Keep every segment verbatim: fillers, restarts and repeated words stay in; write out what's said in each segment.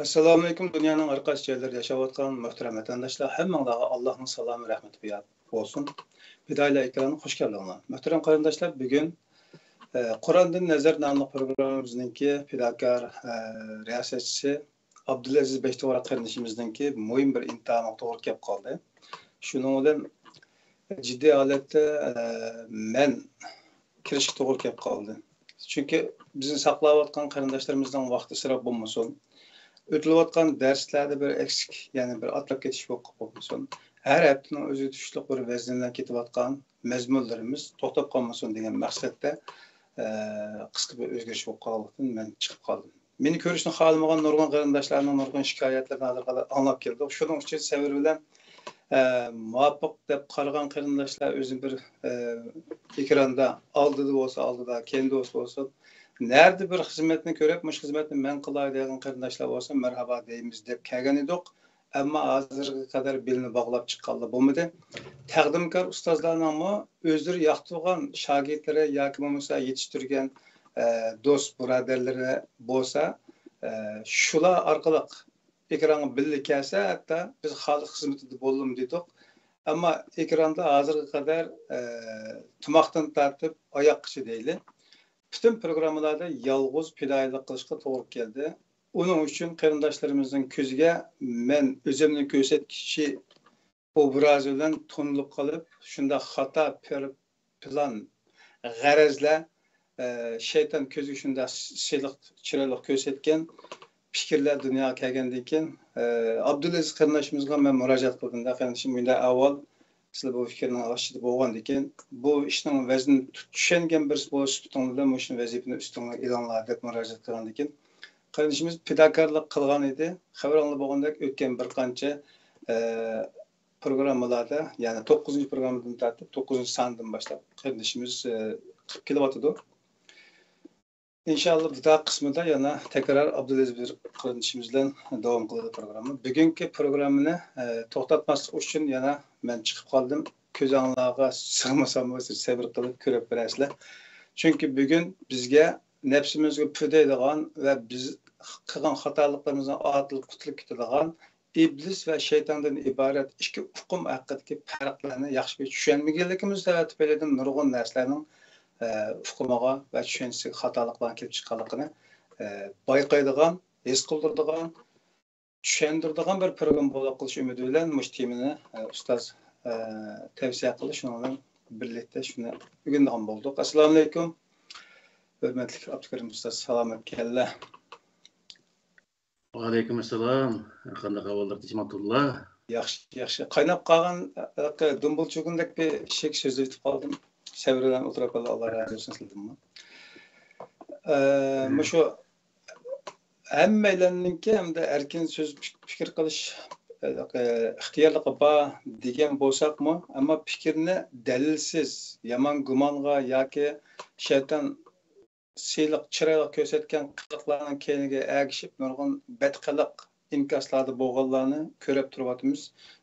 ئەسسالامۇئەلەيكۇم، دۇنيانىڭ ھەر قايسى جايلىرىدا ياشاۋاتقان مۆھتەرەم ۋەتەنداشلار، ھەممىڭلارغا ئاللاھنىڭ سالامى، رەھمىتى يار بولسۇن. پىدائىيلار ئېكرانىغا خوش كەلدىڭلار. مۆھتەرەم قېرىنداشلار، بۈگۈن، ئە، قۇراندىن نەزەر ناملىق پروگراممىمىزنىڭكى پىداكار، ئە، رىياسەتچىسى ئابدۇلئەزىز بەشتوغرا قېرىندىشىمىزنىڭكى مۇھىم بىر ئىمتىھانىغا توغرا كەپ قالدى. شۇنىڭ بىلەن جىددىي ھالەتتە، ئە، مەن كىرىشكە توغرا كەپ قالدى. چۈنكى بىزنى ساقلاۋاتقان قېرىنداشلىرىمىزنىڭ ۋاقتى ئىسراپ بولمىسۇن، ئۆتۈلۈۋاتقان دەرسلەردە بىر ئەكسىك، يەنى بىر ئاتلاپ كېتىش بولۇپ بولمىسۇن، ھەر ھەپتىنىڭ ئۆزى تۇشلۇق بىر ۋەزنىدە كېتىۋاتقان مەزمۇنلىرىمىز توختاپ قالمىسۇن دېگەن مەقسەتتە، ئە، قىسقا بىر ئۆزگىرىش بولۇپ قالغانلىقتىن مەن چىقىپ قالدىم. مېنى كۆرۈشنى خالىمىغان نۇرغۇن قېرىنداشلارنىڭ نۇرغۇن شىكايەتلىرىنى ھازىر قەدەر ئاڭلاپ كەلدۇق. شۇنىڭ ئۈچۈن سەۋر بىلەن، ئە، مۇۋاپىق دەپ قارىغان قېرىنداشلار ئۆزىنى بىر، ئە، ئېكراندا ئالدىدا بولسا ئالدىدا، كەينىدە بولسا بولسۇن، نەدە بىر خىزمەتنى كۆرۈپ، مۇشۇ خىزمەتنى مەن قىلاي دېگەن قېرىنداشلار بولسا مەرھابا دەيمىز دەپ كەلگەن ئىدۇق. ئەمما ھازىرغا قەدەر بېلىنى باغلاپ چىققانلار بولمىدى. تەقدىمكار ئۇستازلارنىڭمۇ ئۆزلىرى ياقتۇرغان شاگىرتلىرى ياكى بولمىسا يېتىشتۈرگەن، ئە، دوست بۇرادەرلىرى بولسا، ئە، شۇلار ئارقىلىق ئېكرانغا بىللە كەلسە، ھەتتا بىز خالىق خىزمىتىدە بولدۇم دېدۇق. ئەمما ئېكراندا ھازىرغا قەدەر، ئە، تۇماقتىن تارتىپ ئاياققىچە دەيلى، پۈتۈن پروگراممىلاردا يالغۇز پىدائىيلىق قىلىشقا توغرا كەلدى. ئۇنىڭ ئۈچۈن قېرىنداشلىرىمىزنىڭ كۆزىگە مەن ئۆزۈمنى كۆرسەتكۈچى ئوبرازى بىلەن تونۇلۇپ قېلىپ، شۇنداق خاتا پىر-، پىلان، غەرەزلەر، ئە، شەيتان كۆزىگە شۇنداق سىلىق، چىرايلىق كۆرسەتكەن پىكىرلەر دۇنياغا كەلگەندىن كېيىن، ئە، ئابدۇلئەزىز قېرىنداشىمىزغا مەن مۇراجىئەت قىلدىم-دە، قېرىندىشىم، مۇنداق ئەھۋال، سىلەر بۇ پىكىرنىڭ ئىچىدە بولغاندىكىن، بۇ ئىشنىڭ ۋەزنىنى تۇت-، چۈشەنگەن بىرسى بولۇش سۈپىتىڭلار بىلەن مۇشۇ ۋەزىپىنى ئۈستۈڭلار ئېلىڭلار دەپ مۇراجىئەت قىلغاندىكىن، قېرىندىشىمىز پىداكارلىق قىلغان ئىدى. خەۋىرىڭلار بولغاندەك، ئۆتكەن بىر قانچە، ئە، پروگراممىلاردا، يەنى توققۇزىنچى پروگراممىدىن تارتىپ توققۇزىنچى ساندىن باشلاپ قېرىندىشىمىز، ئە، قىلىپ كېلىۋاتىدۇ. ئىنشاللا، دۇتار قىسمىدا يەنە تەكرار ئابدۇلئەزىز بىر قېرىندىشىمىز بىلەن داۋام قىلىدۇ پروگرامما. بۈگۈنكى پروگراممىنى، ئە، توختاتماسلىق ئۈچۈن يەنە مەن چىقىپ قالدىم. كۆزۈڭلارغا سىغمىساممۇ، سىز سەۋر قىلىپ كۆرۈپ بېرەسىلەر. چۈنكى بۈگۈن بىزگە نەپسىمىزگە پۈدەيدىغان ۋە بىز قىلغان خاتالىقلىرىمىزنىڭ ئالدىدىن قۇتۇلۇپ كېتىدىغان ئىبلىس ۋە شەيتاندىن ئىبارەت ئىككى ئۇقۇم ھەققىدىكى پەرقلەرنى ياخشى بىر چۈشەنمىگەنلىكىمىز تۈپەيلىدىن نۇرغۇن نەرسىلەرنىڭ، ئە، ئۇقۇمىغا ۋە چۈشەنچىسىگە خاتالىقلارنىڭ كېلىپ چىققانلىقىنى، ئە، بايقايدىغان، ھېس قىلدۇرىدىغان، چۈشەندۈرىدىغان بىر پروگرامما بولۇپ قېلىشى ئۈمىدى بىلەن مۇشۇ تېمىنى، ئە، ئۇستاز، ئە، تەۋسىيە قىلدى. شۇنىڭ بىلەن بىرلىكتە شۇنى ئۆگىنىدىغان بولدۇق. ئەسسالامۇئەلەيكۇم. ھۆرمەتلىك ئابدۇكېرىم ئۇستاز، سالامەتكەنلەر. ۋەئەلەيكۇم ئەسسالام. قانداق ئەھۋاللار، تىنچمۇ تۇرۇپلا؟ ياخشى، ياخشى. قايناپ قالغان، ھېلىقى دۇمبۇل چۈگۈندەك بىر ئىشىك سۆزلىۋېتىپ قالدىم. سەۋر بىلەن ئولتۇرۇپ قېلىڭ، ئاللا رازى بولسۇن سىلىدىنمۇ. ئە، مۇشۇ ھەممەيلەننىڭكى ھەمدە ئەركىن سۆز پىك-، پىكىر قىلىش، ھېلىقى ئىختىيارلىقى بار دېگەن بولساقمۇ، ئەمما پىكىرنى دەلىلسىز، يامان گۇمانغا ياكى شەيتان سىلىق، چىرايلىق كۆرسەتكەن قىلىقلارنىڭ كەينىگە ئەگىشىپ، نۇرغۇن بەتقىلىق ئىنكاسلاردا بولغانلارنى كۆرۈپ تۇرۇۋاتىمىز.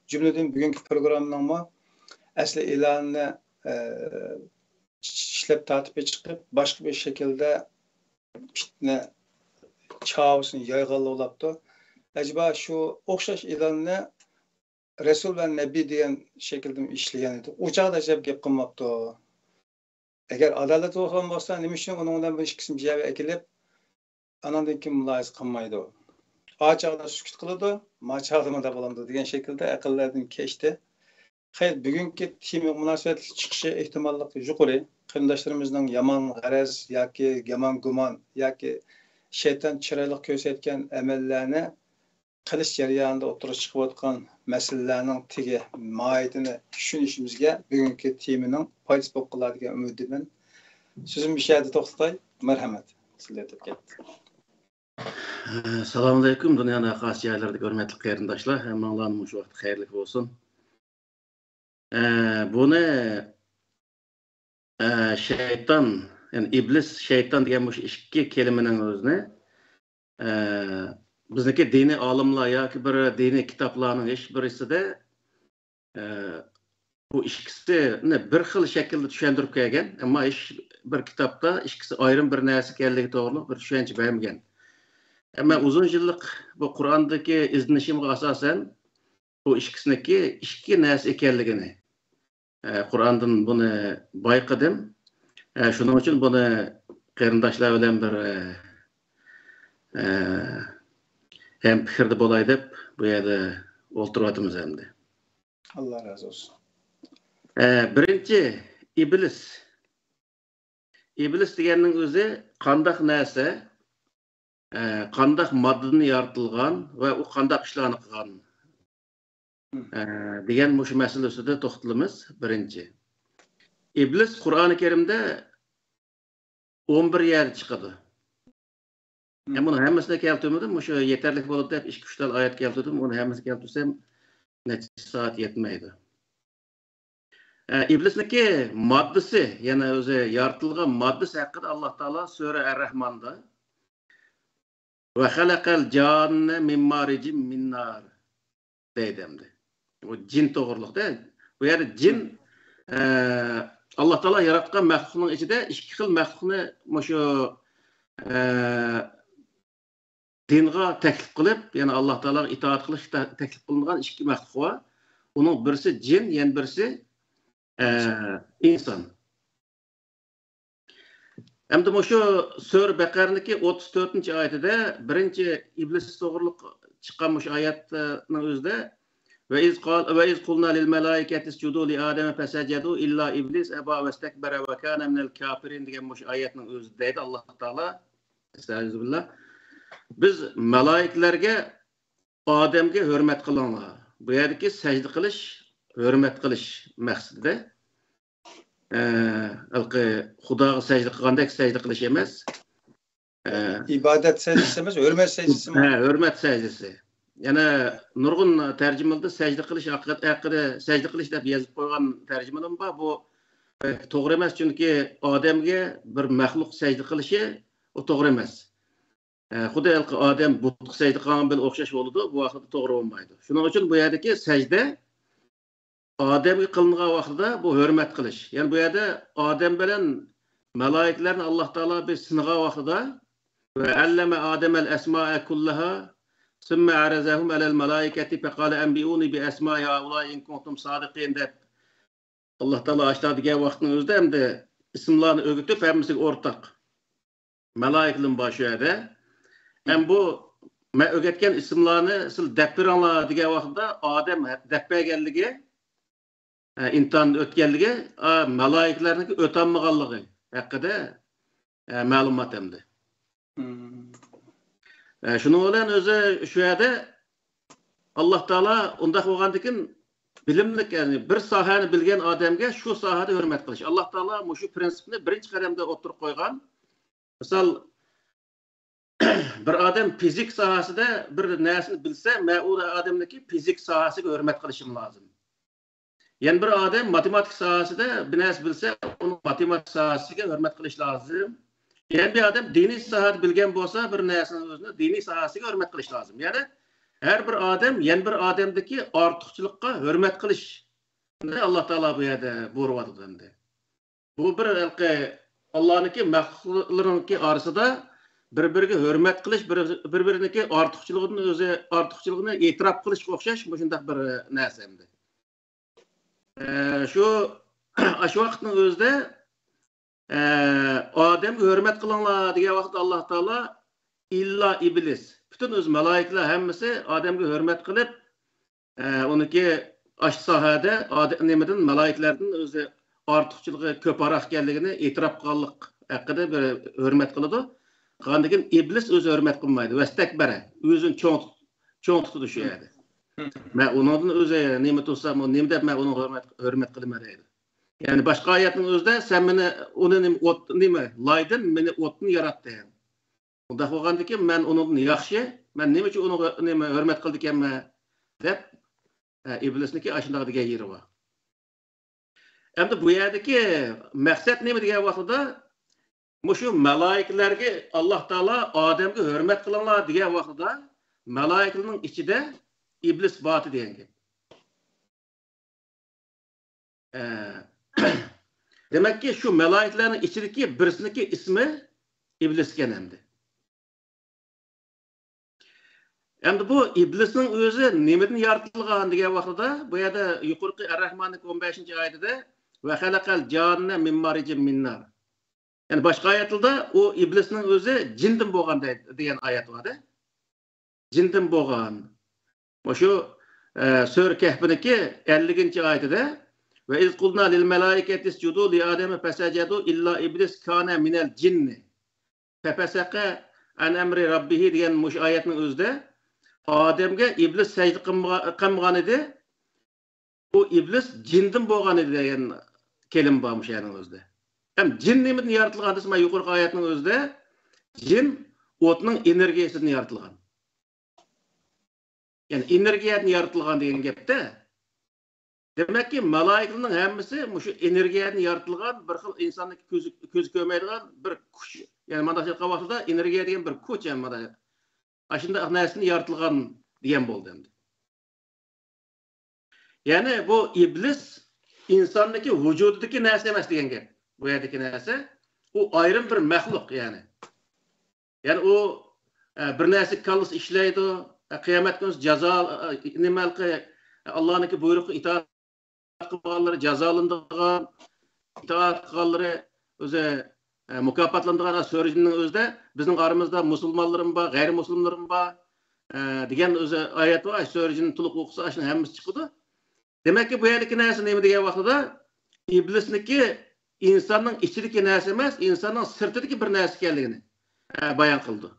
جۈملىدىن بۈگۈنكى پروگراممىنىڭمۇ ئەسلى ئېلانىنى، ئە، ئىشلەپ تارتىپ چىقىپ، باشقا بىر شەكىلدە پىتنە چاۋىسىنى يايغانلا بولاپتۇ. ئەجەبا شۇ ئوخشاش ئېلاننى رەسۇل ۋە نەبى دېگەن شەكىلدىمۇ ئىشلىگەن ئىدى. ئۇ چاغدا ئەجەب گەپ قىلماپتۇ. ئەگەر ئادالەت بولغان بولسا، نېمە ئۈچۈن ئۇنىڭ بىلەن بۇ ئىككىسىنى بىر يەرگە ئەكېلىپ، ئاناندىن كېيىن مۇلاھىزە قىلمايدۇ؟ ئا چاغدا سۈكۈت قىلىدۇ، ما چاغدا مۇنداق بولامدۇ دېگەن شەكىلدە ئەقىللەردىن كەچتى. خەير، بۈگۈنكى تېمىغا مۇناسىۋەتلىك چىقىشى ئېھتىماللىقى يۇقىرى. قېرىنداشلىرىمىزنىڭ يامان غەرەز ياكى يامان گۇمان ياكى شەيتان چىرايلىق كۆرسەتكەن ئەمەللەرنى قىلىش جەريانىدا ئوتتۇرىغا چىقىۋاتقان مەسىلىلەرنىڭ تېگى ماھىيىتىنى چۈشىنىشىمىزگە بۈگۈنكى تېمىنىڭ پايدىسى بولۇپ قالار دېگەن ئۈمىدتىمەن. سۆزۈمنى مۇشۇ يەردە توختىتاي. مەرھەمەت. سىلەر ئۆتۈپ كەتتى. ئەسسالامۇئەلەيكۇم، دۇنيانىڭ ھەر قايسى جايلىرىدىكى ھۆرمەتلىك قېرىنداشلار، ھەممىڭلارنىڭ مۇشۇ ۋاقتى خەيرلىك بولسۇن. ئە، بۇنى، ئە، شەيتان، يەنى ئىبلىس، شەيتان دېگەن مۇشۇ ئىككى كەلىمىنىڭ ئۆزىنى، ئە، بىزنىڭكى دىنىي ئالىملار ياكى بىر دىنىي كىتابلارنىڭ ھېچ بىرسىدە، ئە، بۇ ئىككىسىنى بىر خىل شەكىلدە چۈشەندۈرۈپ كەلگەن، ئەمما ھېچ بىر كىتابتا ئىككىسى ئايرىم بىر نەرسە ئىكەنلىكى توغرۇلۇق بىر چۈشەنچە بەرمىگەن. ئەمما ئۇزۇن يىللىق بۇ قۇرئاندىكى ئىزدىنىشىمغا ئاساسەن، بۇ ئىككىسىنىڭكى ئىككى نەرسە ئىكەنلىكىنى، ئە، قۇرئاندىن بۇنى بايقىدىم. ئە، شۇنىڭ ئۈچۈن بۇنى قېرىنداشلار بىلەن بىر، ئە، ئە، ھەم پىكىردە بولاي دەپ بۇ يەردە ئولتۇرۇۋاتىمىز ئەمدى. ئاللا رازى بولسۇن. ئە، بىرىنچى، ئىبلىس. ئىبلىس دېگەننىڭ ئۆزى قانداق نەرسە، ئە، قانداق ماددىدىن يارىتىلغان ۋە ئۇ قانداق ئىشلارنى قىلغان، ئە، دېگەن مۇشۇ مەسىلە ئۈستىدە توختىلىمىز. بىرىنچى، ئىبلىس قۇرئانى كەرىمدە ئون بىر يەردە چىقىدۇ. مەن بۇنىڭ ھەممىسىنى كەلتۈرمىدىم، مۇشۇ يېتەرلىك بولىدۇ دەپ ئىككى-ئۈچ تال ئايەت كەلتۈردۈم. ئۇنى ھەممىسىنى كەلتۈرسەم نەچچە سائەت يەتمەيدۇ. ئە، ئىبلىسنىڭكى ماددىسى، يەنى ئۆزى يارىتىلغان ماددىسى ھەققىدە ئاللا تائالا سۈرە ئەر-رەھماندا «ۋە خەلەقەل جاننە مىن مارىجىم مىن نار» دەيدۇ ئەمدى. بۇ جىن توغرۇلۇقتا. بۇ يەردە جىن، ئە، ئاللا تائالا ياراتقان مەخلۇقنىڭ ئىچىدە ئىككى خىل مەخلۇقنى مۇشۇ، ئە، دىنغا تەكلىپ قىلىپ، يەنى ئاللا تائالاغا ئىتائەت قىلىش تە-، تەكلىپ قىلىنغان ئىككى مەخلۇق بار. ئۇنىڭ بىرسى جىن، يەنە بىرسى، ئە، ئىنسان. ئەمدى مۇشۇ سۈرە بەقەرىنىڭكى ئوتتۇز تۆتىنچى ئايىتىدە بىرىنچى ئىبلىس توغرۇلۇق چىققان مۇشۇ ئايەتنىڭ ئۆزىدە «ۋە ئىز قال-، ۋە ئىز قۇلنا لىل مەلائىكەتى ئىسجۇدۇ لى ئادەمە فەسەجەدۇ ئىللا ئىبلىس ئەبا ۋەستەكبەرە ۋە كانە مىنەل كاپىرىن» دېگەن مۇشۇ ئايەتنىڭ ئۆزىدە دەيدۇ ئاللا تائالا. ئەستەغفىرۇللا. بىز مەلائىكىلەرگە ئادەمگە ھۆرمەت قىلىڭلار. بۇ يەردىكى سەجدە قىلىش، ھۆرمەت قىلىش مەقسىتىدە. ئە، ھېلىقى خۇداغا سەجدە قىلغاندەك سەجدە قىلىش ئەمەس. ئە، ئىبادەت سەجدىسى ئەمەس، ھۆرمەت سەجدىسى. ھە، ھۆرمەت سەجدىسى. يەنە نۇرغۇن تەرجىمىلەردە سەجدە قىلىش ھەققىدە، ھەققىدە سەجدە قىلىش دەپ يېزىپ قويغان تەرجىمىلىرىم بار. بۇ بەك توغرا ئەمەس، چۈنكى ئادەمگە بىر مەخلۇق سەجدە قىلىشى ئۇ توغرا ئەمەس. ئە، خۇددى ھېلىقى ئادەم بۇتقا سەجدە قىلغان بىلەن ئوخشاش بولىدۇ، بۇ ۋاقىتتا توغرا بولمايدۇ. شۇنىڭ ئۈچۈن بۇ يەردىكى سەجدە ئادەمگە قىلىنغان ۋاقتىدا بۇ ھۆرمەت قىلىش. يەنى بۇ يەردە ئادەم بىلەن مەلائىكىلەرنى ئاللا تائالا بىر سىنىغان ۋاقتىدا «ۋە ئەللەمە ئادەمەل ئەسمائە كۇللەھا سۈممە ئەرەزەھۇم ئەلەل مەلائىكەتى فەقالە ئەنبىئۇنى بىئەسمائى ھائۇلائی ئىن كۇنتۇم سادىقىن» دەپ ئاللا تائالا ئاشۇنداق دېگەن ۋاقىتنىڭ ئۆزىدە ئەمدى ئىسىملارنى ئۆگىتىپ ھەممىسىگە ئورتاق. مەلائىكىلىرىمۇ بار شۇ يەردە. ھەم بۇ مەن ئۆگەتكەن ئىسىملارنى سىلەر دەپ بېرىڭلار دېگەن ۋاقتىدا ئادەم دەپ بەرگەنلىكى، ئە، ئىمتىھاندىن ئۆتكەنلىكى، ئا، مەلائىكىلەرنىڭكى ئۆتەلمىگەنلىكى ھەققىدە، ئە، مەلۇمات ئەمدى. ئە، شۇنىڭ بىلەن ئۆزى شۇ يەردە ئاللا تائالا ئۇنداق بولغاندىكىن بىلىملىك، يەنى بىر ساھەنى بىلگەن ئادەمگە شۇ ساھەدە ھۆرمەت قىلىش. ئاللا تائالا مۇشۇ پرىنسىپنى بىرىنچى قەدەمدە ئوتتۇرىغا قويغان. مىسال، بىر ئادەم فىزىك ساھەسىدە بىر نەرسىنى بىلسە، مەن ئۇ ئادەمنىڭكى فىزىك ساھەسىگە ھۆرمەت قىلىشىم لازىم. يەنە بىر ئادەم ماتېماتىكا ساھەسىدە بىر نەرسە بىلسە، ئۇنىڭ ماتېماتىكا ساھەسىگە ھۆرمەت قىلىش لازىم. يەنە بىر ئادەم دىنىي ساھەدە بىلگەن بولسا، بىر نەرسىنى ئۆزىنى دىنىي ساھەسىگە ھۆرمەت قىلىش لازىم. يەنى ھەر بىر ئادەم يەنە بىر ئادەمدىكى ئارتۇقچىلىققا ھۆرمەت قىلىشنى ئاللا تائالا بۇ يەردە بۇيرۇۋاتىدۇ ئەمدى. بۇ بىر ھېلىقى ئاللانىڭكى مەخلۇقلىرىنىڭكى ئارىسىدا بىر-بىرىگە ھۆرمەت قىلىش، بىر-، بىر-بىرىنىڭكى ئارتۇقچىلىقىدىن ئۆزى، ئارتۇقچىلىقىنى ئېتىراپ قىلىشقا ئوخشاش مۇشۇنداق بىر نەرسە ئەمدى. ئە، شۇ، ئاشۇ ۋاقىتنىڭ ئۆزىدە، ئە، ئادەمگە ھۆرمەت قىلىڭلار دېگەن ۋاقىتتا ئاللا تائالا ئىللا ئىبلىس، پۈتۈن ئۆز مەلائىكىلەر ھەممىسى ئادەمگە ھۆرمەت قىلىپ، ئە، ئۇنىڭكى ئاشۇ ساھەدە ئادە-، نېمىدىن، مەلائىكىلەردىن ئۆزى ئارتۇقچىلىقى كۆپرەك ئىكەنلىكىنى ئېتىراپ قىلغانلىق ھەققىدە بىر ھۆرمەت قىلىدۇ. قىلغاندىن كېيىن ئىبلىس ئۆزى ھۆرمەت قىلمايدۇ. ۋەستەكبەرە، ئۆزىنى چوڭ تۇت-، چوڭ تۇتىدۇ شۇ يەردە. مەن ئۇنىڭدىن ئۆزى نېمە تۇتسام، ئۇ نېمە دەپ مەن ئۇنىڭغا ھۆرمەت، ھۆرمەت قىلىمەن دەيدۇ. يەنى باشقا ئايەتنىڭ ئۆزىدە سەن مېنى، ئۇنى نېمە، ئوت، نېمە، لايدىن مېنى ئوتتىن ياراتتىڭ. ئۇنداق بولغاندىكىن مەن ئۇنىڭدىن ياخشى، مەن نېمە ئۈچۈن ئۇنىڭغا نېمە ھۆرمەت قىلىدىكەنمەن دەپ، ئە، ئىبلىسنىڭكى ئاشۇنداق دېگەن يېرى بار. ئەمدى بۇ يەردىكى مەقسەت نېمە دېگەن ۋاقتىدا، مۇشۇ مەلائىكىلەرگە ئاللا تائالا ئادەمگە ھۆرمەت قىلىڭلار دېگەن ۋاقتىدا، مەلائىكىلەرنىڭ ئىچىدە ئىبلىس بار دېگەن گەپ. ئە، دېمەككى، شۇ مەلائىكىلەرنىڭ ئىچىدىكى بىرسىنىڭكى ئىسمى ئىبلىس ئىكەن ئەمدى. ئەمدى بۇ ئىبلىسنىڭ ئۆزى نېمىدىن يارىتىلغان دېگەن ۋاقتىدا، بۇ يەردە يۇقىرىقى ئەر-رەھماننىڭ ئون بەشىنچى ئايىتىدە، «ۋە خەلەقەل جاننە مىن مارىجىم مىن نار». يەنى باشقا ئايەتلەردە ئۇ ئىبلىسنىڭ ئۆزى جىندىن بولغان دەيدۇ، دېگەن ئايەت بار-دە. جىندىن بولغان. مۇشۇ، ئە، سۈرە كەھپنىڭكى ئەللىكىنچى ئايىتىدە، «ۋە ئىز قۇلنا لىل مەلائىكەتىسجۇدۇ لىئادەمە فەسەجەدۇ ئىللا ئىبلىس كانە مىنەل جىننى فەپەسەقە ئەن ئەمرى رەببىھى» دېگەن مۇشۇ ئايەتنىڭ ئۆزىدە، «ئادەمگە ئىبلىس سەجدە قىلمىغا-، قىلمىغان ئىدى، ئۇ ئىبلىس جىندىن بولغان ئىدى» دېگەن كەلىمە بار مۇشۇ يەرنىڭ ئۆزىدە. ھەم جىن نېمىدىن يارىتىلغان دېسە، مانا يۇقىرىقى ئايەتنىڭ ئۆزىدە جىن ئوتنىڭ ئېنېرگىيەسىدىن يارىتىلغان. يەنى ئېنېرگىيەدىن يارىتىلغان دېگەن گەپتە. دېمەككى، مالايىكىلەرنىڭ ھەممىسى مۇشۇ ئېنېرگىيەدىن يارىتىلغان، بىر خىل ئىنساننىڭكى كۆزى، كۆزى كۆرمەيدىغان بىر كۈچ. يەنى مانداق ئېيتقان ۋاقتىدا ئېنېرگىيە دېگەن بىر كۈچ، يەنى مانا ئاشۇنداق نەرسىدىن يارىتىلغان دېگەن بولدى ئەمدى. يەنى بۇ ئىبلىس ئىنساننىڭكى ۋۇجۇدىدىكى نەرسە ئەمەس دېگەن گەپ. بۇ يەردىكى نەرسە، ئۇ ئايرىم بىر مەخلۇق يەنى. يەنى ئۇ، ئە، بىر نەرسە كاللىسى ئىشلەيدۇ، ئە، قىيامەت كۈنى جازا، ئە، نېمە ھېلىقى، ئە، ئاللانىڭكى بۇيرۇقىغا ئىتائەت قىلغانلىرى جازالىنىدىغان، ئىتائەت قىلغانلىرى ئۆزى، ئە، مۇكاپاتلىنىدىغان. سۈرە جىننىڭ ئۆزىدە بىزنىڭ ئارىمىزدا مۇسۇلمانلىرىمۇ بار، غەيرىي مۇسۇلمانلىرىمۇ بار، ئە، دېگەن ئۆزى ئايەت بار. سۈرە جىننى تولۇق ئوقۇسا، ئاشۇنىڭ ھەممىسى چىقىدۇ. دېمەككى، بۇ يەردىكى نەرسە نېمە دېگەن ۋاقتىدا، ئىبلىسنىڭكى ئىنساننىڭ ئىچىدىكى نەرسە ئەمەس، ئىنساننىڭ سىرتىدىكى بىر نەرسە ئىكەنلىكىنى، ئە، بايان قىلىدۇ.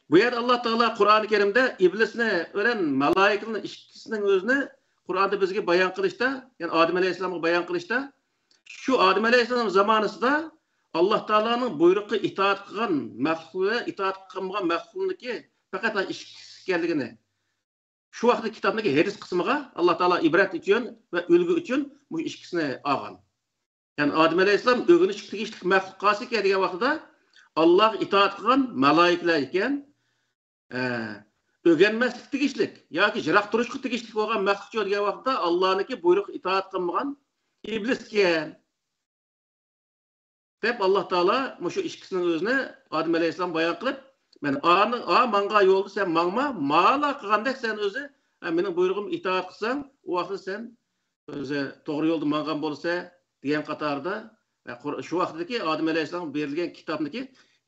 بۇ يەردە ئاللا تائالا قۇرئانى كەرىمدە ئىبلىسنى بىلەن مالايىكىلەرنىڭ ئىككىسىنىڭ ئۆزىنى قۇرئاندا بىزگە بايان قىلىشتا، يەنى ئادەم ئەلەيھىسسالامغا بايان قىلىشتا، شۇ ئادەم ئەلەيھىسسالام زامانىسىدا ئاللا تائالانىڭ بۇيرۇقىغا ئىتائەت قىلغان مەخلۇق ۋە ئىتائەت قىلمىغان مەخلۇقنىڭكى پەقەت ئىككىسى ئىكەنلىكىنى، شۇ ۋاقىتتا كىتابنىڭكى ھەدىس قىسمىغا ئاللا تائالا ئىبرەت ئۈچۈن ۋە ئۈلگە ئۈچۈن مۇشۇ ئىككىسىنى ئالغان. يەنى ئادەم ئەلەيھىسسالام ئۆگىنىشكە تېگىشلىك مەخلۇق قالسىكەن دېگەن ۋاقتىدا، ئاللاغا ئىتائەت قىلغان مالايىكىلەر ئىكەن، ئە، ئۆگەنمەسلىك تېگىشلىك ياكى يىراق تۇرۇشقا تېگىشلىك بولغان مەخلۇقچۇ دېگەن ۋاقىتتا، ئاللانىڭكى بۇيرۇقىغا ئىتائەت قىلمىغان ئىبلىس ئىكەن. دەپ، ئاللا تائالا مۇشۇ ئىككىسىنىڭ ئۆزىنى ئادەم ئەلەيھىسسالام بايان قىلىپ، مەن ئانى، ئا ماڭغان يولدا سەن ماڭما، مالا قىلغاندەك سەن ئۆزى، ھە، مېنىڭ بۇيرۇقۇمغا ئىتائەت قىلساڭ، ئۇ ۋاقىتتا سەن ئۆزى توغرا يولدا ماڭغان بولىسەن، دېگەن قاتاردا، ھە، قۇر-، شۇ ۋاقىتتىكى ئادەم ئەلەيھىسسالامغا بېرىلگەن كىتابنىڭكى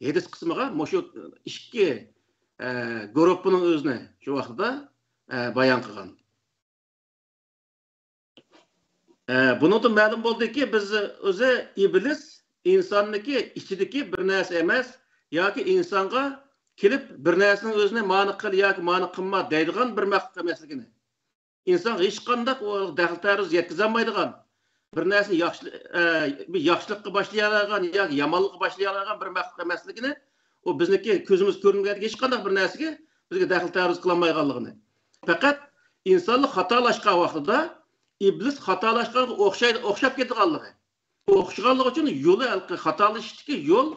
ھەدىس قىسمىغا مۇشۇ ئىككى، ئە، گۇرۇپپىنىڭ ئۆزىنى شۇ ۋاقتىدا، ئە، بايان قىلغان. ئە، بۇنىڭدىن مەلۇم بولدىكى، بىز ئۆزى ئىبلىس ئىنساننىڭكى ئىچىدىكى بىر نەرسە ئەمەس، ياكى ئىنسانغا كېلىپ بىر نەرسىنىڭ ئۆزىنى مانا قىل ياكى مانا قىلما دەيدىغان بىر مەخلۇق ئەمەسلىكىنى، ئىنسانغا ھېچقانداق ئۇ دەخلى تەرۇز يەتكۈزەلمەيدىغان، بىر نەرسىنى ياخشى، ئە، بىر ياخشىلىققا باشلىيالايدىغان ياكى يامانلىققا باشلىيالايدىغان بىر مەخلۇق ئەمەسلىكىنى، ئۇ بىزنىڭكى كۆزىمىز كۆرمىگەن ھېچقانداق بىر نەرسىگە بىزگە دەخلى تەرۇز قىلالمايدىغانلىقىنى. پەقەت ئىنسانلار خاتالاشقان ۋاقتىدا ئىبلىس خاتالاشقانغا ئوخشايدۇ، ئوخشاپ كېتىدىغانلىقى. ئوخشىغانلىقى ئۈچۈن يولى، خاتالىشىشتىكى يول،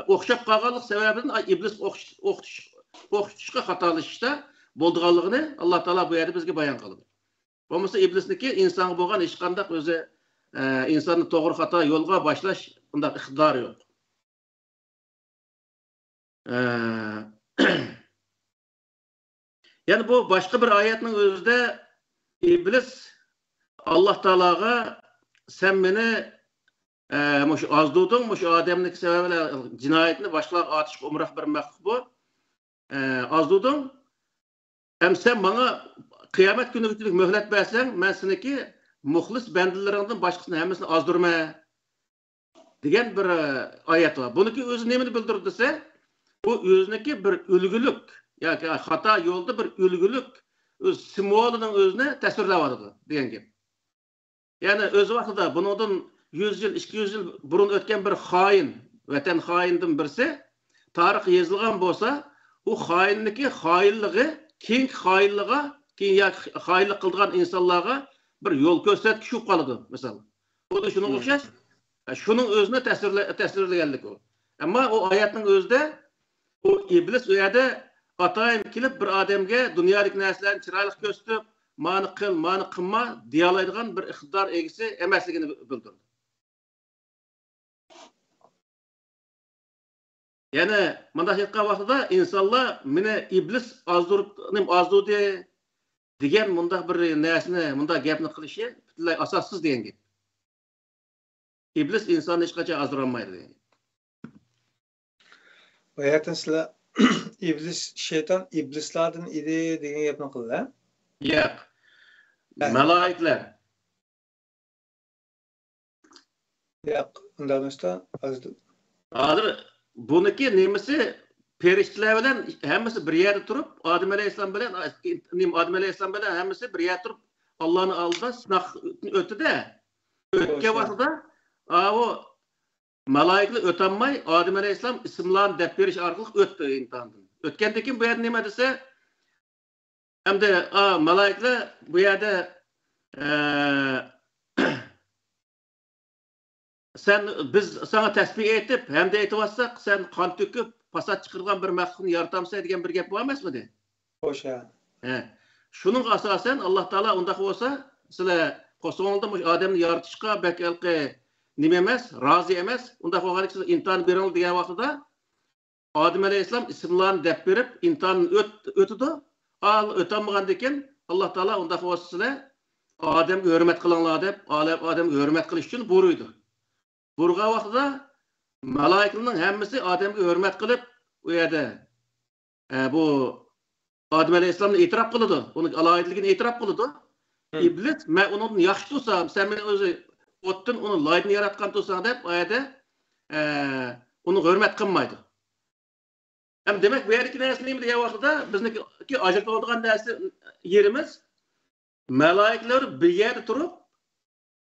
ئوخشاپ قالغانلىق سەۋەبىدىن ئىبلىس ئوخش-، ئوخشىتىش-، ئوخشىتىشقا، خاتالىشىشتا بولىدىغانلىقىنى ئاللا تائالا بۇ يەردە بىزگە بايان قىلىدۇ. بولمىسا ئىبلىسنىڭكى ئىنسانغا بولغان ھېچقانداق ئۆزى، ئە، ئىنساننى توغرا خاتا يولغا باشلاش ئۇنداق ئىقتىدارى يوق. ئە، يەنە بۇ باشقا بىر ئايەتنىڭ ئۆزىدە ئىبلىس ئاللا تائالاغا، سەن مېنى، ئە، مۇشۇ ئازدۇردۇڭ، مۇشۇ ئادەمنىڭكى سەۋەبى بىلەن جىنايەتنى باشقىلارغا ئارتىشقا ئۇمراق بىر مەخلۇق بۇ. ئە، ئازدۇردۇڭ. ئەمدى سەن ماڭا قىيامەت كۈنىگىچىلىك مۆھلەت بەرسەڭ، مەن سېنىڭكى مۇخلىس بەندىلىرىڭدىن باشقىسىنى ھەممىسىنى ئازدۇرىمەن، دېگەن بىر، ئە، ئايەت بار. بۇنىڭكى ئۆزى نېمىنى بىلدۈرىدۇ دېسە، بۇ ئۆزىنىڭكى بىر ئۈلگىلىك ياكى خاتا يولدا بىر ئۈلگىلىك ئۆز سىمۋولىنىڭ ئۆزىنى تەسۋىرلەۋاتىدۇ دېگەن گەپ. يەنى ئۆز ۋاقتىدا بۇنىڭدىن يۈز يىل، ئىككى يۈز يىل بۇرۇن ئۆتكەن بىر خائىن، ۋەتەن خائىنىدىن بىرسى تارىخ يېزىلغان بولسا، ئۇ خائىننىڭكى خائىنلىقى، كېيىنكى خائىنلىقىغا، كېيىن يا خائىنلىق قىلىدىغان ئىنسانلارغا بىر يول كۆرسەتكۈچ بولۇپ قالىدۇ، مىسال. خۇددى شۇنىڭغا ئوخشاش، شۇنىڭ ئۆزىنى تەسۋىرلە-، تەسۋىرلىگەنلىك ئۇ. ئەمما ئۇ ئايەتنىڭ ئۆزىدە ئۇ ئىبلىس ئۇ يەردە ئاتايىن كېلىپ بىر ئادەمگە دۇنيادىكى نەرسىلەرنى چىرايلىق كۆرسىتىپ، مانا قىل، مانا قىلما دېيەلەيدىغان بىر ئىقتىدار ئىگىسى ئەمەسلىكىنى بىلدۈردى. يەنى مۇنداق ئېيتقان ۋاقتىدا ئىنسانلار مېنى ئىبلىس ئازدۇرۇپ، نېمە، ئازدۇردى دېگەن مۇنداق بىر نەرسىنى، مۇنداق گەپنى قىلىشى پۈتۈنلەي ئاساسسىز دېگەن گەپ. ئىبلىس ئىنساننى ھېچقاچان ئازدۇرالمايدۇ دېگەن گەپ. باياتىن سىلەر ئىبلىس، شەيتان ئىبلىسلاردىن ئىدى دېگەن گەپنى قىلدى. ياق. مەلائىكىلەر. ياق، ئۇنداق ئەمەستە، ھازىر. ھازىر بۇنىكى نېمىسى، پەرىشتىلەر بىلەن ھەممىسى بىر يەردە تۇرۇپ، ئادەم ئەلەيھىسسالام بىلەن، نېمە، ئادەم ئەلەيھىسسالام بىلەن ھەممىسى بىر يەردە تۇرۇپ، ئاللانىڭ ئالدىدا سىناق ئۆتتى-دە. ئۆتكەن ۋاقتىدا، ئاۋۇ مالايىكىلەر ئۆتەلمەي، ئادەم ئەلەيھىسسالام ئىسىملارنى دەپ بېرىش ئارقىلىق ئۆتتى ئىمتىھاندىن. ئۆتكەندىن كېيىن بۇ يەردە نېمە دېسە، ئەمدى، ئا، مالايىكىلەر بۇ يەردە، ئە، سەن، بىز ساڭا تەسبىھ ئېيتىپ، ھەمدە ئېيتىۋاتساق، سەن قان تۆكۈپ، پاسات چىقىرىدىغان بىر مەخلۇقنى يارىتامسەن دېگەن بىر گەپ بار ئەمەسمىدى؟ خوش، ھە. ھە. شۇنىڭغا ئاساسەن، ئاللا تائالا ئۇنداق بولسا، سىلەر قورسىڭىزدا مۇشۇ ئادەمنى يارىتىشقا بەك ھېلىقى نېمە ئەمەس، رازى ئەمەس، ئۇنداق بولغاندىكىن سىلەر ئىمتىھان بېرىڭلار دېگەن ۋاقتىدا، ئادەم ئەلەيھىسسالام ئىسىملارنى دەپ بېرىپ، ئىمتىھاندىن ئۆت-، ئۆتىدۇ. ئال ئۆتەلمىغاندىكىن، ئاللا تائالا ئۇنداق بولسا سىلەر ئادەمگە ھۆرمەت قىلىڭلار دەپ، ئادەم-، ئادەمگە ھۆرمەت قىلىش ئۈچۈن بۇيرۇيدۇ. بۇيرۇغان ۋاقتىدا مالايىكىلەرنىڭ ھەممىسى ئادەمگە ھۆرمەت قىلىپ، ئۇ يەردە، ئە، بۇ ئادەم ئەلەيھىسسالامنى ئېتىراپ قىلىدۇ. ئۇنىڭ ئالاھىدىلىكىنى ئېتىراپ قىلىدۇ. ئىبلىس، مەن ئۇنىڭدىن ياخشى تۇرسام، سەن مېنى ئۆزى ئوتتىن، ئۇنى لايدىن ياراتقان تۇرساڭ دەپ، ئۇ يەردە، ئە، ئۇنى ھۆرمەت قىلمايدۇ. ھەم دېمەك، بۇ يەردىكى نەرسە نېمە دېگەن ۋاقتىدا، بىزنىڭكى ئاجرىتىۋالىدىغان نەرسە يېرىمىز، مالايىكىلەر بىر يەردە تۇرۇپ،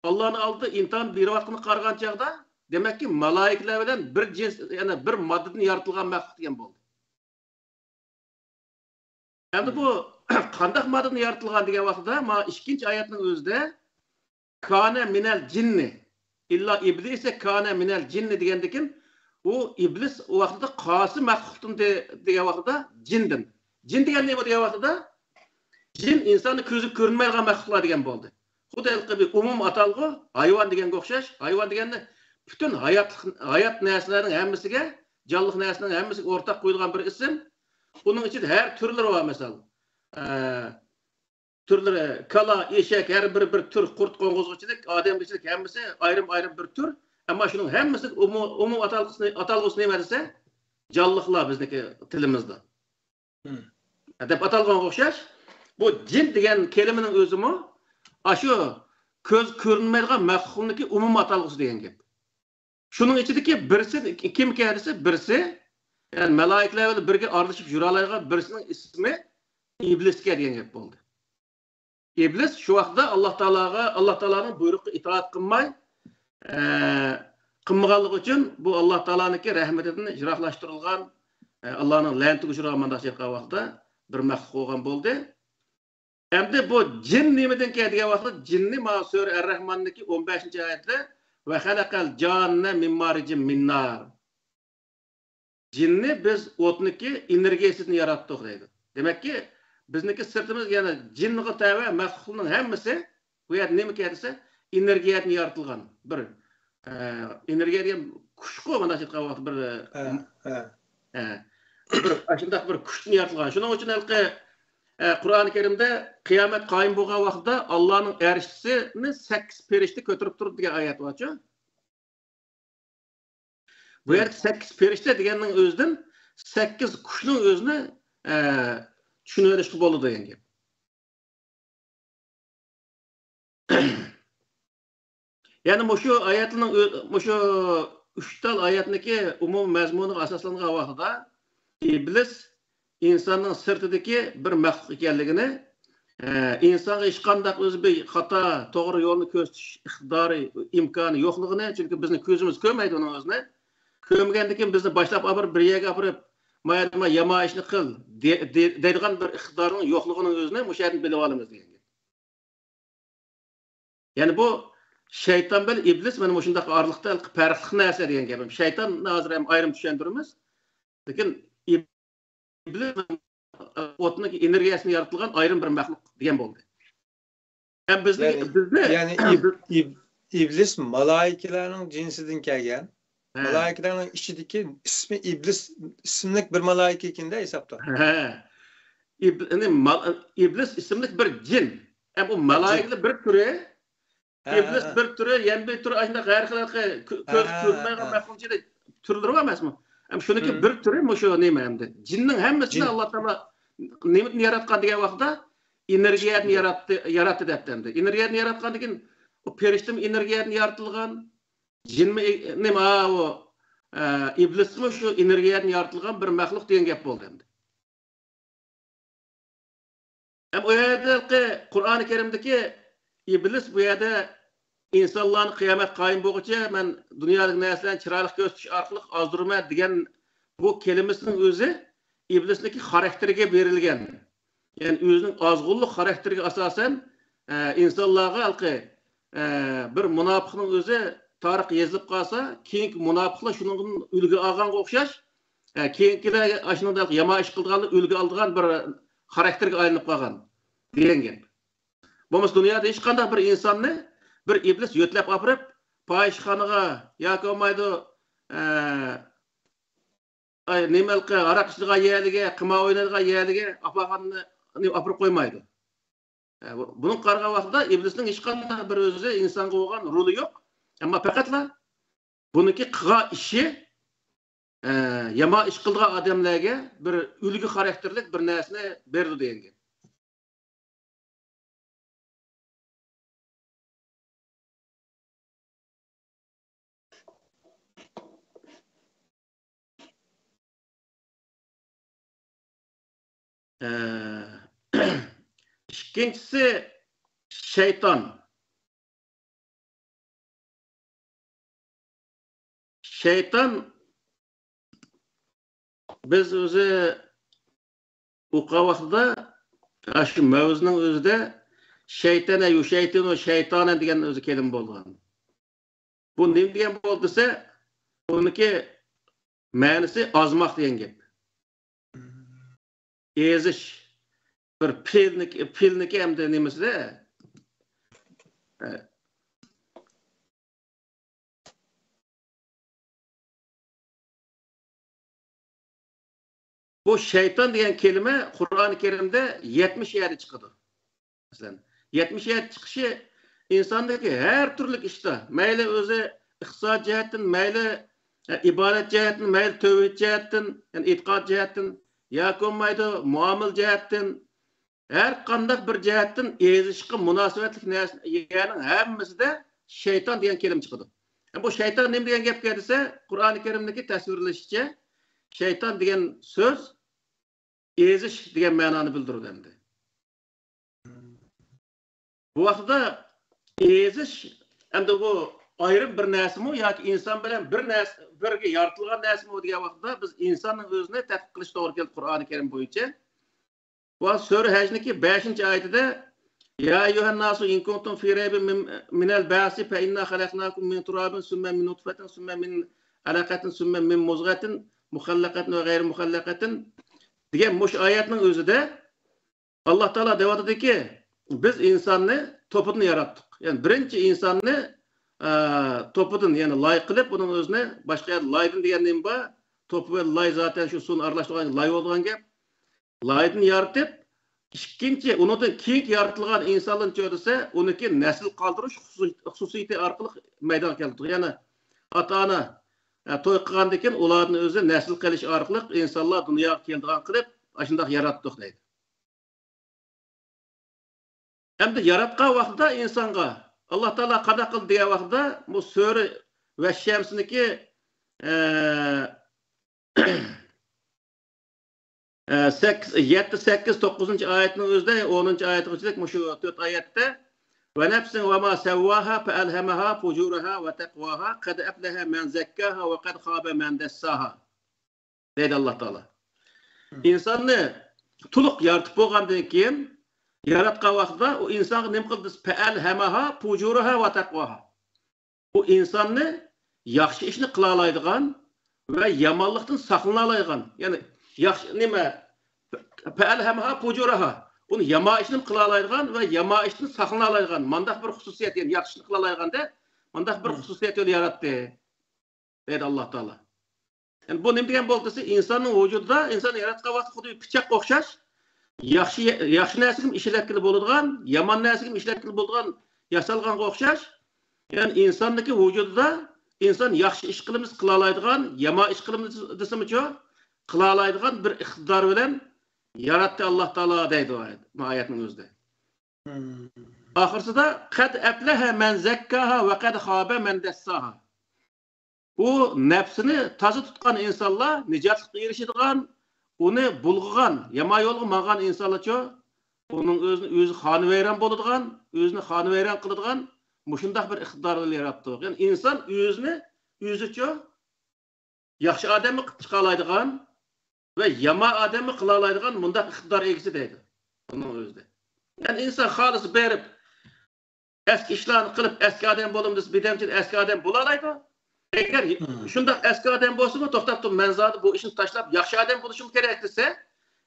ئاللانىڭ ئالدىدا ئىمتىھان بېرىۋاتقىنىغا قارىغان چاغدا، دېمەككى، مالايىكىلەر بىلەن بىر جىنس، يەنى بىر ماددىدىن يارىتىلغان مەخلۇق دېگەن بولدى. ئەمدى بۇ قانداق ماددىدىن يارىتىلغان دېگەن ۋاقتىدا، مانا ئىككىنچى ئايەتنىڭ ئۆزىدە كانە مىنەل جىننى، ئىللا ئىبلىسە كانە مىنەل جىننى دېگەندىكىن، ئۇ ئىبلىس ئۇ ۋاقتىدا قاسى مەخلۇقتىن دېگەن ۋاقتىدا جىندىن. جىن دېگەن نېمە دېگەن ۋاقتىدا؟ جىن ئىنساننىڭ كۆزىگە كۆرۈنمەيدىغان مەخلۇقلار دېگەن بولدى. خۇددى ھېلىقى بىر ئومۇمىي ئاتالغۇ، ھايۋان دېگەنگە ئوخشاش. ھايۋان دېگەننى پۈتۈن ھاياتلىق، ھايات نەرسىلەرنىڭ ھەممىسىگە، جانلىق نەرسىنىڭ ھەممىسىگە ئورتاق قويۇلغان بىر ئىسىم. ئۇنىڭ ئىچىدە ھەر تۈرلىرى بار، مىسال. ئە، تۈرلىرى، كالا، ئېشەك، ھەر بىر، بىر تۈر، قۇرت قوڭغۇزغىچىلىك، ئادەمگىچىلىك، ھەممىسى ئايرىم-ئايرىم بىر تۈر. ئەمما شۇنىڭ ھەممىسى ئومۇ-، ئومۇمىي ئاتالغۇسى، ئاتالغۇسى نېمە دېسە، جانلىقلار بىزنىڭكى تىلىمىزدا. دەپ ئاتالغانغا ئوخشاش. بۇ جىن دېگەن كەلىمىنىڭ ئۆزىمۇ ئاشۇ كۆز كۆرۈنمەيدىغان مەخلۇقنىڭكى ئومۇمىي ئاتالغۇسى دېگەن گەپ. شۇنىڭ ئىچىدىكى بىرسى كىمكەن دېسە، بىرسى، يەنى مەلائىكىلەر بىلەن بىرگە ئارىلىشىپ يۈرەلەيدىغان بىرسىنىڭ ئىسمى ئىبلىسكەن دېگەن گەپ بولدى. ئىبلىس شۇ ۋاقىتتا ئاللا تائالاغا، ئاللا تائالانىڭ بۇيرۇقىغا ئىتائەت قىلماي، ئە، قىلمىغانلىقى ئۈچۈن بۇ ئاللا تائالانىڭكى رەھمىتىدىن يىراقلاشتۇرۇلغان، ئە، ئاللانىڭ لەنىتىگە ئۇچرىغان مانداق ئېيتقان ۋاقىتتا بىر مەخلۇق بولغان بولدى. ئەمدى بۇ جىن نېمىدىن كەلدى دېگەن ۋاقىتتا، جىننى مانا سۈرە ئەر-رەھماندىكى ئون بەشىنچى ئايەتتە، ۋە خەلەقەل جاننە مىن مارىجىم مىن نار. جىننى بىز ئوتنىكى ئېنېرگىيەسىدىن ياراتتۇق دەيدۇ. دېمەككى، بىزنىڭكى سىرتىمىز، يەنى جىنغا تەۋە مەخلۇقنىڭ ھەممىسى، بۇ يەردە نېمىكەن دېسە، ئېنېرگىيەدىن يارىتىلغان بىر، ئە، ئېنېرگىيە دېگەن كۈچقۇ، مانا ئېيتقان ۋاقىتتا بىر، ئە، ئە. ئە، بىر ئاشۇنداق بىر كۈچتىن يارىتىلغان. شۇنىڭ ئۈچۈن ھېلىقى، ئە، قۇرئانى كەرىمدە قىيامەت قايىم بولغان ۋاقتىدا ئاللانىڭ ئەرشىسىنى سەككىز پەرىشتە كۆتۈرۈپ تۇرىدۇ دېگەن ئايەت بارچۇ. بۇ يەردە سەككىز پەرىشتە دېگەننىڭ ئۆزىدىن سەككىز كۈچنىڭ ئۆزىنى، ئە، چۈشىنىۋېلىشقا بولىدۇ دېگەن گەپ. يەنى مۇشۇ ئايەتنىڭ ئۆ-، مۇشۇ ئۈچ تال ئايەتنىڭكى ئومۇمىي مەزمۇنىغا ئاساسلانغان ۋاقتىدا ئىبلىس ئىنساننىڭ سىرتىدىكى بىر مەخلۇق ئىكەنلىكىنى، ئە، ئىنسانغا ھېچقانداق ئۆزى بىر خاتا، توغرا يولنى كۆرسىتىش ئىقتىدارى، ئىمكانى يوقلۇقىنى، چۈنكى بىزنىڭ كۆزىمىز كۆرمەيدۇ ئۇنىڭ ئۆزىنى. كۆرمىگەندىن كېيىن بىزنى باشلاپ ئاپىرىپ، بىر يەرگە ئاپىرىپ، «مايا، مايا، يامان ئىشنى قىل» دە-، دە-، دەيدىغان بىر ئىقتىدارنىڭ يوقلۇقىنىڭ ئۆزىنى مۇشۇ يەردىن بىلىۋالىمىز دېگەن گەپ. يەنى بۇ شەيتان بىلەن ئىبلىس مانا مۇشۇنداق ئارىلىقتا پەرقلىق نەرسە دېگەن گەپ. شەيتان ھازىر ھەم ئايرىم چۈشەندۈرىمىز. لېكىن ئىبلىس ئوتنىڭ ئېنېرگىيەسىدىن يارىتىلغان ئايرىم بىر مەخلۇق دېگەن بولدى. ھەم بىزنى، يەنى، بىزنى يەنى ئىب-، ئىب-، ئىبلىس مالايىكىلەرنىڭ جىنسىدىن كەلگەن. مالايىكىلەرنىڭ ئىچىدىكى ئىسمى ئىبلىس ئىسىملىك بىر مالايىكە ئىكەن-دە ھېسابتا. ھە. ئىب-، يەنى مال-، ئىبلىس ئىسىملىك بىر جىن. ھەم ئۇ مالايىكىلەر بىر تۈرى، ھە، ئىبلىس ھە، بىر تۈرى، يەنە بىر تۈرى، ئاشۇنداق ھەر خىل، خىل كۆ-، كۆز ھە، كۆرمەيدىغان ھە. مەخلۇقنىڭ ئىچىدە تۈرلىرى بار ئەمەسمۇ؟ ھەم شۇنىڭكى ھىم. بىر تۈرى مۇشۇ نېمە ئەمدى؟ جىننىڭ ھەممىسىنى جىن. ئاللا تائالا نېمىدىن ياراتقان دېگەن ۋاقىتتا، ئېنېرگىيەدىن ياراتتى، ياراتتى دەپتۇ ئەمدى. ئېنېرگىيەدىن ياراتقاندىن كېيىن، ئۇ پەرىشتىمۇ ئېنېرگىيەدىن يارىتىلغان، جىنمۇ ئې-، نېمە، ئا، ئۇ، ئە، ئىبلىسمۇ شۇ ئېنېرگىيەدىن يارىتىلغان بىر مەخلۇق دېگەن گەپ بولدى ئەمدى. ھەم ئۇ يەردىكى قۇرئانى كەرىمدىكى ئىبلىس بۇ يەردە ئىنسانلارنى قىيامەت قايىم بولغۇچە مەن دۇنيادىكى نەرسىلەرنى چىرايلىق كۆرسىتىش ئارقىلىق ئازدۇرىمەن دېگەن بۇ كەلىمىسىنىڭ ئۆزى ئىبلىسنىڭكى خاراكتېرىگە بېرىلگەن. يەنى ئۆزىنىڭ ئازغۇنلۇق خاراكتېرىگە ئاساسەن، ئە، ئىنسانلارغا ھېلىقى، ئە، بىر مۇناپىقنىڭ ئۆزى تارىخ يېزىلىپ قالسا، كېيىنكى مۇناپىقلار شۇنىڭدىن ئۈلگە ئالغانغا ئوخشاش، ئە، كېيىنكىلەر ئاشۇنىڭدەك يامان ئىش قىلىدىغانلار ئۈلگە ئالىدىغان بىر خاراكتېرگە ئايلىنىپ قالغان دېگەن گەپ. بولمىسا دۇنيادا ھېچقانداق بىر ئىنساننى بىر ئىبلىس يۆتلەپ ئاپىرىپ، پاھىشىخانىغا ياكى بولمايدۇ، ئە، ئاي، نېمە ھېلىقى ھاراق ئىچىدىغان يەرلىرىگە، قىمار ئوينايدىغان يەرلىرىگە ئاپارغاننى ئاپىرىپ قويمايدۇ. ئە، بۇ-، بۇنىڭغا قارىغان ۋاقىتتا ئىبلىسنىڭ ھېچقانداق بىر ئۆزى ئىنسانغا بولغان رولى يوق. ئەمما پەقەتلا بۇنىڭكى قىلغان ئىشى، ئە، يامان ئىش قىلىدىغان ئادەملەرگە بىر ئۈلگە خاراكتېرلىك بىر نەرسىنى بېرىدۇ دېگەن گەپ. ئىككىنچىسى شەيتان. شەيتان، بىز ئۆزى ئوقۇغان ۋاقتىدا، ئاشۇ مەۋزۇنىڭ ئۆزىدە شەيتان، يۇ شەيتىنۇ شەيتانەن دېگەن ئۆزى كەلىمە بولغان. بۇ نېمە دېگەن بولدى دېسە، بۇنىڭكى مەنىسى ئازماق دېگەن گەپ. ئېزىش. بىر پىلنىكى، پىلنىكى ئەمدى نېمىسىدە؟ بۇ شەيتان دېگەن كەلىمە قۇرئانى كەرىمدە يەتمىش يەردە چىقىدۇ. مەسىلەن، يەتمىش يەردە چىقىشى ئىنساندىكى ھەر تۈرلۈك ئىشتا، مەيلى ئۆزى ئىقتىساد جەھەتتىن، مەيلى، ئە، ئىبادەت جەھەتتىن، مەيلى تەۋھىد جەھەتتىن، يەنى ئېتىقاد جەھەتتىن، ياكى بولمايدۇ مۇئامىلە جەھەتتىن، ھەر قانداق بىر جەھەتتىن ئېزىشقا مۇناسىۋەتلىك نەرسە، يەرنىڭ ھەممىسىدە شەيتان دېگەن كەلىمە چىقىدۇ. بۇ شەيتان نېمە دېگەن گەپكە دېسە، قۇرئانى كەرىمدىكى تەسۋىرلىشىچە، شەيتان دېگەن سۆز ئېزىش دېگەن مەنانى بىلدۈرىدۇ ئەمدى. بۇ ۋاقىتتا ئېزىش، ئەمدى بۇ ئايرىم بىر نەرسىمۇ ياكى ئىنسان بىلەن بىر نەرسە، بىرگە يارىتىلغان نەرسىمۇ دېگەن ۋاقىتتا بىز ئىنساننىڭ ئۆزىنى تەتقىق قىلىش توغرا كېلىدۇ قۇرئانى كەرىم بويىچە. ۋە سۈرە ھەجنىڭكى بەشىنچى ئايىتىدە، يا أيها الناس إن كنتم في ريب من، من البعث فإنا خلقناكم من تراب ثم من نطفة ثم من علقة ثم من مضغة مخلقة وغير مخلقة دېگەن مۇشۇ ئايەتنىڭ ئۆزىدە ئاللا تائالا دەۋاتىدۇكى، بىز ئىنساننى توپىدىن ياراتتۇق. يەنى بىرىنچى ئىنساننى، ئە، توپىدىن، يەنى لاي قىلىپ، ئۇنىڭ ئۆزىنى باشقا يەردە لايدىن دېگەن نېمە بار؟ توپا بىلەن لاي زاتەن شۇ سۇنى ئارىلاشتۇرغان لاي بولىدىغان گەپ. لايدىن يارىتىپ، ئىككىنچى، ئۇنىڭدىن كېيىنكى يارىتىلغان ئىنسانلارنى چۆرىسە، ئۇنىڭكى نەسىل قالدۇرۇش خۇسۇس-، خۇسۇسىيىتى ئارقىلىق مەيدانغا كەلدۇق. يەنى ئاتا-ئانا، ئە، توي قىلغاندىن كېيىن ئۇلاردىن ئۆزى نەسىل قېلىش ئارقىلىق ئىنسانلار دۇنياغا كېلىدىغان قىلىپ، ئاشۇنداق ياراتتۇق دەيدۇ. ئەمدى ياراتقان ۋاقتىدا ئىنسانغا ئاللا تائالا قانداق قىلدى دېگەن ۋاقتىدا، بۇ سۈرە ۋەششەمسنىڭكى، ئە، ئە، سەككىز، يەتتە، سەككىز، توققۇزىنچى ئايەتنىڭ ئۆزىدە، ئونىنچى ئايەتكىچىلىك مۇشۇ تۆت ئايەتتە، ونفس وما سواها فألهمها فجورها وتقواها قد أفلح من زكاها وقد خاب من دساها دەيدۇ ئاللا تائالا. ئىنساننى تولۇق يارىتىپ بولغاندىن كېيىن، ياراتقان ۋاقتىدا ئۇ ئىنسانغا نېمە قىلدى دېسە، فألهمها فجورها وتقواها. ئۇ ئىنساننى ياخشى ئىشنى قىلالايدىغان ۋە يامانلىقتىن ساقلىنالايدىغان، يەنى ياخشى نېمە، فألهمها فجورها، ئۇنى يامان ئىشنى قىلالايدىغان ۋە يامان ئىشتىن ساقلىنالايدىغان مانداق بىر خۇسۇسىيەت، يەنى ياخشى ئىشنى قىلالايدىغاندەك مانداق بىر خۇسۇسىيەت ئۆزى ياراتتى. دەيدۇ ئاللا تائالا. يەنى بۇ نېمە دېگەن بولدى دېسە، ئىنساننىڭ ۋۇجۇدىدا، ئىنسان ياراتقان ۋاقتى خۇددى بىر پىچاققا ئوخشاش، ياخشى، ياخشى نەرسىگىمۇ ئىشلەتكىلى بولىدىغان، يامان نەرسىگىمۇ ئىشلەتكىلى بولىدىغان ياسالغانغا ئوخشاش. يەنى ئىنساننىڭكى ۋۇجۇدىدا ئىنسان ياخشى ئىش قىلىمىز، قىلالايدىغان، يامان ئىش قىلىمىز دېسىمۇچۇ، قىلالايدىغان بىر ئىقتىدار بىلەن ياراتتى ئاللا تائالا دەيدۇ ئايەت-، ئايەتنىڭ ئۆزىدە. مم. ئاخىرسىدا، قەد ئەپلەھە مەن زەككاھا ۋە قەد خابە مەن دەسساھا. ئۇ نەپسىنى تازا تۇتقان ئىنسانلار نىجاتلىققا ئېرىشىدىغان، ئۇنى بۇلغىغان، يامان يولغا ماڭغان ئىنسانلارچۇ، ئۇنىڭ ئۆزىنى ئۆزى خانىۋەيران بولىدىغان، ئۆزىنى خانىۋەيران قىلىدىغان مۇشۇنداق بىر ئىقتىدارنى ياراتتۇق. يەنى ئىنسان ئۆزىنى ئۆزىچۇ ياخشى ئادەممۇ قىلىپ چىقالايدىغان ۋە يامان ئادەممۇ قىلالايدىغان مۇنداق ئىقتىدار ئىگىسى دەيدۇ. بۇنىڭ ئۆزىدە. يەنى ئىنسان خالىسا بېرىپ، ئەسكى ئىشلارنى قىلىپ، ئەسكى ئادەم بولىمەن دېسە، بىردەمچىدە ئەسكى ئادەم بولالايدۇ. ئەگەر مم. شۇنداق ئەسكى ئادەم بولسىمۇ، توختاپ تۇرۇپ، مەن زادى بۇ ئىشنى تاشلاپ، ياخشى ئادەم بولۇشۇم كېرەك دېسە،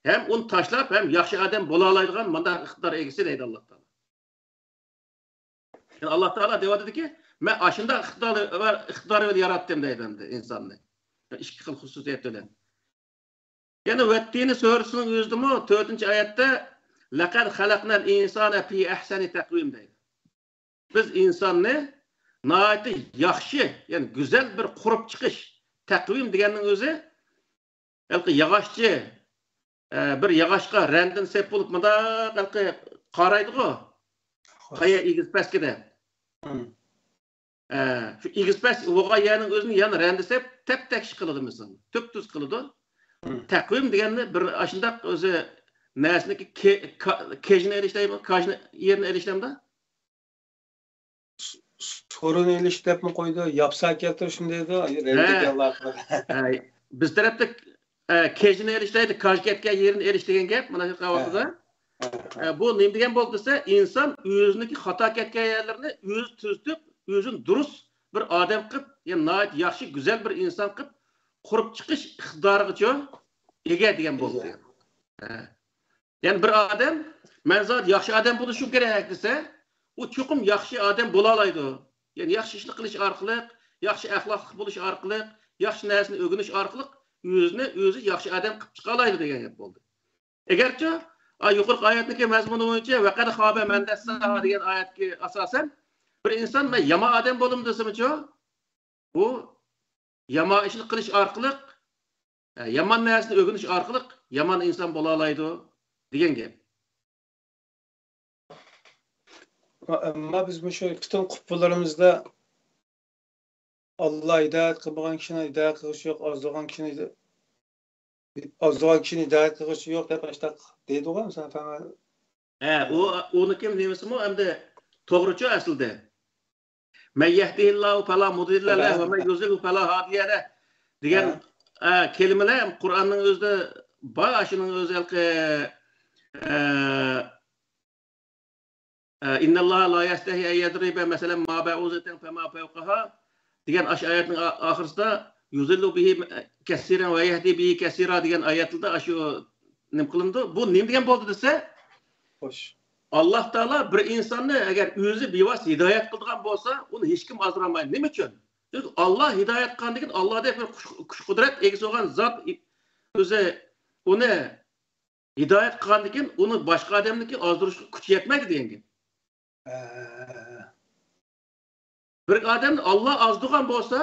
ھەم ئۇنى تاشلاپ، ھەم ياخشى ئادەم بولالايدىغان مۇنداق ئىقتىدار ئىگىسى دەيدۇ ئاللا تائالا. يەنى ئاللا تائالا دەۋاتىدۇكى، مەن ئاشۇنداق ئىقتىدار، ئىقتىدار بىلەن ياراتتىم دەيدۇ ئەمدى ئىنساننى. ئىككى خىل خۇسۇسىيەت بىلەن. يەنە ۋەتتىنى سۈرىسىنىڭ ئۆزىدىمۇ تۆتىنچى ئايەتتە، لەقەد خەلەقنەل ئىنسانە فى ئەھسەنى تەقۋىم دەيدۇ. بىز ئىنساننى ناھايىتى ياخشى، يەنى گۈزەل بىر قۇرۇپ چىقىش. تەقۋىم دېگەننىڭ ئۆزى ھېلىقى ياغاچچى، ئە، بىر ياغاچقا رەندىنى سېپ بولۇپ، مۇنداق ھېلىقى قارايدىغۇ، قايا ئېگىز پەسكىدە. مم. ئە، شۇ ئېگىز پەس بولغان يەرنىڭ ئۆزىنى يەنە رەندە سېپ، تەپ تەكشى قىلىدۇ، مىسال، تۈپتۈز قىلىدۇ. مم. تەقۋىم دېگەننى بىر ئاشۇنداق ئۆزى نەرسىنىڭكى كە-، كا-، كېجىنى ئېلىش دەيمۇ، كاجنى، يېرىنى ئېلىش دەيمۇ؟ سورۇن ئېلىش دەپمۇ قويىدۇ، ياپسا كەلتۈرۈشنى دەيدۇ، رەندىگە ھە. ئالاقىلىق. ھە، بىز تەرەپتە، ئە، كېجىنى ئېلىش دەيدۇ، كاج كەتكەن يېرىنى ئېلىش دېگەن گەپ، مانا شۇ ھە. ۋاقتىدا. ھە، ھە. ئە، بۇ نېمە دېگەن بولدى دېسە، ئىنسان ئۆزىنىڭكى خاتا كەتكەن يەرلىرىنى ئۆزى تۈزىتىپ، ئۆزىنى دۇرۇس بىر ئادەم قىلىپ، يەنى ناھايىتى ياخشى، گۈزەل بىر ئىنسان قىلىپ قۇرۇپ چىقىش ئىقتىدارىغىچۇ ئىگە دېگەن بولدى. ئىگە. ھە. يەنى بىر ئادەم، مەن زادى ياخشى ئادەم بولۇشۇم كېرەك دېسە، ئۇ چوقۇم ياخشى ئادەم بولالايدۇ. يەنى ياخشى ئىشنى قىلىش ئارقىلىق، ياخشى ئەخلاقلىق بولۇش ئارقىلىق، ياخشى نەرسىنى ئۆگىنىش ئارقىلىق ئۆزىنى ئۆزى ياخشى ئادەم قىلىپ چىقالايدۇ دېگەن گەپ بولدى. ئەگەرچۇ، ئا، يۇقىرىقى ئايەتنىڭكى مەزمۇنى بويىچە، ۋەقەد خابە مەن دەسساھا دېگەن ئايەتكە ئاساسەن، بىر ئىنسان، مەن يامان ئادەم بولىمەن دېسىمۇچۇ، بۇ يامان ئىشنى قىلىش ئارقىلىق، يامان نەرسىنى ئۆگىنىش ئارقىلىق يامان ئىنسان بولالايدۇ دېگەن گەپ. ئەمما بىز مۇشۇ پۈتۈن قۇتبىلىرىمىزدە ئاللا ھىدايەت قىلمىغان كىشىنى ھىدايەت قىلغۇسى يوق، ئازدۇرغان كىشىنى، ئازدۇرغان كىشىنى ھىدايەت قىلغۇسى يوق دەپ ئاشتاق دەيدىغۇ، مىسال، ھە، ئۇ، ئۇنىڭكى نېمىسىمۇ ئەمدى توغرىچۇ ئەسلىدە. مەن يەھدىھىللاھۇ فەلا مۇدىللە لەھ ۋە مەن يۇزلىلھۇ فەلا ھادىيە لەھ دېگەن، ھە. ئە، كەلىمىلەر قۇرئاننىڭ ئۆزىدە بار، شۇنىڭ ئۆزى ھېلىقى، ئە، ئە، ئىنناللاھا لا يەستەھيى ئەن يەزرىبە مەسەلەن ما بەئۇزەتەن فەما فەۋقەھا دېگەن ئاشۇ ئايەتنىڭ ئا-، ئاخىرىسىدا يۇزىللۇ بىھى كەسىرەن ۋە يەھدى بىھى كەسىرا دېگەن ئايەتلەردە ئاشۇ نېمە قىلىنىدۇ؟ بۇ نېمە دېگەن بولدى دېسە، خوش. ئاللا تائالا بىر ئىنساننى ئەگەر ئۆزى بىۋاسىتە ھىدايەت قىلىدىغان بولسا، ئۇنى ھېچكىم ئازدۇرالمايدۇ. نېمە ئۈچۈن؟ چۈنكى ئاللا ھىدايەت قىلغاندىكىن، ئاللادەك بىر كۈچ، كۈچ قۇدرەت ئىگىسى بولغان زات ئۆزى ئۇنى ھىدايەت قىلغاندىكىن، ئۇنى باشقا ئادەمنىڭكى ئازدۇرۇشقا كۈچى يەتمەيدۇ دېگەن گەپ. ھە. بىر ئادەمنى ئاللا ئازدۇرغان بولسا،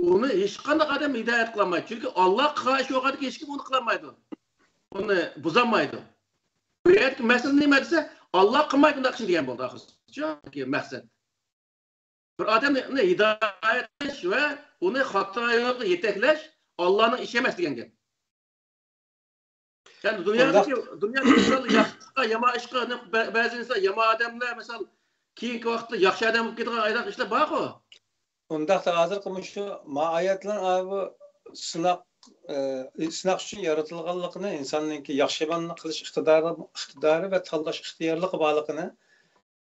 ئۇنى ھېچقانداق ئادەم ھىدايەت قىلالمايدۇ. چۈنكى ئاللا قىلغان ئىش بولغاندىكىن ھېچكىم ئۇنى قىلالمايدۇ. ئۇنى بۇزالمايدۇ. بۇ يەردىكى مەسىلە نېمە دېسە، ئاللا قىلمايدۇ بۇنداق ئىشنى دېگەن بولدى ئاخىرسى. شۇ مەقسەت. بىر ئادەمنى ھىدايەتلەش ۋە ئۇنى خاتا يولغا يېتەكلەش ئاللانىڭ ئىشى ئەمەس دېگەن گەپ. يەنى دۇنيادىكى، دۇنيادا مىسال، ياخشى ئىشقا، يامان ئىشقا، بە-، بەزى ئىنسان يامان ئادەملەر، مىسال، كېيىنكى ۋاقىتتا ياخشى ئادەم بولۇپ كېتىدىغان ئايداق ئىشلار بارغۇ. ئۇنداقتا ھازىرقى مۇشۇ ما ئايەتلەر، ئا، بۇ سىناق، ئە، سىناق ئۈچۈن يارىتىلغانلىقىنى، ئىنساننىڭكى ياخشى ياماننى قىلىش ئىقتىدارى، ئىقتىدارى ۋە تاللاش ئىختىيارلىقى بارلىقىنى،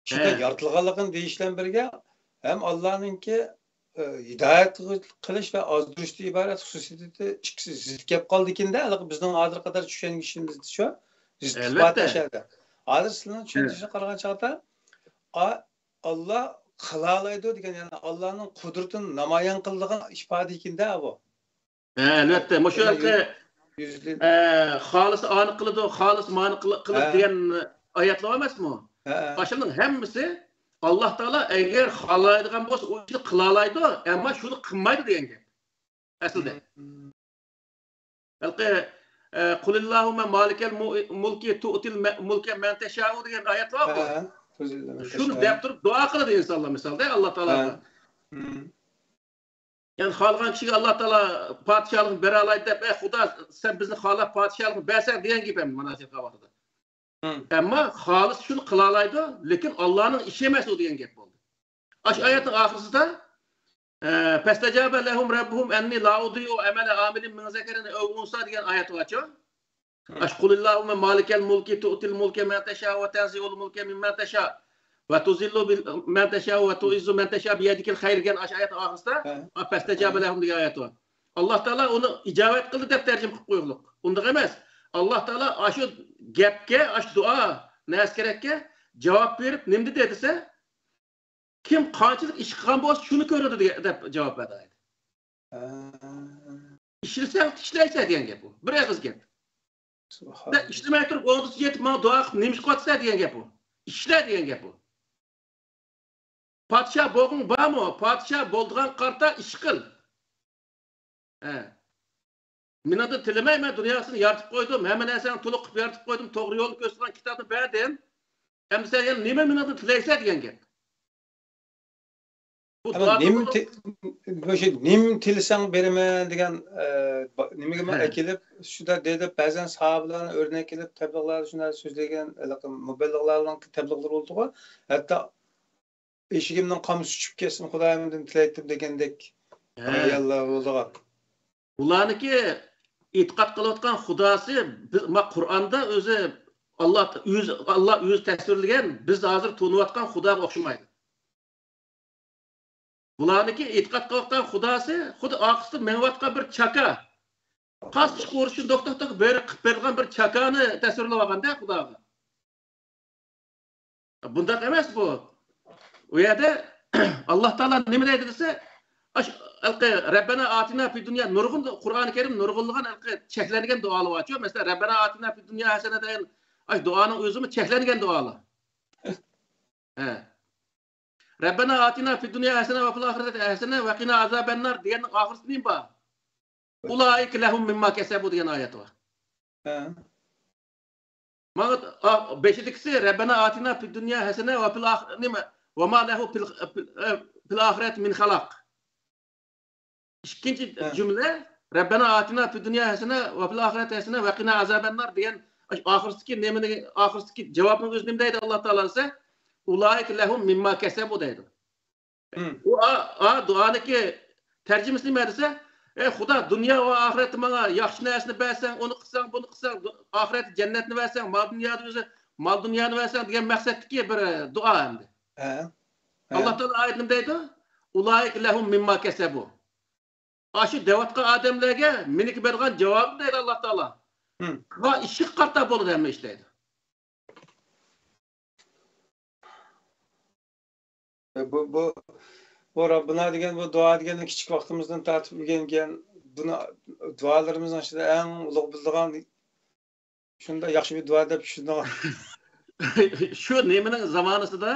شۇنداق ھە. يارىتىلغانلىقىنى دېيىش بىلەن بىرگە، ھەم ئاللانىڭكى، ئە، ھىدايەت قىلىش ۋە ئازدۇرۇشتىن ئىبارەت خۇسۇسىيىتى ئىككىسى زىت كەپ قالىدىكىن-دە، ھېلىقى بىزنىڭ ھازىرغا قەدەر چۈشەنگىنىمىزچە شۇ زىت ئىسپات ئەلۋەتتە. ئەشەدە. ھازىر سىلەرنىڭ ھە. چۈشەنچىسىگە قارىغان چاغدا، ئا-، ئاللا قىلالايدۇ دېگەن، يەنى ئاللانىڭ قۇدرىتىنى نامايان قىلىدىغان ئىپادە ئىكەن-دە بۇ. ھە، ئەلۋەتتە. مۇشۇ ھېلىقى، يۈز-، يۈزلىنىپ. ئە، خالىس ئانى قىلىدۇ، خالىس مانى قىل-، قىلىدۇ ھە. دېگەن ئايەتلەر ئەمەسمۇ؟ ھە، ھە. ئاشۇنىڭ ھەممىسى ئاللا تائالا ئەگەر خالايدىغان بولسا، ئۇ ئىشنى قىلالايدۇ، ئەمما شۇنى قىلمايدۇ دېگەن گەپ. ئەسلىدە. مم. ھېلىقى، ئە، قۇلىللاھۇممە مالىكەل مۇ-، مۇلكى تۇئتىل مە-، مۇلكە مەن تەشائۇ دېگەن ئايەت بارغۇ. ھە، تۇزىللە مەن شۇنى تەشائۇ. دەپ تۇرۇپ دۇئا قىلىدۇ ئىنسانلار مىسالدا ئاللا تائالاغا. ھە. مم. يەنى خالىغان كىشىگە ئاللا تائالا پادىشاھلىقنى بېرەلايدۇ دەپ، ئەي خۇدا، سەن بىزنى خالاپ پادىشاھلىقنى بەرسەن دېگەن گېپى ئەمدى مۇناجات قىلغان ۋاقتىدا. مم. ئەمما خالىس شۇنى قىلالايدۇ، لېكىن ئاللانىڭ ئىشى ئەمەس ئۇ دېگەن گەپ بولدى. ئاش ئايەتنىڭ ئاخىرسىدا، ئە، فەستەجابە لەھۇم رەببۇھۇم ئەننى لا ئۇدىئۇ ئەمەلە ئامىلىن مىن زەكەرىن ئەۋ ئۇنسا دېگەن ئايەت بارچۇ. مم. ئاش قۇلىللاھۇممە مالىكەل مۇلكى تۇئتىل مۇلكە مەن تەشائۇ ۋە تەنزىئۇل مۇلكە مىممەن تەشائۇ ۋە تۇزىللۇ بىل-، مەن تەشائۇ ۋە تۇئىززۇ مەن تەشائۇ بىيەدىكەل خەير دېگەن ئاش ئايەتنىڭ ئاخىرسىدا، ھە. ئا، فەستەجابە ھە. لەھۇم دېگەن ئايەت بار. ئاللا تائالا ئۇنى ئىجابەت قىلدى دەپ تەرجىمە قىلىپ قويغۇلۇق. ئۇنداق ئەمەس. ئاللا تائالا ئاشۇ گەپكە، ئاشۇ دۇئا نەسكەرەككە جاۋاب بېرىپ نېمە دېدى دېسە، كىم قانچىلىك ئىش قىلغان بولسا، شۇنى كۆرىدۇ دېگەن، دەپ جاۋاب بەردى ئايەت. ھە. ئىشلىسەڭ، ئىشلەيسەن دېگەن گەپ ئۇ. بىر ئېغىز گەپ. سەن سۇبھاناللا. ئىشلىمەي تۇرۇپ، ئوڭدىسى يېتىپ، ماڭا دۇئا قىلىپ، نېمە ئىش قىلىۋاتىسەن دېگەن گەپ ئۇ. ئىشلە دېگەن گەپ ئۇ. پادىشاھ بولغۇڭ بارمۇ؟ پادىشاھ بولىدىغان قارىتا ئىش قىل. ھە. مېنىڭدىن تىلىمەي، مەن دۇنياسىنى يارىتىپ قويدۇم، ھەممە نەرسەڭنى تولۇق قىلىپ يارىتىپ قويدۇم، توغرا يولنى كۆرسىتىدىغان كىتابنى بەردىم. ئەمدى سەن يەنە نېمە مېنىڭدىن تىلەيسەن دېگەن گەپ. بۇ ئەمما دۇئا نېمە بولۇپ تى-، مۇشۇ نېمە تىلىسەڭ بېرىمەن دېگەن، ئە، با-، نېمىگىمۇ ھە. ئەكېلىپ، شۇنداق دەيدۇ، بەزەن ساھابىلەرنى ئۆرنەك ئېلىپ، تەبلىغلاردا شۇنداق سۆزلىگەن، ھېلىقى مۇبەللىغلارنىڭ تەبلىغلىرى بولىدىغۇ، ھەتتا ئېشىكىمنىڭ قامىسى چۈشۈپ كەتسۇن، خۇدايىمدىن تىلەيتتىم دېگەندەك ھە. ئاياللار بولىدىغان. ئۇلارنىڭكى ئېتىقاد قىلىۋاتقان خۇداسى، بىز، ما، قۇرئاندا ئۆزى ئاللا، ئۆزى، ئاللا ئۆزى تەسۋىرلىگەن، بىز ھازىر تونۇۋاتقان خۇداغا ئوخشىمايدۇ. بۇلارنىڭكى ئېتىقاد قىلىۋاتقان خۇداسى خۇددى ئارقىسىدا مېڭىۋاتقان بىر چاكا. قاچىلىق ئۇرۇشنى دوق، دوق، دوق، بېرىپ قىلىپ بېرىدىغان بىر چاكانى تەسۋىرلەۋالغاندا خۇداغا. بۇنداق ئەمەس بۇ. ئۇ يەردە ئاللا تائالا نېمە دەيدۇ دېسە، ئاش-، ھېلىقى رەببەنا ئاتىنا فىد دۇنيا نۇرغۇن، قۇرئانى كەرىم نۇرغۇنلىغان ھېلىقى چەكلەنگەن دۇئالار بارچۇ. مەسىلەن، رەببەنا ئاتىنا فىد دۇنيا ھەسەنە دېگەن، ئاش دۇئانىڭ ئۆزىمۇ چەكلەنگەن دۇئالار. ھە. رەببەنا ئاتىنا فىد دۇنيا ھەسەنە ۋە فىل ئاخىرەتى ھەسەنە ۋە قىنا ئازابەننار دېگەننىڭ ئاخىرىسىدا نېمە بار؟ ئۇلائىكە لەھۇم مىمما كەسەبۇ دېگەن ئايەت بار. ھە. مانا، ئا، بېشىدىكىسى رەببەنا ئاتىنا فىد دۇنيا ھەسەنە ۋە فىل ئاخ-، نېمە؟ ۋە ما لەھۇ فىل، فىل، ئە، فىل ئاخىرەتى مىن خالاق. ئىككىنچى ھە. جۈملە، رەببەنا ئاتىنا فىد دۇنيا ھەسەنە ۋە فىل ئاخىرەتى ھەسەنە ۋە قىنا ئازابەننار دېگەن ئاخىرسىدىكى نېمىنى، ئاخىرسىدىكى جاۋابنىڭ ئۆزى نېمە دەيدۇ ئاللا تائالا دېسە، ئۇلائىكە لەھۇم مىمما كەسەبۇ دەيدۇ. مم. ئۇ ئا، ئا دۇئانىڭكى تەرجىمىسى نېمە دېسە، ئەي خۇدا، دۇنيا ۋە ئاخىرەتتە ماڭا ياخشى نەرسىنى بەرسەڭ، ئۇنى قىلساڭ، بۇنى قىلساڭ، دۇ-، ئاخىرەتتە جەننەتنى بەرسەڭ، مال دۇنيادا ئۆزى، مال دۇنيانى بەرسەڭ دېگەن مەقسەتتىكى بىر، ئە، دۇئا ئەمدى. ھە. ھە. ئاللا تائالا ئايەتتە نېمە دەيدۇ؟ ئۇلائىكە لەھۇم مىمما كەسەبۇ. ئاشۇ دەۋاتقان ئادەملەرگە مېنىڭكى بېرىدىغان جاۋابىم دەيدۇ ئاللا تائالا. ھم. قىلغان ئىشىغا قارىتا بولىدۇ ھەممە ئىش دەيدۇ. بۇ، بۇ، بۇ رەببىنا دېگەن، بۇ دۇئا دېگەننى كىچىك ۋاقتىمىزدىن تارتىپ ئۆگەنگەن، بۇنى دۇئالىرىمىزنىڭ ئىچىدە ئەڭ ئۇلۇغ بىلىدىغان، شۇنداق ياخشى بىر دۇئا دەپ چۈشىنىدىغان. شۇ نېمىنىڭ زامانىسىدا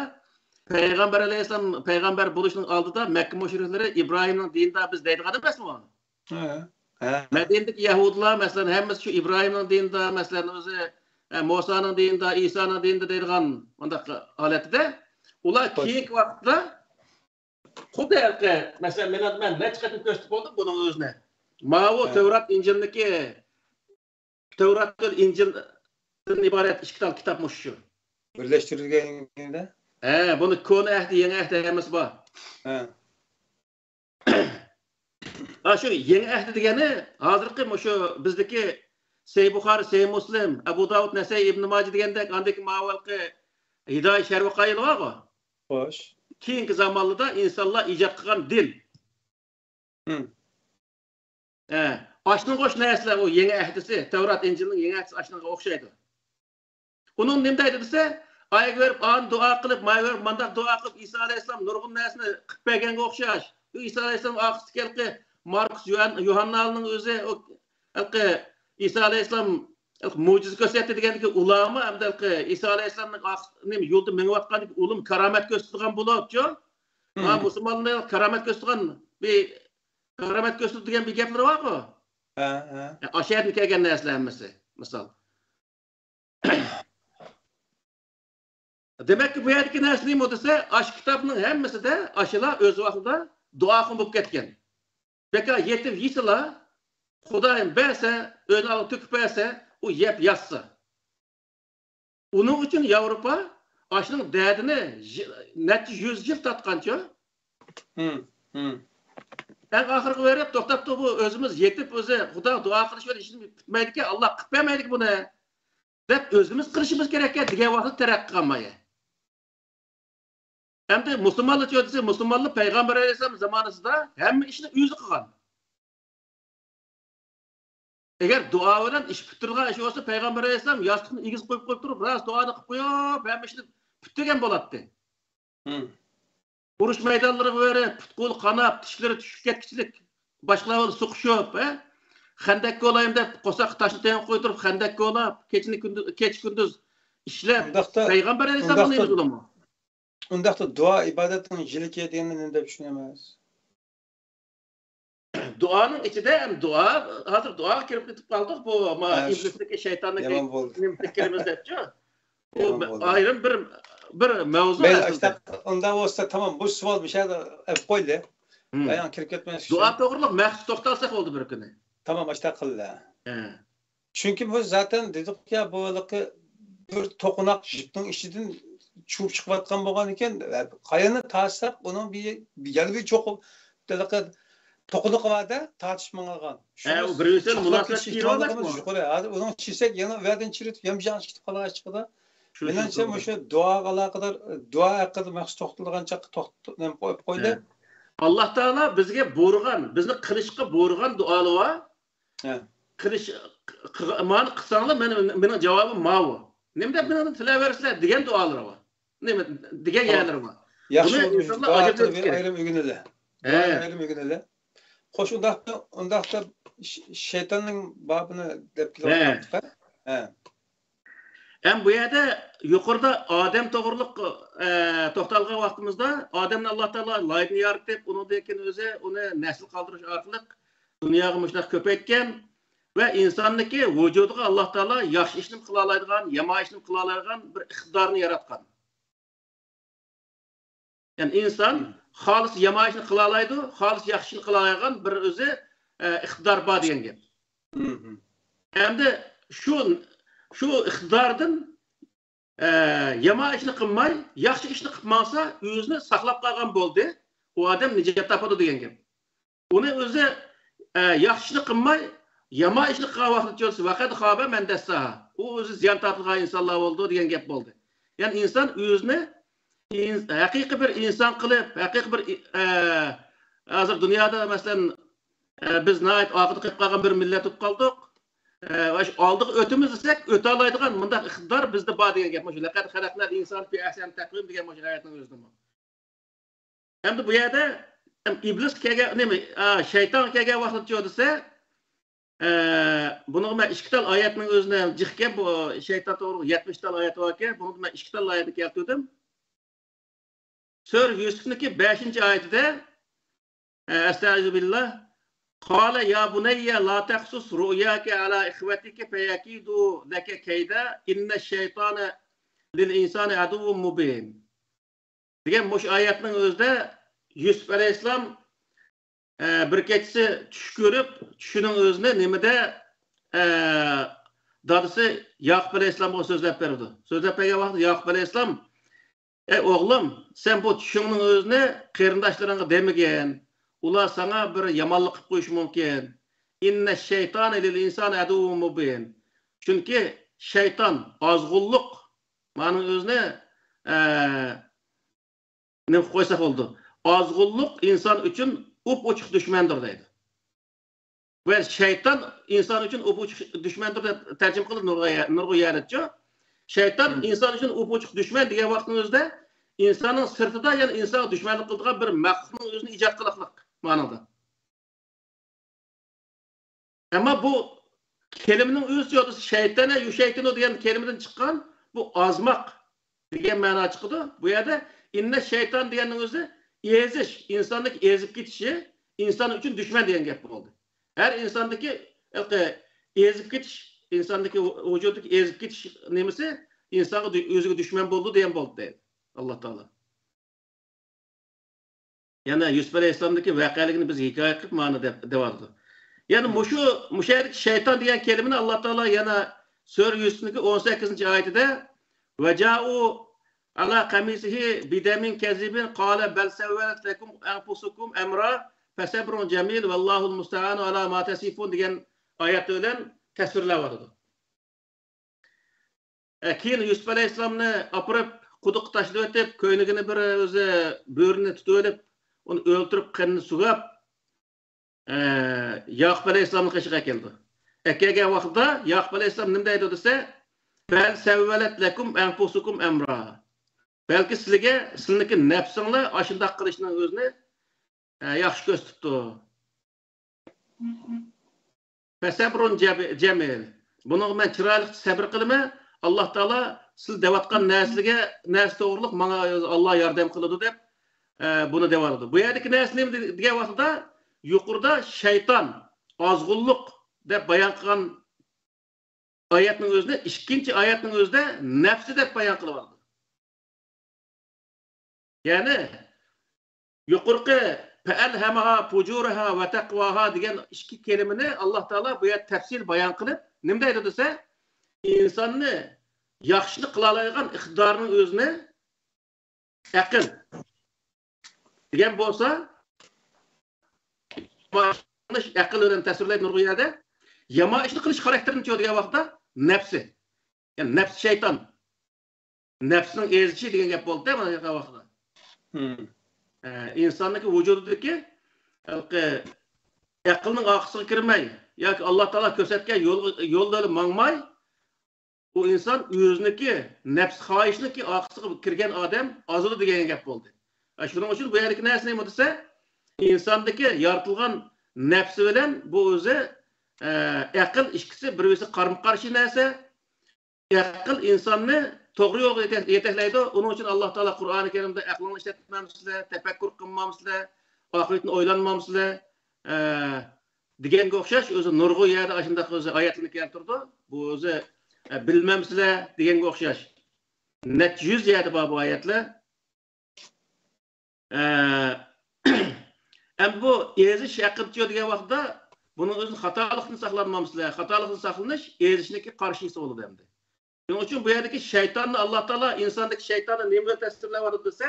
پەيغەمبەر ئەلەيھىسسالام پەيغەمبەر بولۇشنىڭ ئالدىدا مەككە مۇشرىكلىرى ئىبراھىمنىڭ دىنىدا بىز دەيدىغان ئەمەسمۇ؟ ھە. ھە. مەدىنىدىكى يەھۇدىيلار، مەسىلەن، ھەممىسى شۇ ئىبراھىمنىڭ دىنىدا، مەسىلەن، ئۆزى، ئە، مۇسانىڭ دىنىدا، ئىسانىڭ دىنىدا دەيدىغان مۇنداق ھالەتتە، ئۇلار خوش. كېيىنكى ۋاقىتتا خۇددى ھېلىقى، مەسىلەن، مېنىڭ، مەن نەچچە قېتىم كۆرسىتىپ بولدۇم بۇنىڭ ئۆزىنى. ماۋۇ ھە. تەۋرات، ئىنجىلنىكى، تەۋرات ۋە ئىنجىلدىن ئىبارەت ئىككى تال كىتاب مۇشۇ. بىرلەشتۈرۈلگەندە؟ ھە، بۇنى كونا ئەھدى، يېڭى ئەھدى ھەممىسى بار. ھە. ھا، شۇ يېڭى ئەھدى دېگەننى ھازىرقى مۇشۇ بىزدىكى سەھىھ بۇخارى، سەھىھ مۇسلىم، ئەبۇ داۋۇد، نەسەئى، ئىبنى ماجە دېگەندەك، ئاندىكى ماۋۇ ھېلىقى ھىدايە شەرۋى قايىل بارغۇ. خوش. كېيىنكى زامانلاردا ئىنسانلار ئىجاد قىلغان دىن. ھم. ھە، ئاشۇنىڭغا ئوخشاش نەرسىلەر ئۇ يېڭى ئەھدىسى، تەۋرات، ئىنجىلنىڭ يېڭى ئەھدىسى ئاشۇنىڭغا ئوخشايدۇ. ئۇنىڭ نېمە دەيدۇ دېسە، ئايغا بېرىپ ئانى دۇئا قىلىپ، مايغا بېرىپ مانداق دۇئا قىلىپ، ئىسا ئەلەيھىسسالام نۇرغۇن نەرسىنى قىلىپ بەرگەنگە ئوخشاش. ئۇ ئىسا ئەلەيھىسسالام ئارقىسىدىكى ھېلىقى ماركۇس يوھان-، يوھاننانىڭ ئۆزى، ئۇ ھېلىقى ئىسا ئەلەيھىسسالام ھېلىقى مۆجىزە كۆرسەتتى دېگەندىكى ئۇلارمۇ ئەمدى ھېلىقى ئىسا ئەلەيھىسسالامنىڭ ئارقىسى-، نېمە، يولدا مېڭىۋاتقاندىكى ئۇلىمۇ كارامەت كۆرسىتىدىغان بولۇپچۇ؟ ھە، مۇسۇلمانلارنى كارامەت كۆرسىتىدىغان بىر، كارامەت كۆرسىتىدۇ دېگەن بىر گەپلىرى بارغۇ؟ ھە، ھە. ئاشۇ يەردىن كەلگەن نەرسىلەر ھەممىسى، مىسال. دېمەككى، بۇ يەردىكى نەرسە نېمە دېسە، ئاشۇ كىتابنىڭ ھەممىسىدە ئاشۇلار ئۆز ۋاقتىدا دۇئاخۇن بولۇپ كەتكەن. بىكار يېتىپ يېسىلا، خۇدايىم بەرسە، ئۆينىڭ ئالدىغا تۆكۈپ بەرسە، ئۇ يەپ ياتسا. ئۇنىڭ ئۈچۈن ياۋروپا ئاشۇنىڭ دەردىنى يى-، نەچچە يۈز يىل تارتقانچۇ؟ ھىم، ھىم. ئەڭ ئاخىرىغا بېرىپ توختاپتۇ، بۇ ئۆزىمىز يېتىپ ئۆزى خۇداغا دۇئا قىلىش بىلەن ئىشىمىز پۈتمەيدىكەن، ئاللا قىلىپ بەرمەيدىكەن بۇنى. دەپ ئۆزىمىز قىلىشىمىز كېرەككەن دېگەن ۋاقىتتا تەرەققىي قىلالمايدۇ. ئەمدى مۇسۇلمانلارچۇ دېسە، مۇسۇلمانلار پەيغەمبەر ئەلەيھىسسالام زامانىسىدا ھەممە ئىشنى ئۆزى قىلغان. ئەگەر دۇئا بىلەن ئىش پۈتتۈرىدىغان ئىش بولسا، پەيغەمبەر ئەلەيھىسسالام ياستۇقنى ئېگىز قويۇپ، قويۇپ تۇرۇپ، راست دۇئانى قىلىپ قويۇپ، ھەممە ئىشنى پۈتتۈرگەن بولاتتى. ھىم. ئۇرۇش مەيدانلىرىغا بېرىپ، پۇت-قولى قاناپ، چىشلىرى چۈشۈپ كەتكۈچىلىك، باشقىلار بىلەن سوقۇشۇپ، ھە؟ خەندەك كولايمەن دەپ، قورساققا تاشنى تېڭىپ قويدۇرۇپ، خەندەك كولاپ، كېچىنى كۈندۈز، كېچە-كۈندۈز ئىشلەپ، ئۇنداقتا، پەيغەمبەر ئەلەيھىسسالام ئۇنداقتا، ئۇنى ئۇنداقتا دۇئا ئىبادەتنىڭ يىلى كېلىدىغىنىنى نېمە دەپ چۈشىنىمىز؟ دۇئانىڭ ئىچىدە ھەم دۇئا، ھازىر دۇئاغا كىرىپ كېتىپ قالدۇق، بۇ، ما، ھە، ئىبلىسنىڭكى، شەيتاننىڭكى يامان بولدى. نېمىسىگە كىرىمىز دەپچۇ. بۇ يامان بولدى. ئايرىم بىر، بىر مەۋزۇ مەيلى، ئەسلىدە. ئاشتا-، ئۇنداق بولسا، تامام، بۇ سوئال بۇ يەردە ئېلىپ قويلى. ھىم. بايان كىرىپ كەتمەس دۇئا ئۈچۈن. توغرۇلۇق مەخسۇس توختالساق بولدى بىر كۈنى. تامام، ئاشتا قىللا. ھە. چۈنكى بۇ زاتەن دېدۇق يا، بۇ ھېلىقى بىر توقۇناق جىپنىڭ ئىچىدىن چۈشۈپ چىقىۋاتقان بولغان ئىكەن، قايىنى تارتساق، ئۇنىڭ بىر، بىر يەنە بىر چوقۇم ھېلىقى توقۇنىقى بار-دە، تارتىشىپ ماڭغان. ھە، ئۇ بىر-بىرسى بىلەن مۇناسىۋەت كېلىۋالمايدۇ. يۇقىرى. ھازىر ئۇنىڭ چىسەك يەنە ئۇ يەردىن چىرىتىپ، يەمشەڭ كېتىپ قالغان ئىش چىقىدۇ. شۇ، شۇ مېنىڭچە، توغرا. مۇشۇ دۇئاغا ئالاقىدار، دۇئا ھەققىدە مەخسۇس توختىلىدىغان چاغقا توخت-، نېمە قويۇپ قويدى. ھە. ئاللا تائالا بىزگە بۇيرۇغان، بىزنى قىلىشقا بۇيرۇغان دۇئالار بار. ھە. قىلىش، قىغ-، مانى قىلساڭلار، مېنىڭ، مېنىڭ جاۋابىم ماۋۇ. نېمە دەپ مېنىڭدىن تىلەۋەرسىلەر دېگەن دۇئالىرى بار. نېمە دېگەن يەرلىرى بار. ياخشى بولدى، ئىنسانلار دۇئا ئاجرىتىپ قىلىپ كېرەك. ئايرىم ئۆگىنىلى. ھە. دۇئا ئايرىم ئۆگىنىلى. خوش، ئۇنداقتا، ئۇنداقتا ش-، شەيتاننىڭ بابىنى دەپ كېلىۋاتقانتۇق-ھە. ھە. ھەم بۇ يەردە يۇقىرىدا ئادەم توغرۇلۇق، ئە، توختالغان ۋاقتىمىزدا، ئادەمنى ئاللا تائالا لايدىن يارىتىپ، ئۇنىڭدىن كېيىن ئۆزى ئۇنى نەسىل قالدۇرۇش ئارقىلىق دۇنياغا مۇشۇنداق كۆپەيتكەن ۋە ئىنساننىڭكى ۋۇجۇدىغا ئاللا تائالا ياخشى ئىشنى قىلالايدىغان، يامان ئىشنى قىلالايدىغان بىر ئىقتىدارنى ياراتقان. يەنى ئىنسان خالىس يامان ئىشنى قىلالايدۇ، خالىس ياخشى ئىشنى قىلالايدىغان بىر ئۆزى، ئە، ئىقتىدار بار دېگەن گەپ. ھەمدە شۇ، شۇ ئىقتىداردىن، ئە، يامان ئىشنى قىلماي، ياخشى ئىشنى قىلىپ ماڭسا، ئۆزىنى ساقلاپ قالغان بولدى. ئۇ ئادەم نىجات تاپىدۇ دېگەن گەپ. ئۇنى ئۆزى، ئە، ياخشى ئىشنى قىلماي، يامان ئىشنى قىلغان ۋاقتىچۇ، ۋەقەد خابە مەن دەسساھا. ئۇ ئۆزى زىيان تارتىدىغان ئىنسانلار بولىدۇ دېگەن گەپ بولدى. يەنى ئىنسان ئۆزىنى ئىن-، ھەقىقىي بىر ئىنسان قىلىپ، ھەقىقىي بىر ئى-، ئە، ھازىر دۇنيادا، مەسىلەن، ئە، بىز ناھايىتى ئارقىدا قېلىپ قالغان بىر مىللەت بولۇپ قالدۇق. ئە، ۋە شۇ ئالدىغا ئۆتىمىز دېسەك، ئۆتەلايدىغان مۇنداق ئىقتىدار بىزدە بار دېگەن گەپ مۇشۇ. لەقەد خەلەقنەل ئىنسانە فى ئەھسەنى تەقۋىم دېگەن مۇشۇ ئايەتنىڭ ئۆزىدىمۇ. ئەمدى بۇ يەردە ئىبلىسقا كەلگەن، نېمە، ئا، شەيتانغا كەلگەن ۋاقتىچۇ دېسە، ئە، بۇنىڭغا مەن ئىككى تال ئايەتنىڭ ئۆزىنى جىقكەن، بۇ شەيتان توغرۇلۇق يەتمىش تال ئايەت باركەن، بۇنىڭغا مەن ئىككى تال ئايەتنى كەلتۈردۈم. سۈرە يۈسۈفنىڭكى بەشىنچى ئايىتىدە، ئە، ئەستەئىزۇ بىللا. قال يا بني لا تقصص رؤياك على إخوتك فيكيدوا لك كيدا إن الشيطان للإنسان عدو مبين. دېگەن مۇشۇ ئايەتنىڭ ئۆزىدە يۈسۈپ ئەلەيھىسسالام، ئە، بىر كېچىسى چۈش كۆرۈپ، چۈشىنىڭ ئۆزىنى نېمىدە، ئە، دادىسى ياقۇپ ئەلەيھىسسالامغا سۆزلەپ بېرىدۇ. سۆزلەپ بەرگەن ۋاقتىدا ياقۇپ ئەلەيھىسسالام، ئەي ئوغلۇم، سەن بۇ چۈشۈڭنىڭ ئۆزىنى قېرىنداشلىرىڭغا دېمىگىن. ئۇلار ساڭا بىر يامانلىق قىلىپ قويۇشى مۇمكىن. إن الشيطان للإنسان عدو مبين. چۈنكى شەيتان ئازغۇنلۇق، مانىڭ ئۆزىنى، ئە، نېمە قىلىپ قويساق بولىدۇ؟ ئازغۇنلۇق ئىنسان ئۈچۈن ئوپئوچۇق دۈشمەندۇر دەيدۇ. ۋە شەيتان ئىنسان ئۈچۈن ئوپئوچۇق دۈشمەندۇر دەپ تەرجىمە قىلىدۇ نۇرغۇن يە-، نۇرغۇن يەرلەرچۇ. شەيتان ئىنسان ئۈچۈن ئوپئوچۇق دۈشمەن دېگەن ۋاقىتنىڭ ئۆزىدە ئىنساننىڭ سىرتىدا يەنە ئىنسانغا دۈشمەنلىك قىلىدىغان بىر مەخلۇقنىڭ ئۆزىنى ئىجاد قىلىقلىق مانىدا. ئەمما بۇ كەلىمىنىڭ ئۆزى يوق، شەيتەنە يۇشەيتىنۇ دېگەن كەلىمىدىن چىققان بۇ ئازماق دېگەن مەنا چىقىدۇ. بۇ يەردە ئىننە شەيتان دېگەننىڭ ئۆزى ئېزىش، ئىنساننىڭ ئېزىپ كېتىشى، ئىنسان ئۈچۈن دۈشمەن دېگەن گەپ بولدى. ھەر ئىنساندىكى ھېلىقى ئېزىپ كېتىش، ئىنساندىكى ۋۇجۇدىدىكى ئېزىپ كېتىش نېمىسى ئىنسانغا دۈ-، ئۆزىگە دۈشمەن بولىدۇ دېگەن بولدى دەيدۇ ئاللا تائالا. يەنە يۈسۈپ ئەلەيھىسسالامدىكى ۋەقەلىكنى بىز ھېكايە قىلىپ مانا دەپ، دەۋاتىدۇ. يەنە مۇشۇ، مۇشۇ يەردىكى شەيتان دېگەن كەلىمىنى ئاللا تائالا يەنە سۈرە يۈسۈپنىڭكى ئون سەككىزىنچى ئايىتىدە، «وجاءوا على قميصه بدم كذب قالوا بل سولت لكم أنفسكم أمرا فصبر جميل والله المستعان على ما تصفون» دېگەن ئايەت بىلەن تەسۋىرلەۋاتىدۇ. ئە، كېيىن يۈسۈپ ئەلەيھىسسالامنى ئاپىرىپ، قۇدۇققا تاشلىۋېتىپ، كۆينىكىنى بىر ئۆزى بۆرىنى تۇتۇۋېلىپ، ئۇنى ئۆلتۈرۈپ، قېنىنى سۇغاپ، ئە، ياقۇپ ئەلەيھىسسالامنىڭ قېشىغا ئەكەلدى. ئەكەلگەن ۋاقتىدا ياقۇپ ئەلەيھىسسالام نېمە دەيدۇ دېسە، بل سولت لكم أنفسكم أمرا. بەلكى سىلىگە، سىلىنىڭكى نەپسىڭلار ئاشۇنداق قىلىشنىڭ ئۆزىنى، ئە، ياخشى كۆرسىتىپتۇ. فصبر جب-، جميل. بۇنىڭغا مەن چىرايلىق سەبر قىلىمەن. ئاللا تائالا سىز دەۋاتقان نەرسىگە، نەرسە توغرۇلۇق ماڭا ئاللا ياردەم قىلىدۇ دەپ، ئە، بۇنى دەۋاتىدۇ. بۇ يەردىكى نەرسە نېمە دېگەن ۋاقتىدا يۇقىرىدا شەيتان، ئازغۇنلۇق دەپ بايان قىلغان ئايەتنىڭ ئۆزىنى، ئىككىنچى ئايەتنىڭ ئۆزىدە نەپسى دەپ بايان قىلىۋالدى. يەنى يۇقىرىقى فألهمها فجورها وتقواها دېگەن ئىككى كەلىمىنى ئاللا تائالا بۇ يەردە تەپسىلىي بايان قىلىپ، نېمە دەيدۇ دېسە، ئىنساننى ياخشىنى قىلالايدىغان ئىقتىدارنىڭ ئۆزىنى ئەقىل دېگەن بولسا، يامان ئىشنى قىلىش ئەقىل بىلەن تەسۋىرلەيدۇ نۇرغۇن يەردە. يامان ئىشنى قىلىش خاراكتېرىنى چۆ دېگەن ۋاقىتتا نەپسى. يەنى نەپس شەيتان. نەپسنىڭ ئېزىشى دېگەن گەپ بولدى مانا بۇ ۋاقىتتا. ئە، ئىنساننىڭكى ۋۇجۇدىدىكى ھېلىقى ئەقىلنىڭ ئارقىسىغا كىرمەي ياكى ئاللا تائالا كۆرسەتكەن يول، يولدا ماڭماي، ئۇ ئىنسان ئۆزىنىڭكى نەپس خاھىشىنىڭكى ئارقىسىغا كىرگەن ئادەم ئازىدۇ دېگەن گەپ بولدى. ئە، شۇنىڭ ئۈچۈن بۇ يەردىكى نەرسە نېمە دېسە، ئىنساندىكى يارىتىلغان نەپسى بىلەن بۇ ئۆزى، ئە، ئەقىل ئىككىسى بىر-بىرسىگە قارمۇ-قارشى نەرسە. ئەقىل ئىنساننى توغرا يولغا يېتە-، يېتەكلەيدۇ. ئۇنىڭ ئۈچۈن ئاللا تائالا قۇرئانى كەرىمدە ئەقلىڭلارنى ئىشلەتمەمسىلەر، تەپەككۇر قىلمامسىلەر، ئاخىرەتنى ئويلانمامسىلەر، ئە، دېگەنگە ئوخشاش ئۆزى نۇرغۇن يەردە ئاشۇنداق ئۆزى ئايەتلەرنى كەلتۈرىدۇ. بۇ ئۆزى، ئە، بىلمەمسىلەر دېگەنگە ئوخشاش. نەچچە يۈز يەردە بار بۇ ئايەتلەر. ئە، ئەمدى بۇ ئېزىش ھەققىدە دېگەن ۋاقىتتا بۇنىڭ ئۆزىنى خاتالىقتىن ساقلانمامسىلەر؟ خاتالىقتىن ساقلىنىش ئېزىشنىڭكى قارشىسى بولىدۇ ئەمدى. شۇنىڭ ئۈچۈن بۇ يەردىكى شەيتاننى ئاللا تائالا ئىنساندىكى شەيتاننى نېمە بىلەن تەسۋىرلەۋاتىدۇ دېسە،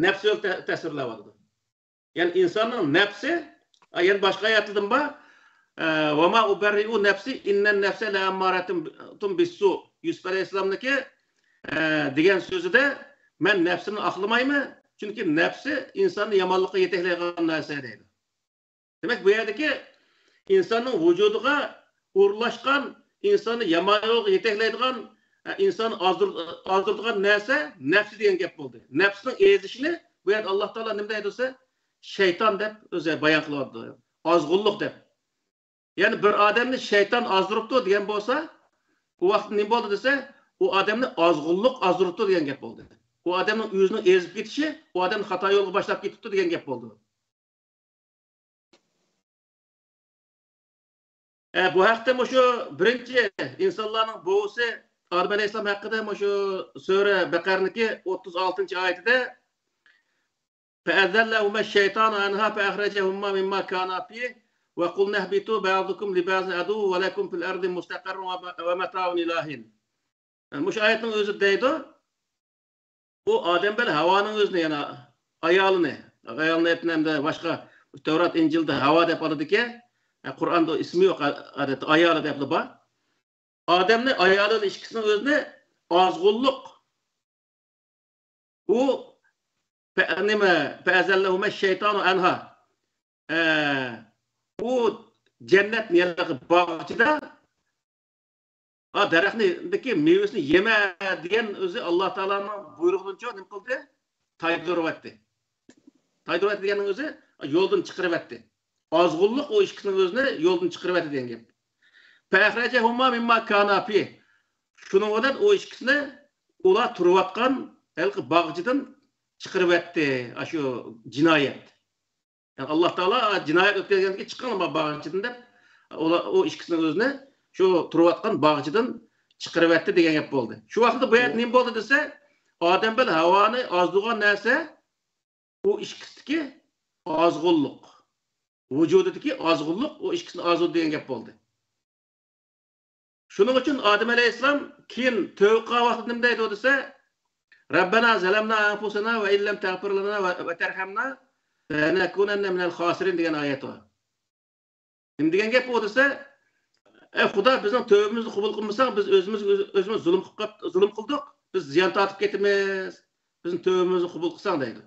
نەپسى بىلەن تە-، تەسۋىرلەۋاتىدۇ. يەنى ئىنساننىڭ نەپسى، ئە، يەنە باشقا ئايەتلىرىدىن بار. ئە، «وما أبرئ نفسي إن النفس لأمارة بالسوء». يۈسۈپ ئەلەيھىسسالامنىڭكى، ئە، دېگەن سۆزىدە، «مەن نەپسىمنى ئاقلىمايمەن، چۈنكى نەپسى ئىنساننى يامانلىققا يېتەكلەيدىغان نەرسە» دەيدۇ. دېمەك، بۇ يەردىكى ئىنساننىڭ ۋۇجۇدىغا ئورۇنلاشقان، ئىنساننى يامان يولغا يېتەكلەيدىغان، ئە، ئىنساننى ئازدۇر-، ئازدۇرىدىغان نەرسە نەپسى دېگەن گەپ بولدى. نەپسىنىڭ ئېزىشىنى بۇ يەردە ئاللا تائالا نېمە دەيدۇ دېسە، شەيتان دەپ ئۆزى بايان قىلىۋاتىدۇ. ئازغۇنلۇق دەپ. يەنى بىر ئادەمنى شەيتان ئازدۇرۇپتۇ دېگەن بولسا، ئۇ ۋاقىتتا نېمە بولدى دېسە، ئۇ ئادەمنى ئازغۇنلۇق ئازدۇرۇپتۇ دېگەن گەپ بولدى. ئۇ ئادەمنىڭ ئۆزىنىڭ ئېزىپ كېتىشى، ئۇ ئادەمنى خاتا يولغا باشلاپ كېتىپتۇ دېگەن گەپ بولدى. ئە، بۇ ھەقتە مۇشۇ بىرىنچى ئىنسانلارنىڭ بوۋىسى ئادەم ئەلەيھىسسالام ھەققىدە مۇشۇ سۈرە بەقەرىنىڭكى ئوتتۇز ئالتىنچى ئايىتىدە، فأزلهما الشيطان عنها فأخرجهما مما كانا فيه وقلنا اهبطوا بعضكم لبعض عدو ولكم في الأرض مستقر ومتاع إلى حين. مۇشۇ ئايەتنىڭ ئۆزى دەيدۇ، ئۇ ئادەم بىلەن ھاۋانىڭ ئۆزىنى، يەنى ئايالىنى، ئايالىنى ئېيتىمەن ئەمدى باشقا تەۋرات، ئىنجىلدا ھاۋا دەپ ئالىدىكەن، قۇرئاندا ئىسمى يوق، ئادەتتە ئايالى دەپلا بار. ئادەمنى، ئايالىنى ئىككىسىنىڭ ئۆزىنى ئازغۇنلۇق، ئۇ پە-، نېمە، فأزلهما الشيطان عنها. ئە، ئۇ جەننەتنى، يەنى باغچىدا ھا، دەرەخنىڭدىكى مېۋىسىنى يېمە دېگەن ئۆزى ئاللا تائالانىڭ بۇيرۇقىدىنچۇ نېمە قىلدى؟ تايدۇرۇۋەتتى. تايدۇرۇۋەتتى دېگەننىڭ ئۆزى يولدىن چىقىرىۋەتتى. ئازغۇنلۇق ئۇ ئىككىسىنىڭ ئۆزىنى يولدىن چىقىرىۋەتتى دېگەن گەپ. فەخرەجەھۇما مىمما كانا فى. شۇنىڭ بىلەن ئۇ ئىككىسىنى ئۇلار تۇرۇۋاتقان ھېلىقى باغچىدىن چىقىرىۋەتتى. ئاشۇ جىنايەت. يەنى ئاللا تائالا جىنايەت ئۆتكەزگەندىكى چىقىڭلار باغچىدىن دەپ، ئۇلار، ئۇ ئىككىسىنىڭ ئۆزىنى شۇ تۇرۇۋاتقان باغچىدىن چىقىرىۋەتتى دېگەن گەپ بولدى. شۇ ۋاقىتتا بۇ يەردە نېمە بولدى دېسە، ئادەم بىلەن ھاۋانى ئازدۇرغان نەرسە ئۇ ئىككىسىدىكى ئازغۇنلۇق، ۋۇجۇدىدىكى ئازغۇنلۇق ئۇ ئىككىسىنى ئازدۇردى دېگەن گەپ بولدى. شۇنىڭ ئۈچۈن ئادەم ئەلەيھىسسالام كېيىن تۆۋە قىلغان ۋاقتىدا نېمە دەيدۇ دېسە، رەببەنا زەلەمنا ئەنفۇسەنا ۋە ئىللەم تەغپىر لەنا ۋە، ۋە تەرھەمنا لەنەكۇنەننە مىنەل خاسىرىن دېگەن ئايەت بار. نېمە دېگەن گەپ ئۇ دېسە، ئەي خۇدا، بىزنىڭ تۆۋىمىزنى قوبۇل قىلمىساڭ، بىز ئۆزىمىزگە ئۆز-، ئۆزىمىز زۇلۇم قىلىپ قاپ-، زۇلۇم قىلدۇق، بىز زىيان تارتىپ كېتىمىز، بىزنىڭ تۆۋىمىزنى قوبۇل قىلساڭ دەيدۇ.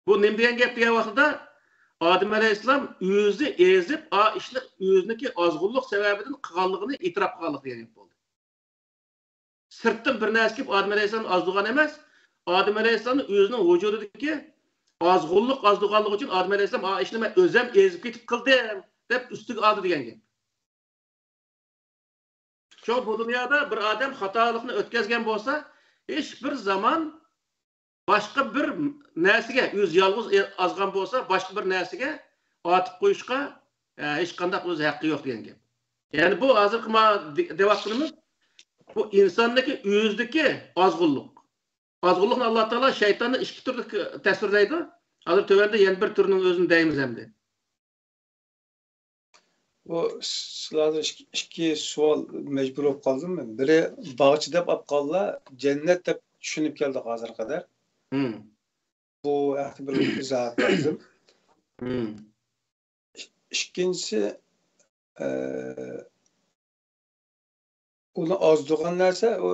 بۇ نېمە دېگەن گەپ دېگەن ۋاقتىدا، ئادەم ئەلەيھىسسالام ئۆزى ئېزىپ، ئا ئىشنى ئۆزىنىڭكى ئازغۇنلۇق سەۋەبىدىن قىلغانلىقىنى ئېتىراپ قىلغانلىق دېگەن گەپ بولدى. سىرتتىن بىر نەرسە كېلىپ ئادەم ئەلەيھىسسالامنى ئازدۇرغان ئەمەس، ئادەم ئەلەيھىسسالامنى ئۆزىنىڭ ۋۇجۇدىدىكى ئازغۇنلۇق ئازدۇرغانلىقى ئۈچۈن ئادەم ئەلەيھىسسالام ئا ئىشنى مەن ئۆزۈم ئېزىپ كېتىپ قىلدىم دەپ ئۈستىگە ئالدى دېگەن گەپ. شۇڭا بۇ دۇنيادا بىر ئادەم خاتالىقنى ئۆتكەزگەن بولسا، ھېچ بىر زامان باشقا بىر نەرسىگە، ئۆزى يالغۇز ئازغان بولسا، باشقا بىر نەرسىگە ئارتىپ قويۇشقا، ئە، ھېچقانداق ئۆز ھەققى يوق دېگەن گەپ. يەنى بۇ ھازىرقى ما دە-، دەۋاتقىنىمىز بۇ ئىنساننىڭكى ئۆزىدىكى ئازغۇنلۇق. ئازغۇنلۇقنى ئاللا تائالا شەيتاننى ئىككى تۈردە ك-، تەسۋىرلەيدۇ. ھازىر تۆۋەندە يەنە بىر تۈرىنىڭ ئۆزىنى دەيمىز ئەمدى. بۇ سىلەردىن ئىككى، ئىككى سوئال مەجبۇر بولۇپ قالدىم. بىرى باغچە دەپ ئاپقاللا، جەننەت دەپ چۈشىنىپ كەلدۇق ھازىرغا قەدەر. مم. بۇ ھەقتە بىر ئىزاھات لازىم. مم. ئىككىنچىسى، ئە، ئۇنى ئازدۇرغان نەرسە، ئۇ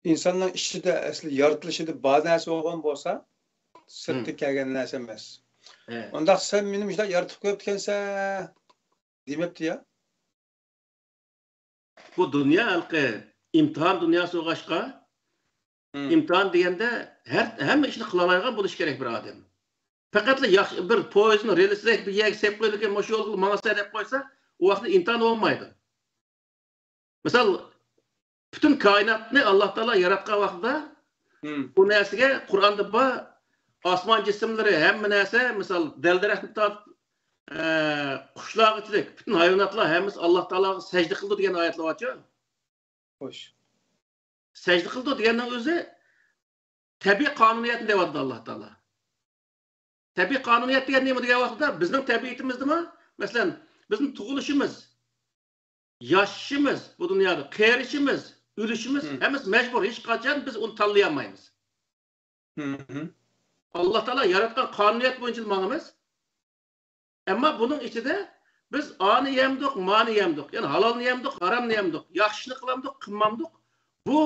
ئىنساننىڭ ئىچىدە، ئەسلى يارىتىلىشىدا بار نەرسە بولغان بولسا، سىرتتىن كەلگەن نەرسە ئەمەس. ھە. ئۇنداق سەن مېنى مۇشۇنداق يارىتىپ قويۇپتىكەنسەن دېمەپتۇ يا. بۇ دۇنيا ھېلىقى ئىمتىھان دۇنياسى بولغاچقا، مم. ئىمتىھان دېگەندە ھەر، ھەممە ئىشنى قىلالايدىغان بولۇشى كېرەك بىر ئادەم. پەقەتلا ياخشى بىر پويىزنىڭ رېلىسىدەك بىر يەرگە سېلىپ قويىدىكەن، مۇشۇ يولغا ماڭىسەن دەپ قويسا، ئۇ ۋاقىتتا ئىمتىھان بولمايدۇ. مىسال، پۈتۈن كائىناتنى ئاللا تائالا ياراتقان ۋاقتىدا، مم. بۇ نەرسىگە قۇرئاندا بار، ئاسمان جىسىملىرى، ھەممە نەرسە، مىسال، دەل-دەرەختىن تارتىپ، ئە، قۇشلارغىچىلىك، پۈتۈن ھايۋاناتلار ھەممىسى ئاللا تائالاغا سەجدە قىلىدۇ دېگەن ئايەتلەر بارچۇ؟ خوش. سەجدە قىلىدۇ دېگەننىڭ ئۆزى تەبىئىي قانۇنىيەتنى دەۋاتىدۇ ئاللا تائالا. تەبىئىي قانۇنىيەت دېگەن نېمە دېگەن ۋاقىتتا، بىزنىڭ تەبىئىتىمىزدىمۇ، مەسىلەن، بىزنىڭ تۇغۇلۇشىمىز، ياشىشىمىز، بۇ دۇنيادا قېرىشىمىز، ئۆلۈشىمىز، مم. ھەممىسى مەجبۇر. ھېچقاچان بىز ئۇنى تاللىيالمايمىز. مم. ئاللا تائالا ياراتقان قانۇنىيەت بويىچە ماڭىمىز. ئەمما بۇنىڭ ئىچىدە بىز ئانى يەمدۇق، مانى يەمدۇق، يەنى ھالالنى يەمدۇق، ھارامنى يەمدۇق، ياخشىنى قىلامدۇق، قىلمامدۇق، بۇ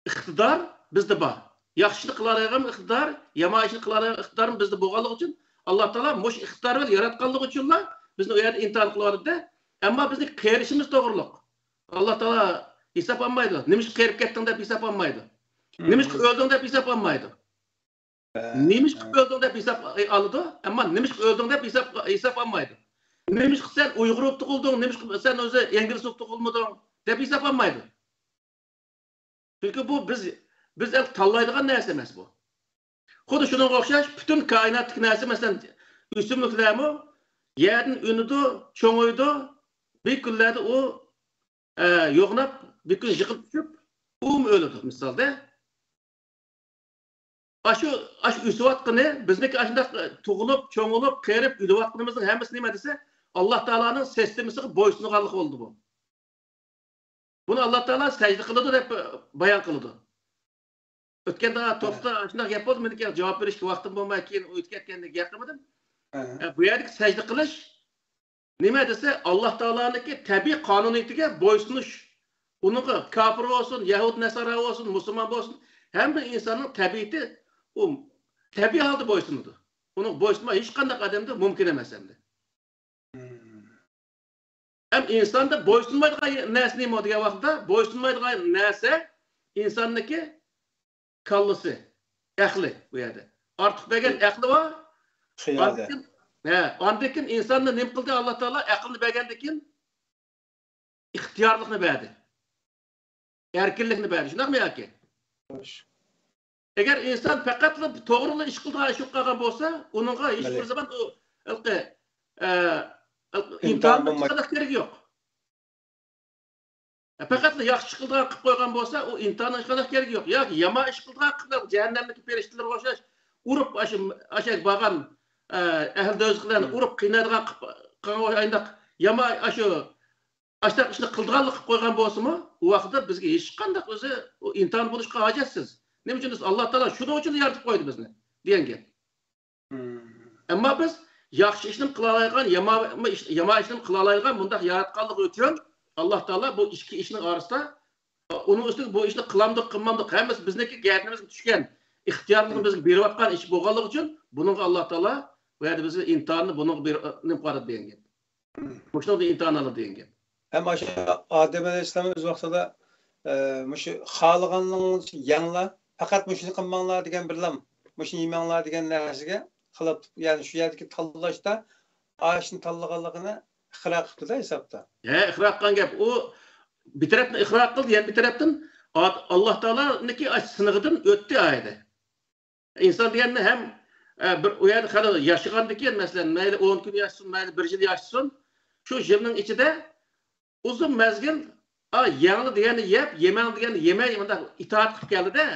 ئىقتىدار بىزدە بار. ياخشىنى قىلالايدىغان ئىقتىدار، يامان ئىشنى قىلالايدىغان ئىقتىدارمۇ بىزدە بولغانلىقى ئۈچۈن، ئاللا تائالا مۇشۇ ئىقتىدار بىلەن ياراتقانلىقى ئۈچۈنلا بىزنى ئۇ يەردە ئىمتىھان قىلىۋاتىدۇ. ئەمما بىزنى قېرىشىمىز توغرۇلۇق. ئاللا تائالا ھېساب ئالمايدۇ. نېمىشقا قېرىپ كەتتىڭ دەپ ھېساب ئالمايدۇ. مم. نېمىشقا ئۆلدۈڭ دەپ ھېساب ئالمايدۇ. نېمىشقا ئۆلدۈڭ دەپ ھېساب ئالىدۇ، ئەمما نېمىشقا ئۆلدۈڭ دەپ ھېساب، ھېساب ئالمايدۇ. نېمىشقا سەن ئۇيغۇر بولۇپ تۇغۇلدۇڭ، نېمىشقا سەن ئۆزى ئىنگلىز بولۇپ تۇغۇلمىدىڭ دەپ ھېساب ئالمايدۇ. چۈنكى بۇ بىز، بىز تاللايدىغان نەرسە ئەمەس بۇ. خۇددى شۇنىڭغا ئوخشاش پۈتۈن كائىناتتىكى نەرسە، مەسىلەن، ئۆسۈملۈكلەرمۇ يەردىن ئۈنىدۇ، چوڭىيىدۇ، بىر كۈنلەردە ئۇ، ئە، يوغىناپ، بىر كۈن يىقىلىپ چۈشۈپ، ئۇمۇ ئۆلىدۇ، مىسالدا. ئاشۇ، ئاشۇ ئۆسۈۋاتقىنى، بىزنىڭكى ئاشۇنداق تۇغۇلۇپ، چوڭىيىپ، قېرىپ، ئۆلۈۋاتقىنىمىزنىڭ ھەممىسى نېمە دېسە، ئاللا تائالانىڭ سىستېمىسىغا بويسۇنغانلىقى بولىدۇ بۇ. بۇنى ئاللا تائالا سەجدە قىلىدۇ دەپ بايان قىلىدۇ. ئۆتكەندە توپتا شۇنداق گەپ بولدى، مېنىڭكى جاۋاب بېرىشكە ۋاقتىم بولماي، كېيىن ئۆتۈپ كەتكەندىن گەپ قىلمىدىم. ھە. ئە، بۇ يەردىكى سەجدە قىلىش نېمە دېسە، ئاللا تائالانىڭكى تەبىئىي قانۇنىيىتىگە بويسۇنۇش. ئۇنىڭغا كاپىر بولسۇن، يەھۇد نەسارا بولسۇن، مۇسۇلمان بولسۇن، ھەممە ئىنساننىڭ تەبىئىتى، ئۇ تەبىئىي ھالدا بويسۇنىدۇ. ئۇنىڭغا بويسۇنماي ھېچقانداق ئادەمدە مۇمكىن ئەمەس ئەمدى. مم. ئەم ئىنساندا بويسۇنمايدىغان نەرسە نېمە دېگەن ۋاقىتتا، بويسۇنمايدىغان نەرسە ئىنساننىڭكى كاللىسى، ئەقلى بۇ يەردە. ئارتۇق بەرگەن ئەقلى بار. خىيالى. ئاندىن كېيىن، ھە، ئاندىن كېيىن ئىنساننى نېمە قىلدى ئاللا تائالا؟ ئەقىلنى بەرگەندىن كېيىن ئىختىيارلىقنى بەردى. ئەركىنلىكنى بەردى. شۇنداقمۇ ياكى؟ خوش. ئەگەر ئىنسان پەقەتلا توغرىلا ئىش قىلىدىغان ئىش بولۇپ قالغان بولسا، ئۇنىڭغا ھېچ بىر زامان ئۇ ھېلىقى، ئە، ھېلىقى ئىمتىھان ئىمتىھان بولمايدۇ. چىقىدىغان كېرىكى يوق. ئە، پەقەتلا ياخشى ئىش قىلىدىغان قىلىپ قويغان بولسا، ئۇ ئىمتىھاننىڭ ھېچقانداق كېرىكى يوق. ياكى يامان ئىش قىلىدىغان قىلىپ، جەھەننەمدىكى پەرىشتىلەرگە ئوخشاش ئۇرۇپ، ئاشۇ، ئاشۇ بارغان، ئە، ئەھلى دوزاخلارنى ئۇرۇپ قىينايدىغان قىلىپ، قىلغان ئاينداق يامان، ئاشۇ، ئاشۇنداق ئىشنى قىلىدىغانلىق قىلىپ قويغان بولسىمۇ، ئۇ ۋاقىتتا بىزگە ھېچقانداق ئۆزى ئۇ ئىمتىھان بولۇشقا ھاجەتسىز. نېمە ئۈچۈن دېسە، ئاللا تائالا شۇنىڭ ئۈچۈن يارىتىپ قويدى بىزنى، دېگەن گەپ. مم. ئەمما بىز ياخشى ئىشنى قىلالايدىغان، يامان ئىش، يامان ئىشنى قىلالايدىغان مۇنداق ياراتقانلىقى ئۈچۈن، ئاللا تائالا بۇ ئىككى ئىشنىڭ ئارىسىدا، ئۇنىڭ ئۈستىگە بۇ ئىشنى قىلامدۇق، قىلمامدۇق، ھەممىسى بىزنىڭكى گەدىنىمىزگە چۈشكەن، ئىختىيارلىقنى بىزگە بېرىۋاتقان ئىش بولغانلىقى ئۈچۈن، بۇنىڭغا ئاللا تائالا بۇ يەردە بىزگە ئىمتىھاننى بۇنىڭغا بېرىپ، نېمە قىلىۋاتىدۇ دېگەن گەپ. مۇشۇنىڭدا ئىمتىھان ئالىدۇ دېگەن گەپ. ھەم ئاشۇ ئادەم ئەلەيھىسسالام ئۆز ۋاقتىدا، ئە، مۇشۇ خالىغانلىقىڭىزنى يەڭلار، پەقەت مۇشۇنى قىلماڭلار دېگەن بىرلام، مۇشۇنى يېمەڭلار دېگەن نەرسىگە خىلاپ، يەنى شۇ يەردىكى تاللاشتا ئاشۇنى تاللىغانلىقىنى ئىقرار قىپتۇ-دە ھېسابتا. ھە، ئىقرار قىلغان گەپ. ئۇ بىر تەرەپتىن ئىقرار قىلدى، يەنە بىر تەرەپتىن ئات-، ئاللا تائالانىڭكى ئاش-، سىنىقىدىن ئۆتتى ئايەتتە. ئىنسان دېگەننى ھەم، ئە، بىر ئۇ يەردە خېلى ياشىغاندىكىن، مەسىلەن، مەيلى ئون كۈن ياشىسۇن، مەيلى بىر يىل ياشىسۇن، شۇ يىلنىڭ ئىچىدە ئۇزۇن مەزگىل، ئا، يەڭلار دېگەننى يەپ، يېمەڭ دېگەننى يېمەي، مۇنداق ئىتائەت قىلىپ كەلدى-دە.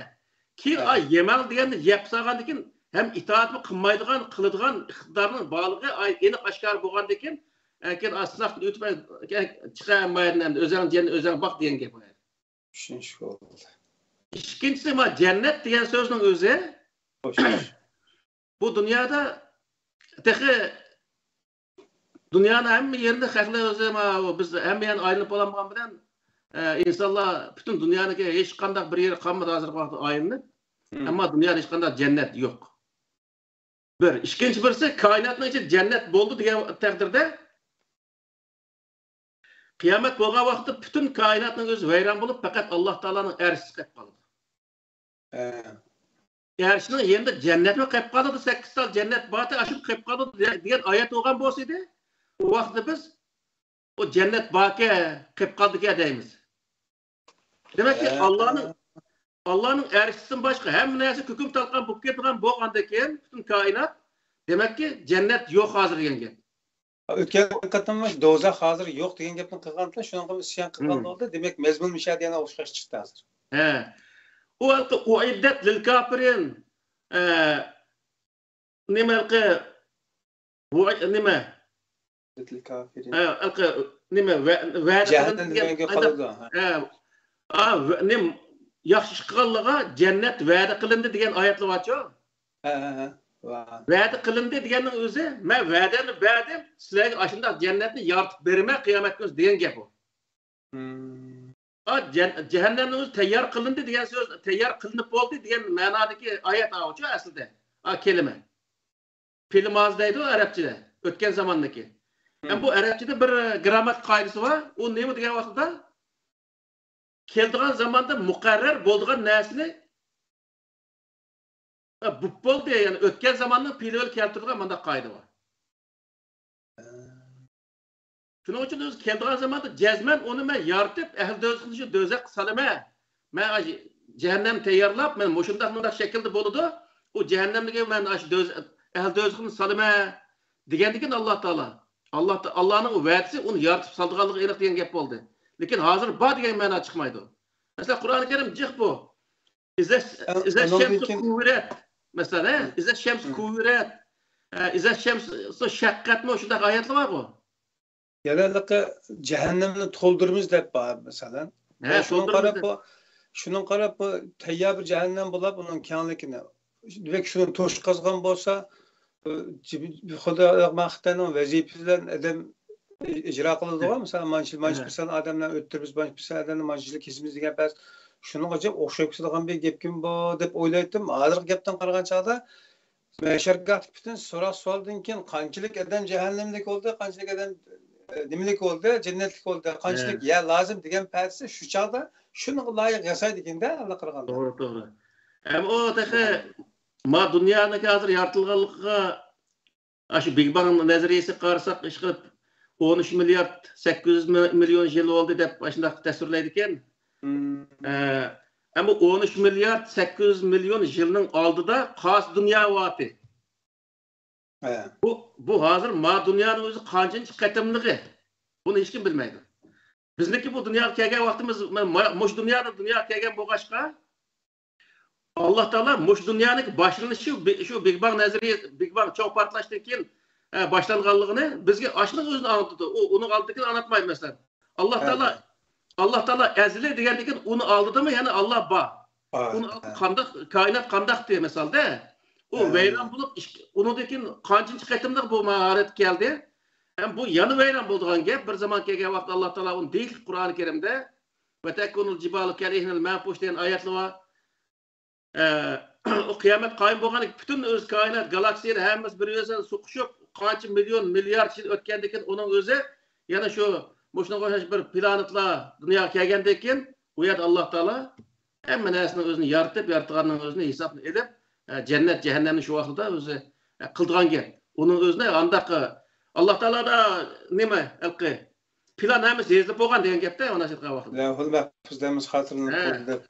كېيىن، ھە. ئا، يېمەڭ دېگەننى يەپ سالغاندىن كېيىن، ھەم ئىتائەتمۇ قىلمايدىغان، قىلىدىغان ئىقتىدارنىڭ بارلىقى، ئا، ئېنىق ئاشكارا بولغاندىن كېيىن، ئە، كېيىن، ئا، سىناقتىن ئۆتۈپ، ئە، چىقە، مايەردىن ئەمدى ئۆزەڭ جەننەت ئۆزەڭ باق دېگەن گەپ بۇ. چۈشىنىشكە بولدى. ئىككىنچىسى، ما، جەننەت دېگەن سۆزنىڭ ئۆزى، خوش. بۇ دۇنيادا تېخى دۇنيانىڭ ھەممە يېرىدە خەقلەر ئۆزى، ما، بىز ھەممە يەرنى ئايلىنىپ بولغان بىلەن، ئە، ئىنسانلار پۈتۈن دۇنيانىڭكى ھېچقانداق بىر يېرى قالمىدى ھازىرقى ۋاقىتتا ئايلىنىپ. مم. ئەمما دۇنيادا ھېچقانداق جەننەت يوق. بىر. ئىككىنچى بىرسى، كائىناتنىڭ ئىچىدە جەننەت بولدى دېگەن تەقدىردە، قىيامەت بولغان ۋاقىتتا پۈتۈن كائىناتنىڭ ئۆزى ۋەيران بولۇپ، پەقەت ئاللا تائالانىڭ ئەرشىسى قېلىپ قالىدۇ. ھە. ئەرشنىڭ يېنىدا جەننەتمۇ قېلىپ قالىدۇ، سەككىز تال جەننەت بارتى، ئاشۇ قېلىپ قالىدۇ دېگەن ئايەت بولغان بولسا ئىدى، ئۇ ۋاقىتتا بىز ئۇ جەننەت باركەن، قېلىپ قالدىكەن دەيمىز. دېمەككى، ھە. ئاللانىڭ، ئاللانىڭ ئەرشىسىدىن باشقا ھەممە نەرسە كۆكۈم تالقان بولۇپ كېتىدىغان بولغاندىن كېيىن، پۈتۈن كائىنات، دېمەككى، جەننەت يوق ھازىر دېگەن گەپ. ئۆتكەن قېتىم دوزاخ ھازىر يوق دېگەن گەپنى قىلغانتىلا، شۇنىڭغا ئىسيان قىلغان مم. بولدى. دېمەك، مەزمۇن مۇشۇ يەردە يەنە ئوخشاش چىقتى ھازىر. ھە. ئۇ ھېلىقى ئۇئىددەت لىل كافىرىن، ئە، نېمە ھېلىقى، ئۇ نېمە؟ لىل كافىرىن. ھە، ھېلىقى نېمە، ۋە-، ۋەدە جەھەننەم قىلىندى دېگەن دېگەن گەپ قالىدۇ. ھە. ھە. ئا، ۋە-، نېمە، ياخشى ئىش قىلغانلارغا جەننەت ۋەدە قىلىندى دېگەن ئايەتلەر بارچۇ؟ ھە، ھە، ھە. ۋە- ۋەدە قىلىندى دېگەننىڭ ئۆزى، مەن ۋەدەمنى بەردىم، سىلەرگە ئاشۇنداق جەننەتنى يارىتىپ بېرىمەن قىيامەت كۈنى دېگەن گەپ ئۇ. مم. ئا، جەن-، جەھەننەمنىڭ ئۆزى تەييار قىلىندى دېگەن سۆز، تەييار قىلىنىپ بولدى دېگەن مەنادىكى ئايەت ئاۋۇچۇ ئەسلىدە. ئا، كەلىمە. پېئىل مازى دەيدۇ ئەرەبچىدە، ئۆتكەن زاماننىكى. مم. ھەم بۇ ئەرەبچىدە بىر گرامماتىكا قائىدىسى بار. ئۇ نېمە دېگەن ۋاقىتتا؟ كېلىدىغان زاماندا مۇقەررەر بولىدىغان نەرسىنى، ھە، بوپ بولدى، يەنى ئۆتكەن زاماننىڭ پېئىلى بىلەن كەلتۈرىدىغان مۇنداق قائىدە بار. شۇنىڭ ئۈچۈن ئۆزى كېلىدىغان زاماندا جەزمەن ئۇنى مەن يارىتىپ، ئەھلى دوزاخنى شۇ دوزاخقا سالىمەن. مەن ئاشۇ جەھەننەم تەييارلاپ، مەن مۇشۇنداق، مۇنداق شەكىلدە بولىدۇ. ئۇ جەھەننەمنىڭكى مەن ئاشۇ دوز-، ئەھلى دوزاخنى سالىمەن دېگەندىكىن ئاللا تائالا. ئاللا تا-، ئاللانىڭ ۋەدىسى ئۇنى يارىتىپ سالىدىغانلىقى ئېنىق دېگەن گەپ بولدى. لېكىن ھازىر بار دېگەن مەنا چىقمايدۇ. مەسىلەن، قۇرئان كەرىم جىق بۇ. ئىزە، ئە، ئىزە ئانىڭدىن شەمسۇ كېيىن كۇۋۋىرەت. مەسىلەن، ھە؟ مم. ئىزە شەمسۇ مم. كۇۋۋىرەت. ئە، ئىزە شەمسۇ شەققەتمۇ شۇنداق ئايەتلەر بارغۇ؟ يەنە ھېلىقى جەھەننەمنى تولدۇرىمىز دەپ بار، مەسىلەن. ھە، شۇنىڭ تولدۇرىمىز قاراپ دەپ. بۇ، شۇنىڭ قاراپ بۇ تەييار بىر جەھەننەم بولاپ، ئۇنىڭ كەڭلىكىنى، دېمەك، شۇنى توشقازغان بولسا، بۇ، بۇ خىتاينىڭ ۋەزىپىسى بىلەن ئادەم ئىجرا قىلىدىغۇ، ھە. مىسال، مانچە، مانچە ھە. پىرسەنت ئادەملەرنى ئۆلتۈرىمىز، مانچە پىرسەنت ئادەمنى مانچىلىك كېسىمىز دېگەن پەس، شۇنىڭغا ئوخشاپ كېتىدىغان بىر گەپكىن بۇ دەپ ئويلايتتىم. ھازىرقى گەپتىن قارىغان چاغدا، مەھشەرگاھتىكى پۈتۈن سوراق سوئالدىن كېيىن قانچىلىك ئادەم جەھەننەمدىكى بولدى، قانچىلىك ئادەم نېمىلىك بولدى، جەننەتلىك بولدى، قانچىلىك يەر لازىم دېگەن پەدىسى شۇ چاغدا شۇنىڭغا لايىق ياسايدىكەن-دە، ئاللا قىلغاندا. توغرا، توغرا. ھەم ئۇ تېخى ما دۇنيانىڭكى ھازىر يارىتىلغانلىقىغا، ئاشۇ بىگ بانگ نەزەرىيەسىگە قارىساق، ئىشقىلىپ، ئون ئۈچ مىليارد سەككىز يۈز مىليون يىل بولدى دەپ ئاشۇنداق تەسۋىرلەيدىكەن. ئە، ئەمما ئون ئۈچ مىليارد سەككىز يۈز مىليون يىلنىڭ ئالدىدا قايسى دۇنيا بارتى؟ بۇ، بۇ ھازىر ما دۇنيانىڭ ئۆزى قانچىنچى قېتىملىقى؟ بۇنى ھېچكىم بىلمەيدۇ. بىزنىڭكى بۇ دۇنياغا كەلگەن ۋاقتىمىز، ما-، ما-، مۇشۇ دۇنيادا دۇنياغا كەلگەن بولغاچقا، ئاللا تائالا مۇشۇ دۇنيانىڭ باشلىنىشى، شۇ بى-، شۇ بىگ بانگ نەزەرىيە، بىگ بانگ چوڭ پارتلاشتىن كېيىن، ئە، باشلانغانلىقىنى بىزگە ئاشۇنىڭ ئۆزىنى ئاڭلىتىدۇ. ئۇ، ئۇنىڭ ئالدىدىكىنى ئاڭلاتمايدۇ، مەسىلەن. ئاللا تائالا، ئاللا تائالا ئەزەلىي دېگەندىن كېيىن ئۇنى ئالدىدىمۇ يەنە ئاللا بار. ئۇنى ئالدىدا قانداق، كائىنات قانداقتى، مىسالدا؟ ئۇ ۋەيران بولۇپ، ئىككى، ئۇنىڭدىن كېيىن قانچىنچى قېتىملىق بۇ ھالەتكە كەلدى؟ ھەم بۇ يەنە ۋەيران بولىدىغان گەپ. بىر زامان كەلگەن ۋاقىتتا ئاللا تائالا ئۇنى دېيىشلىك قۇرئانى كەرىمدە، «ۋەتەكۇنۇل جىبالۇ كەل ئىھنىل مەنفۇش» دېگەن ئايەتلەر بار. ئە، ئۇ قىيامەت قايىم بولغاندىن كېيىن پۈتۈن ئۆز كائىنات، گالاكسىيەلەر ھەممىسى بىر-بىرسىگە سوقۇشۇپ، قانچە مىليون، مىليارد يىل ئۆتكەندىن كېيىن ئۇنىڭ ئۆزى يەنە شۇ مۇشۇنىڭغا ئوخشاش بىر پلانېتلار دۇنياغا كەلگەندىن كېيىن، ئۇ يەردە ئاللا تائالا ھەممە نەرسىنىڭ ئۆزىنى يارىتىپ، ياراتقاننىڭ ئۆزىنى ھېسابنى ئېلىپ، ئە، جەننەت، جەھەننەمنى شۇ ۋاقتىدا ئۆزى، ئە، قىلىدىغان گەپ. ئۇنىڭ ئۆزىنى ئانداق، ئاللا تائالادا نېمە، ھېلىقى پىلان ھەممىسى يېزىلىپ بولغان دېگەن گەپتە، ئۇنى ئېيتقان ۋاقتىدا. لەۋھۇل مەھپۇزدا ھەممىسى خاتىرىلىنىپ قويۇلدى دەپ.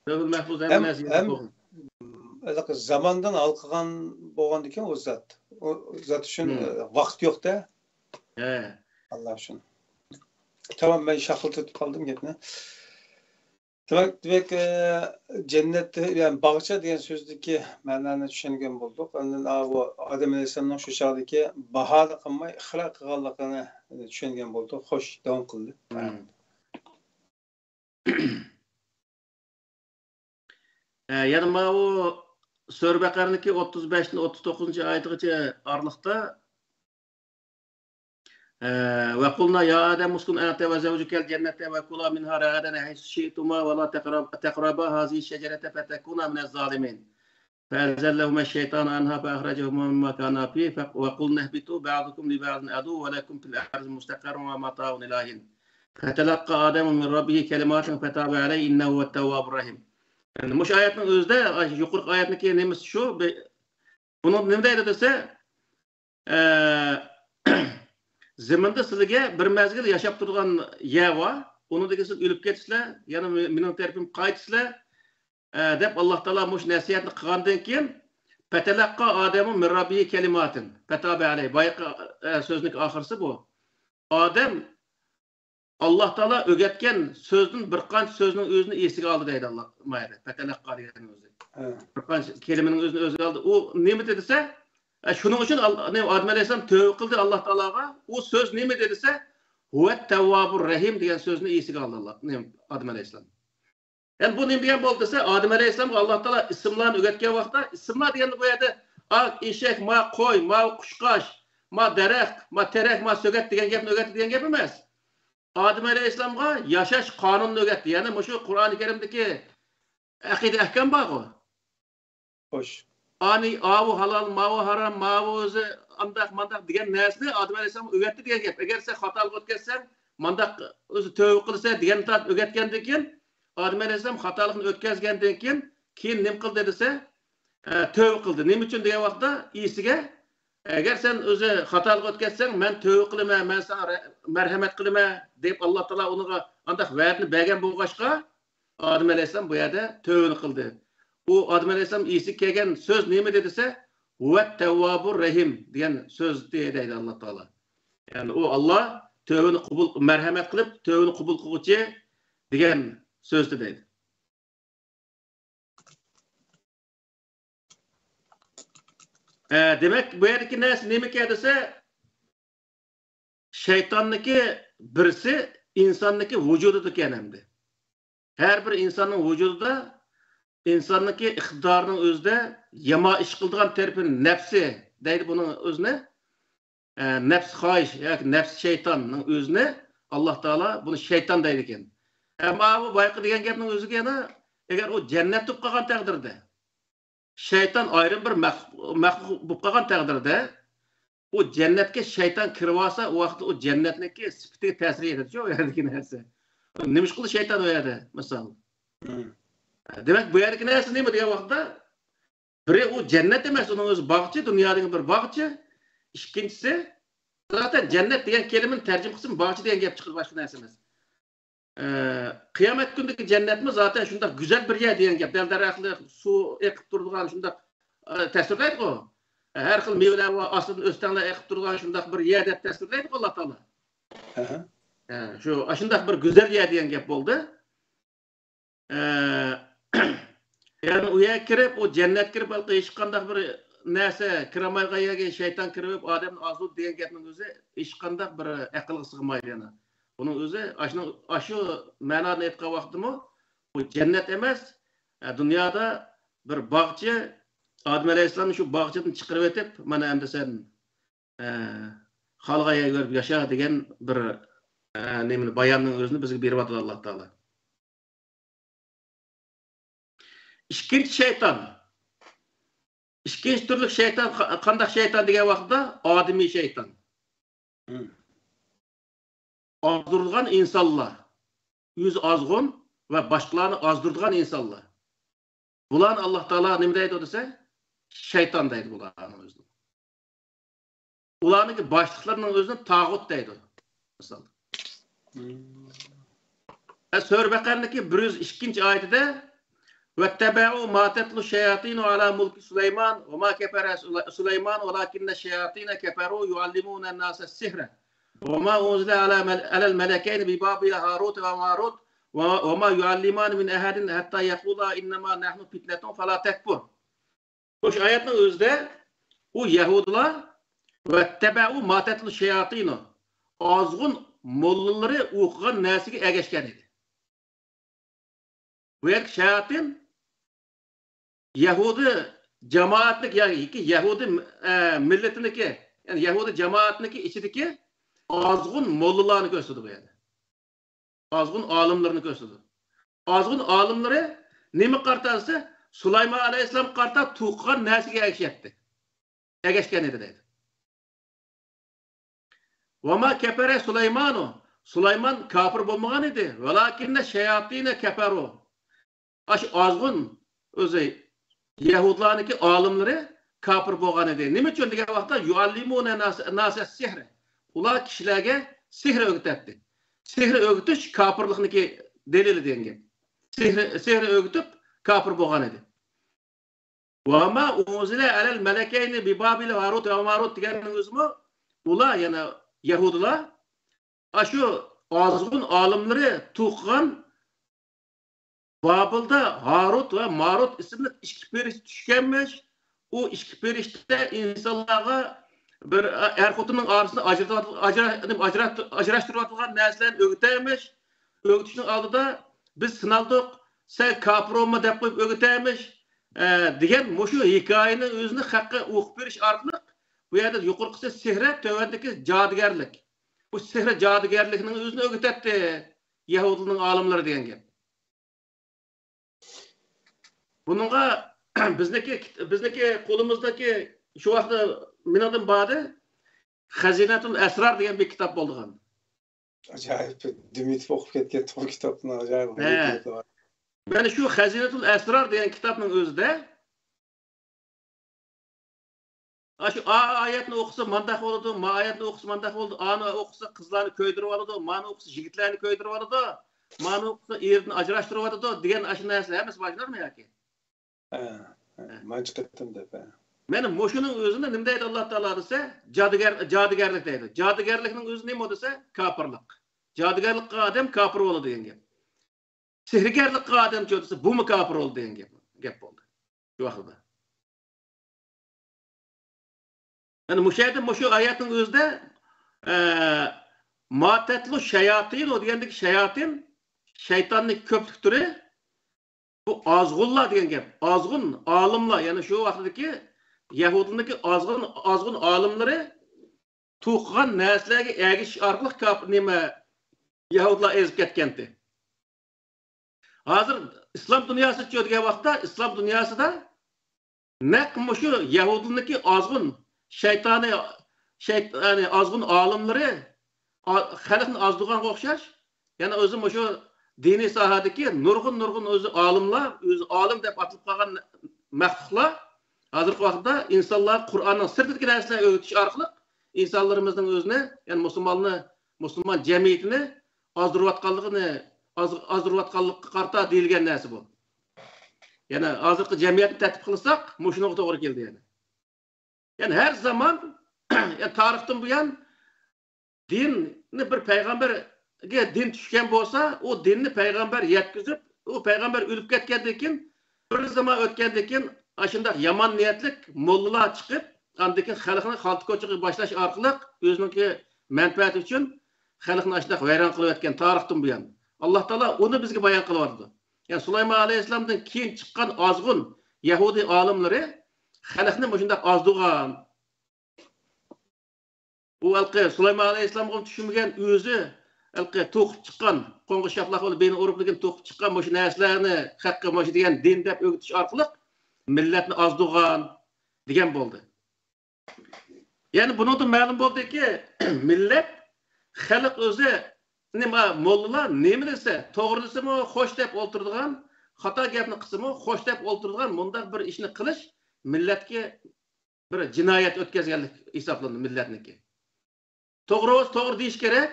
لەۋھۇل مەھپۇزدا ھەممە نەرسە يېزىلىپ بولغان. ھېلىقى زاماندىن ھالقىغان بولغاندىكىن ئۇ زات. ئۇ زات ئۈچۈن، ئە، ۋاقىت يوق-دە. ھە. ئاللا ئۈچۈن. تامام، مەن شاخلىتىپ قالدىم گەپنى. دېمەك، دېمەك، ئە، جەننەتتە، يەنى باغچە دېگەن سۆزدىكى مەنانى چۈشەنگەن بولدۇق. ئاندىن، ئا، بۇ ئادەم ئەلەيھىسسالامنىڭ شۇ چاغدىكى باھانە قىلماي ئىقرار قىلغانلىقىنى چۈشەنگەن بولدۇق. خوش، داۋام قىلدى. ئە، يەنە ماۋۇ سۈرە بەقەرىنىڭكى ئوتتۇز بەشتىن ئوتتۇز توققۇزىنچى ئايىتىغىچە ئارىلىقتا، ئە، «وقلنا يا آدم اسكن أنت وزوجك الجنة وكلا منها رغدا حيث شئتما ولا تقرب-، تقربا هذه الشجرة فتكونا من الظالمين. فأزلهما الشيطان عنها فأخرجهما مما كانا فيه ف-، وقلنا اهبطوا بعضكم لبعض عدو ولكم في الأرض مستقر ومتاع إلى حين. فتلقى آدم من ربه كلمات فتاب عليه إنه هو التواب الرحيم.» يەنى مۇشۇ ئايەتنىڭ ئۆزىدە، يۇقىرىقى ئايەتنىڭكى نېمىسى شۇ، بى-، بۇنىڭ نېمە دەيدۇ دېسە، ئە، زېمىندا سىلىگە بىر مەزگىل ياشاپ تۇرىدىغان يەر بار، ئۇنىڭدىن كېيىن سىز ئۆلۈپ كېتىسىلەر، يەنە مې-، مېنىڭ تەرىپىمگە قايتىسىلەر، ئە، دەپ ئاللا تائالا مۇشۇ نەسىھەتنى قىلغاندىن كېيىن، فتلقى آدم من ربه كلمات فتاب عليه. بايىقى، ئە، سۆزنىڭ ئاخىرسى بۇ. ئادەم ئاللا تائالا ئۆگەتكەن سۆزدىن بىر قانچە سۆزنىڭ ئۆزىنى ئېسىگە ئالدى دەيدۇ ئاللا، ما يەردە. فتلقى دېگەن ئۆزى. بىر قانچە كەلىمىنىڭ ئۆزىنى ئۆزىگە ئالدى. ئۇ نېمە دېدى دېسە، ئە، شۇنىڭ ئۈچۈن ئال-، نېمە، ئادەم ئەلەيھىسسالام تۆۋە قىلدى ئاللا تائالاغا. ئۇ سۆز نېمە دېدى دېسە، «ھۇۋەت تەۋۋابۇر رەھىم» دېگەن سۆزنى ئېسىگە ئالدى ئاللا، نېمە، ئادەم ئەلەيھىسسالام. يەنى بۇ نېمە دېگەن بولدى دېسە، ئادەم ئەلەيھىسسالامغا ئاللا تائالا ئىسىملارنى ئۆگەتكەن ۋاقىتتا، ئىسىملار دېگەندە بۇ يەردە ئاق ئېشەك، ما قوي، ما قۇشقاچ، ما دەرەخ، ما تېرەك، ما سۆگەت دېگەن گەپنى ئۆگەتتى دېگەن گەپ ئەمەس. ئادەم ئەلەيھىسسالامغا ياشاش قانۇنىنى ئۆگەتتى. يەنى مۇشۇ قۇرئانى كەرىمدىكى ئەقىدە ئەھكام بارغۇ. خوش. ئانى، ئاۋۇ ھالال، ماۋۇ ھارام، ماۋۇ ئۆزى ئانداق، مانداق دېگەن نەرسىنى ئادەم ئەلەيھىسسالام ئۆگەتتى دېگەن گەپ. ئەگەر سەن خاتالىق ئۆتكەزسەڭ، مانداق ئۆزى تۆۋە قىلىسەن دېگەن تارتىپ ئۆگەتكەندىن كېيىن، ئادەم ئەلەيھىسسالام خاتالىقنى ئۆتكەزگەندىن كېيىن، كېيىن نېمە قىلدى دېسە، ئە، تۆۋە قىلدى. نېمە ئۈچۈن دېگەن ۋاقىتتا ئىسىگە، ئەگەر سەن ئۆزى خاتالىق ئۆتكەزسەڭ، مەن تۆۋە قىلىمەن، مەن ساڭا رە-، مەرھەمەت قىلىمەن دەپ ئاللا تائالا ئۇنىڭغا ئانداق ۋەدىنى بەرگەن بولغاچقا، ئادەم ئەلەيھىسسالام بۇ يەردە تۆۋىنى قىلدى. ئۇ ئادەم ئەلەيھىسسالام ئېسىگە كەلگەن سۆز نېمە دېدى دېسە، «ھۇۋەت تەۋۋابۇر رەھىم» دېگەن سۆزدى دەيدۇ ئاللا تائالا. يەنى ئۇ ئاللا تۆۋىنى قوبۇل، مەرھەمەت قىلىپ، تۆۋىنى قوبۇل قىلغۇچى دېگەن سۆزدى دەيدۇ. ئە، دېمەك، بۇ يەردىكى نەرسە نېمىكەن دېسە، شەيتاننىڭكى بىرسى ئىنساننىڭكى ۋۇجۇدىدىكەن ئەمدى. ھەر بىر ئىنساننىڭ ۋۇجۇدىدا، ئىنساننىڭكى ئىقتىدارىنىڭ ئۆزىدە يامان ئىش قىلىدىغان تەرىپى نەپسى دەيدۇ بۇنىڭ ئۆزىنى. ئە، نەپس خاھىش ياكى نەپس شەيتاننىڭ ئۆزىنى ئاللا تائالا بۇنى شەيتان دەيدىكەن. ئەمما بۇ بايىقى دېگەن گەپنىڭ ئۆزىگە يەنە، ئەگەر ئۇ جەننەت بولۇپ قالغان تەقدىردە، شەيتان ئايرىم بىر مەخ-، مەخلۇق بولۇپ قالغان تەقدىردە، ئۇ جەننەتكە شەيتان كىرىۋالسا، ئۇ ۋاقىتتا ئۇ جەننەتنىڭكى سۈپىتىگە تەسىر يېتىدىچۇ، ئۇ يەردىكى نەرسە. نېمىش قىلدى شەيتان ئۇ يەردە، مىسال؟ دېمەك، بۇ يەردىكى نەرسە نېمە دېگەن ۋاقىتتا، بىرى ئۇ جەننەت ئەمەس، ئۇنىڭ ئۆزى باغچە، دۇنيادىكى بىر باغچە. ئىككىنچىسى، زاتەن جەننەت دېگەن كەلىمىنى تەرجىمە قىلسىمۇ باغچە دېگەن گەپ چىقىدۇ، باشقا نەرسە ئەمەس. ئە، قىيامەت كۈنىدىكى جەننەتمۇ زاتەن شۇنداق گۈزەل بىر يەر دېگەن گەپ. دەل-دەرەخلىك، سۇ ئېقىپ تۇرىدىغان شۇنداق، ئە، تەسۋىرلەيدىغۇ. ھەر خىل مېۋىلەر ۋە ئاستىدىن ئۆستەڭلەر ئېقىپ تۇرىدىغان شۇنداق بىر يەر دەپ تەسۋىرلەيدىغۇ ئاللا تائالا. ئەھە. ئە، شۇ، ئاشۇنداق بىر گۈزەل يەر دېگەن گەپ بولدى. ئە، يەنى ئۇ يەرگە كىرىپ، ئۇ جەننەتكە كىرىپ، ھېلىقى ھېچقانداق بىر نەرسە كىرەلمەيدىغان يەرگە شەيتان كىرىپ، ئادەمنى ئازدۇرىدۇ دېگەن گەپنىڭ ئۆزى ھېچقانداق بىر ئەقىلگە سىغمايدۇ يەنە. بۇنىڭ ئۆزى، ئاشۇنىڭ، ئاشۇ مەنانى ئېيتقان ۋاقتىمۇ، بۇ جەننەت ئەمەس، ئە، دۇنيادا بىر باغچە، ئادەم ئەلەيھىسسالامنى شۇ باغچىدىن چىقىرىۋېتىپ، مانا ئەمدى سەن، ئە، خالىغان يەرگە بېرىپ ياشا دېگەن بىر، ئە، نېمىنى، باياننىڭ ئۆزىنى بىزگە بېرىۋاتىدۇ ئاللا تائالا. ئىككىنچى شەيتان. ئىككىنچى تۈرلۈك شەيتان قا-، قانداق شەيتان دېگەن ۋاقىتتا، ئادىمىي شەيتان. مم. ئازدۇرىدىغان ئىنسانلار. ئۆزى ئازغۇن ۋە باشقىلارنى ئازدۇرىدىغان ئىنسانلار. بۇلارنى ئاللا تائالا نېمە دەيدۇ دېسە، شەيتان دەيدۇ بۇلارنىڭ ئۆزىنى. ئۇلارنىڭكى باشلىقلىرىنىڭ ئۆزىنى تاغۇت دەيدۇ. مىسال. سۈرە بەقەرىنىڭكى بىر يۈز ئىككىنچى ئايىتىدە، وَاتَّبَعُوا مَا تَتْلُو الشَّيَاطِينُ عَلَى مُلْكِ سُلَيْمَانَ وَمَا كَفَرَ سُلَيْمَانُ وَلَكِنَّ الشَّيَاطِينَ كَفَرُوا يُعَلِّمُونَ النَّاسَ السِّحْرَ وَمَا أُنْزِلَ عَلَى مَلَكَيْنِ بِبَابِلَ هَارُوتَ وَمَارُوتَ وَمَا يُعَلِّمَانِ مِنْ أَحَدٍ حَتَّى يَقُولَا إِنَّمَا نَحْنُ فِتْنَةٌ فَلَا تَكْفُرْ. مۇشۇ ئايەتنىڭ ئۆزىدە ئۇ يەھۇدىيلار وَاتَّبَعُوا مَا تَتْلُو الشَّيَاطِينُ، ئازغۇن موللىلىرى ئوقۇغان نەرسىگە ئەگەشكەن ئىدى. بۇ يەردىكى شەيتان يەھۇدىي جامائەتنىڭكى، ياكى يەھۇدىي، ئە، مىللىتىنىڭكى، يەنى يەھۇدىي جامائەتنىڭكى ئىچىدىكى ئازغۇن موللىلارنى كۆرسىتىدۇ بۇ يەردە. ئازغۇن ئالىملىرىنى كۆرسىتىدۇ. ئازغۇن ئالىملىرى نېمە قارىتا دېسە، سۇلايمان ئەلەيھىسسالام قارىتا توقۇغان نەرسىگە ئەگىشەتتى. ئەگەشكەن ئىدى دەيدۇ. وَمَا كَفَرَ سُلَيْمَانُ، سۇلايمان كاپىر بولمىغان ئىدى. وَلَكِنَّ الشَّيَاطِينَ كَفَرُوا. ئاشۇ ئازغۇن ئۆزى يەھۇدلارنىڭكى ئالىملىرى كاپىر بولغان ئىدى. نېمە ئۈچۈن دېگەن ۋاقىتتا، يۇئەللىمۇنە ناسە سىھرە. ئۇلار كىشىلەرگە سېھىر ئۆگىتەتتى. سېھىر ئۆگىتىش كاپىرلىقنىڭكى دەلىلى دېگەن گەپ. سېھىر، سېھىر ئۆگىتىپ كاپىر بولغان ئىدى. وَمَا أُنْزِلَ عَلَى الْمَلَكَيْنِ بِبَابِلَ هَارُوتَ وَمَارُوتَ دېگەننىڭ ئۆزىمۇ ئۇلار، يەنى يەھۇدىيلار، ئاشۇ ئازغۇن ئالىملىرى توقۇغان بابىلدا ھاروت ۋە ماروت ئىسىملىك ئىككى پەرىشتە چۈشكەنمىش. ئۇ ئىككى پەرىشتە ئىنسانلارغا بىر ئەر-خوتۇننىڭ ئارىسىنى ئاجرىتىۋاتىدىغان، ئاجرا-، ئاجرا-، ئاجراشتۇرۇۋاتىدىغان نەرسىلەرنى ئۆگىتەمىش. ئۆگىتىشنىڭ ئالدىدا، «بىز سىنالدۇق، سەن كاپىر بولما» دەپ قويۇپ ئۆگىتەمىش، ئە، دېگەن مۇشۇ ھېكايىنىڭ ئۆزىنى خەققە ئوقۇپ بېرىش ئارقىلىق بۇ يەردە يۇقىرىقىسى سېھرە، تۆۋەندىكى جادۇگەرلىك. بۇ سېھرى جادۇگەرلىكنىڭ ئۆزىنى ئۆگىتەتتى يەھۇدىينىڭ ئالىملىرى دېگەن گەپ. بۇنىڭغا بىزنىڭكى، بىزنىڭكى قولىمىزدىكى شۇ ۋاقىتتا مېنىڭدىن بار ئىدى، خەزىنەتۇل ئەسرار دېگەن بىر كىتاب بولىدىغان. ئاجايىپ، دۈم يېتىپ ئوقۇپ كەتكەن بۇ كىتابنىڭ ئاجايىپ ھە. مەنە شۇ خەزىنەتۇل ئەسرار دېگەن كىتابنىڭ ئۆزىدە ئاشۇ ئا-، ئايەتنى ئوقۇسا مانداق بولىدۇ، ما ئايەتنى ئوقۇسا مانداق بولىدۇ، ئانى ئوقۇسا قىزلارنى كۆيدۈرۈۋالىدۇ، مانى ئوقۇسا يىگىتلەرنى كۆيدۈرۈۋالىدۇ، مانى ئوقۇسا ئېرىدىن ئاجراشتۇرۇۋاتىدۇ دېگەن ئاشۇ نەرسە ھەممىسى باشلىنارمۇ ياكى؟ ھە، ھە، ھە. مانچە قېتىم دەپ، ھە. مانا مۇشۇنىڭ ئۆزىنى نېمە دەيدۇ ئاللا تائالا دېسە، جادۇگەر-، جادۇگەرلىك دەيدۇ. جادۇگەرلىكنىڭ ئۆزى نېمە دېسە، كاپىرلىق. جادۇگەرلىك قىلغان ئادەم كاپىر بولىدۇ دېگەن گەپ. سېھىرگەرلىك قىلغان ئادەمچۇ دېسە، بۇمۇ كاپىر بولدى دېگەن گەپ، گەپ بولدى شۇ ۋاقىتتا. يەنى مۇشۇ يەردە مۇشۇ ئايەتنىڭ ئۆزىدە، ئە، ما تەتلۇ شەياتىنۇ دېگەندىكى شەياتىن، شەيتاننىڭ كۆپلۈك تۈرى، بۇ ئازغۇنلار دېگەن گەپ. ئازغۇن ئالىملار، يەنى شۇ ۋاقىتتىكى يەھۇدىينىڭكى ئازغۇن، ئازغۇن ئالىملىرى توقۇغان نەرسىلەرگە ئەگىشىش ئارقىلىق كاپ-، نېمە، يەھۇدىيلار ئېزىپ كەتكەنتى. ھازىر ئىسلام دۇنياسىچۇ دېگەن ۋاقىتتا، ئىسلام دۇنياسىدا نەق مۇشۇ يەھۇدىينىڭكى ئازغۇن شەيتانى، شەيت-، يەنى ئازغۇن ئالىملىرى ئا-، خەلقنى ئازدۇرغانغا ئوخشاش، يەنە ئۆزى مۇشۇ دىنىي ساھەدىكى نۇرغۇن، نۇرغۇن ئۆزى ئالىملار، ئۆزى ئالىم دەپ ئاتىلىپ قالغان مەخلۇقلار ھازىرقى ۋاقىتتا ئىنسانلارغا قۇرئاننىڭ سىرتىدىكى نەرسىلەرنى ئۆگىتىش ئارقىلىق ئىنسانلىرىمىزنىڭ ئۆزىنى، يەنى مۇسۇلماننى، مۇسۇلمان جەمئىيىتىنى ئازدۇرۇۋاتقانلىقىنى، ئاز-، ئازدۇرۇۋاتقانلىققا قارىتا دېيىلگەن نەرسە بۇ. يەنى ھازىرقى جەمئىيەتنى تەرتىپ قىلساق، مۇشۇنىڭغا توغرا كېلىدۇ يەنى. يەنى ھەر زامان، يەنى تارىختىن بۇيان دىننى بىر پەيغەمبەرگە دىن چۈشكەن بولسا، ئۇ دىننى پەيغەمبەر يەتكۈزۈپ، ئۇ پەيغەمبەر ئۆلۈپ كەتكەندىن كېيىن، بىر زامان ئۆتكەندىن كېيىن، ئاشۇنداق يامان نىيەتلىك موللىلار چىقىپ، ئاندىن كېيىن خەلقنى خالتا كوچىغا باشلاش ئارقىلىق ئۆزىنىڭكى مەنپەئەتى ئۈچۈن خەلقنى ئاشۇنداق ۋەيران قىلىۋەتكەن تارىختىن بۇيان. ئاللا تائالا ئۇنى بىزگە بايان قىلىۋاتىدۇ. يەنى سۇلايمان ئەلەيھىسسالامدىن كېيىن چىققان ئازغۇن يەھۇدىي ئالىملىرى خەلقنى مۇشۇنداق ئازدۇرغان. ئۇ ھېلىقى سۇلايمان ئەلەيھىسسالامغا چۈشمىگەن، ئۆزى ھېلىقى توقۇپ چىققان، قوڭغۇچ شاپىلاق بىلەن بېيىنى ئۇرۇپ دېگەن توقۇپ چىققان مۇشۇ نەرسىلەرنى خەققە مۇشۇ دېگەن دىن دەپ ئۆگىتىش ئارقىلىق مىللەتنى ئازدۇرغان دېگەن بولدى. يەنى بۇنىڭدىن مەلۇم بولدىكى، مىللەت، خەلق ئۆزى، نېمە، موللىلار نېمە دېسە، توغرا دېسىمۇ خوش دەپ ئولتۇرىدىغان، خاتا گەپنى قىلسىمۇ خوش دەپ ئولتۇرىدىغان مۇنداق بىر ئىشنى قىلىش مىللەتكە بىر جىنايەت ئۆتكەزگەنلىك ھېسابلىنىدۇ مىللەتنىڭكى. توغرا بولسا توغرا دېيىش كېرەك،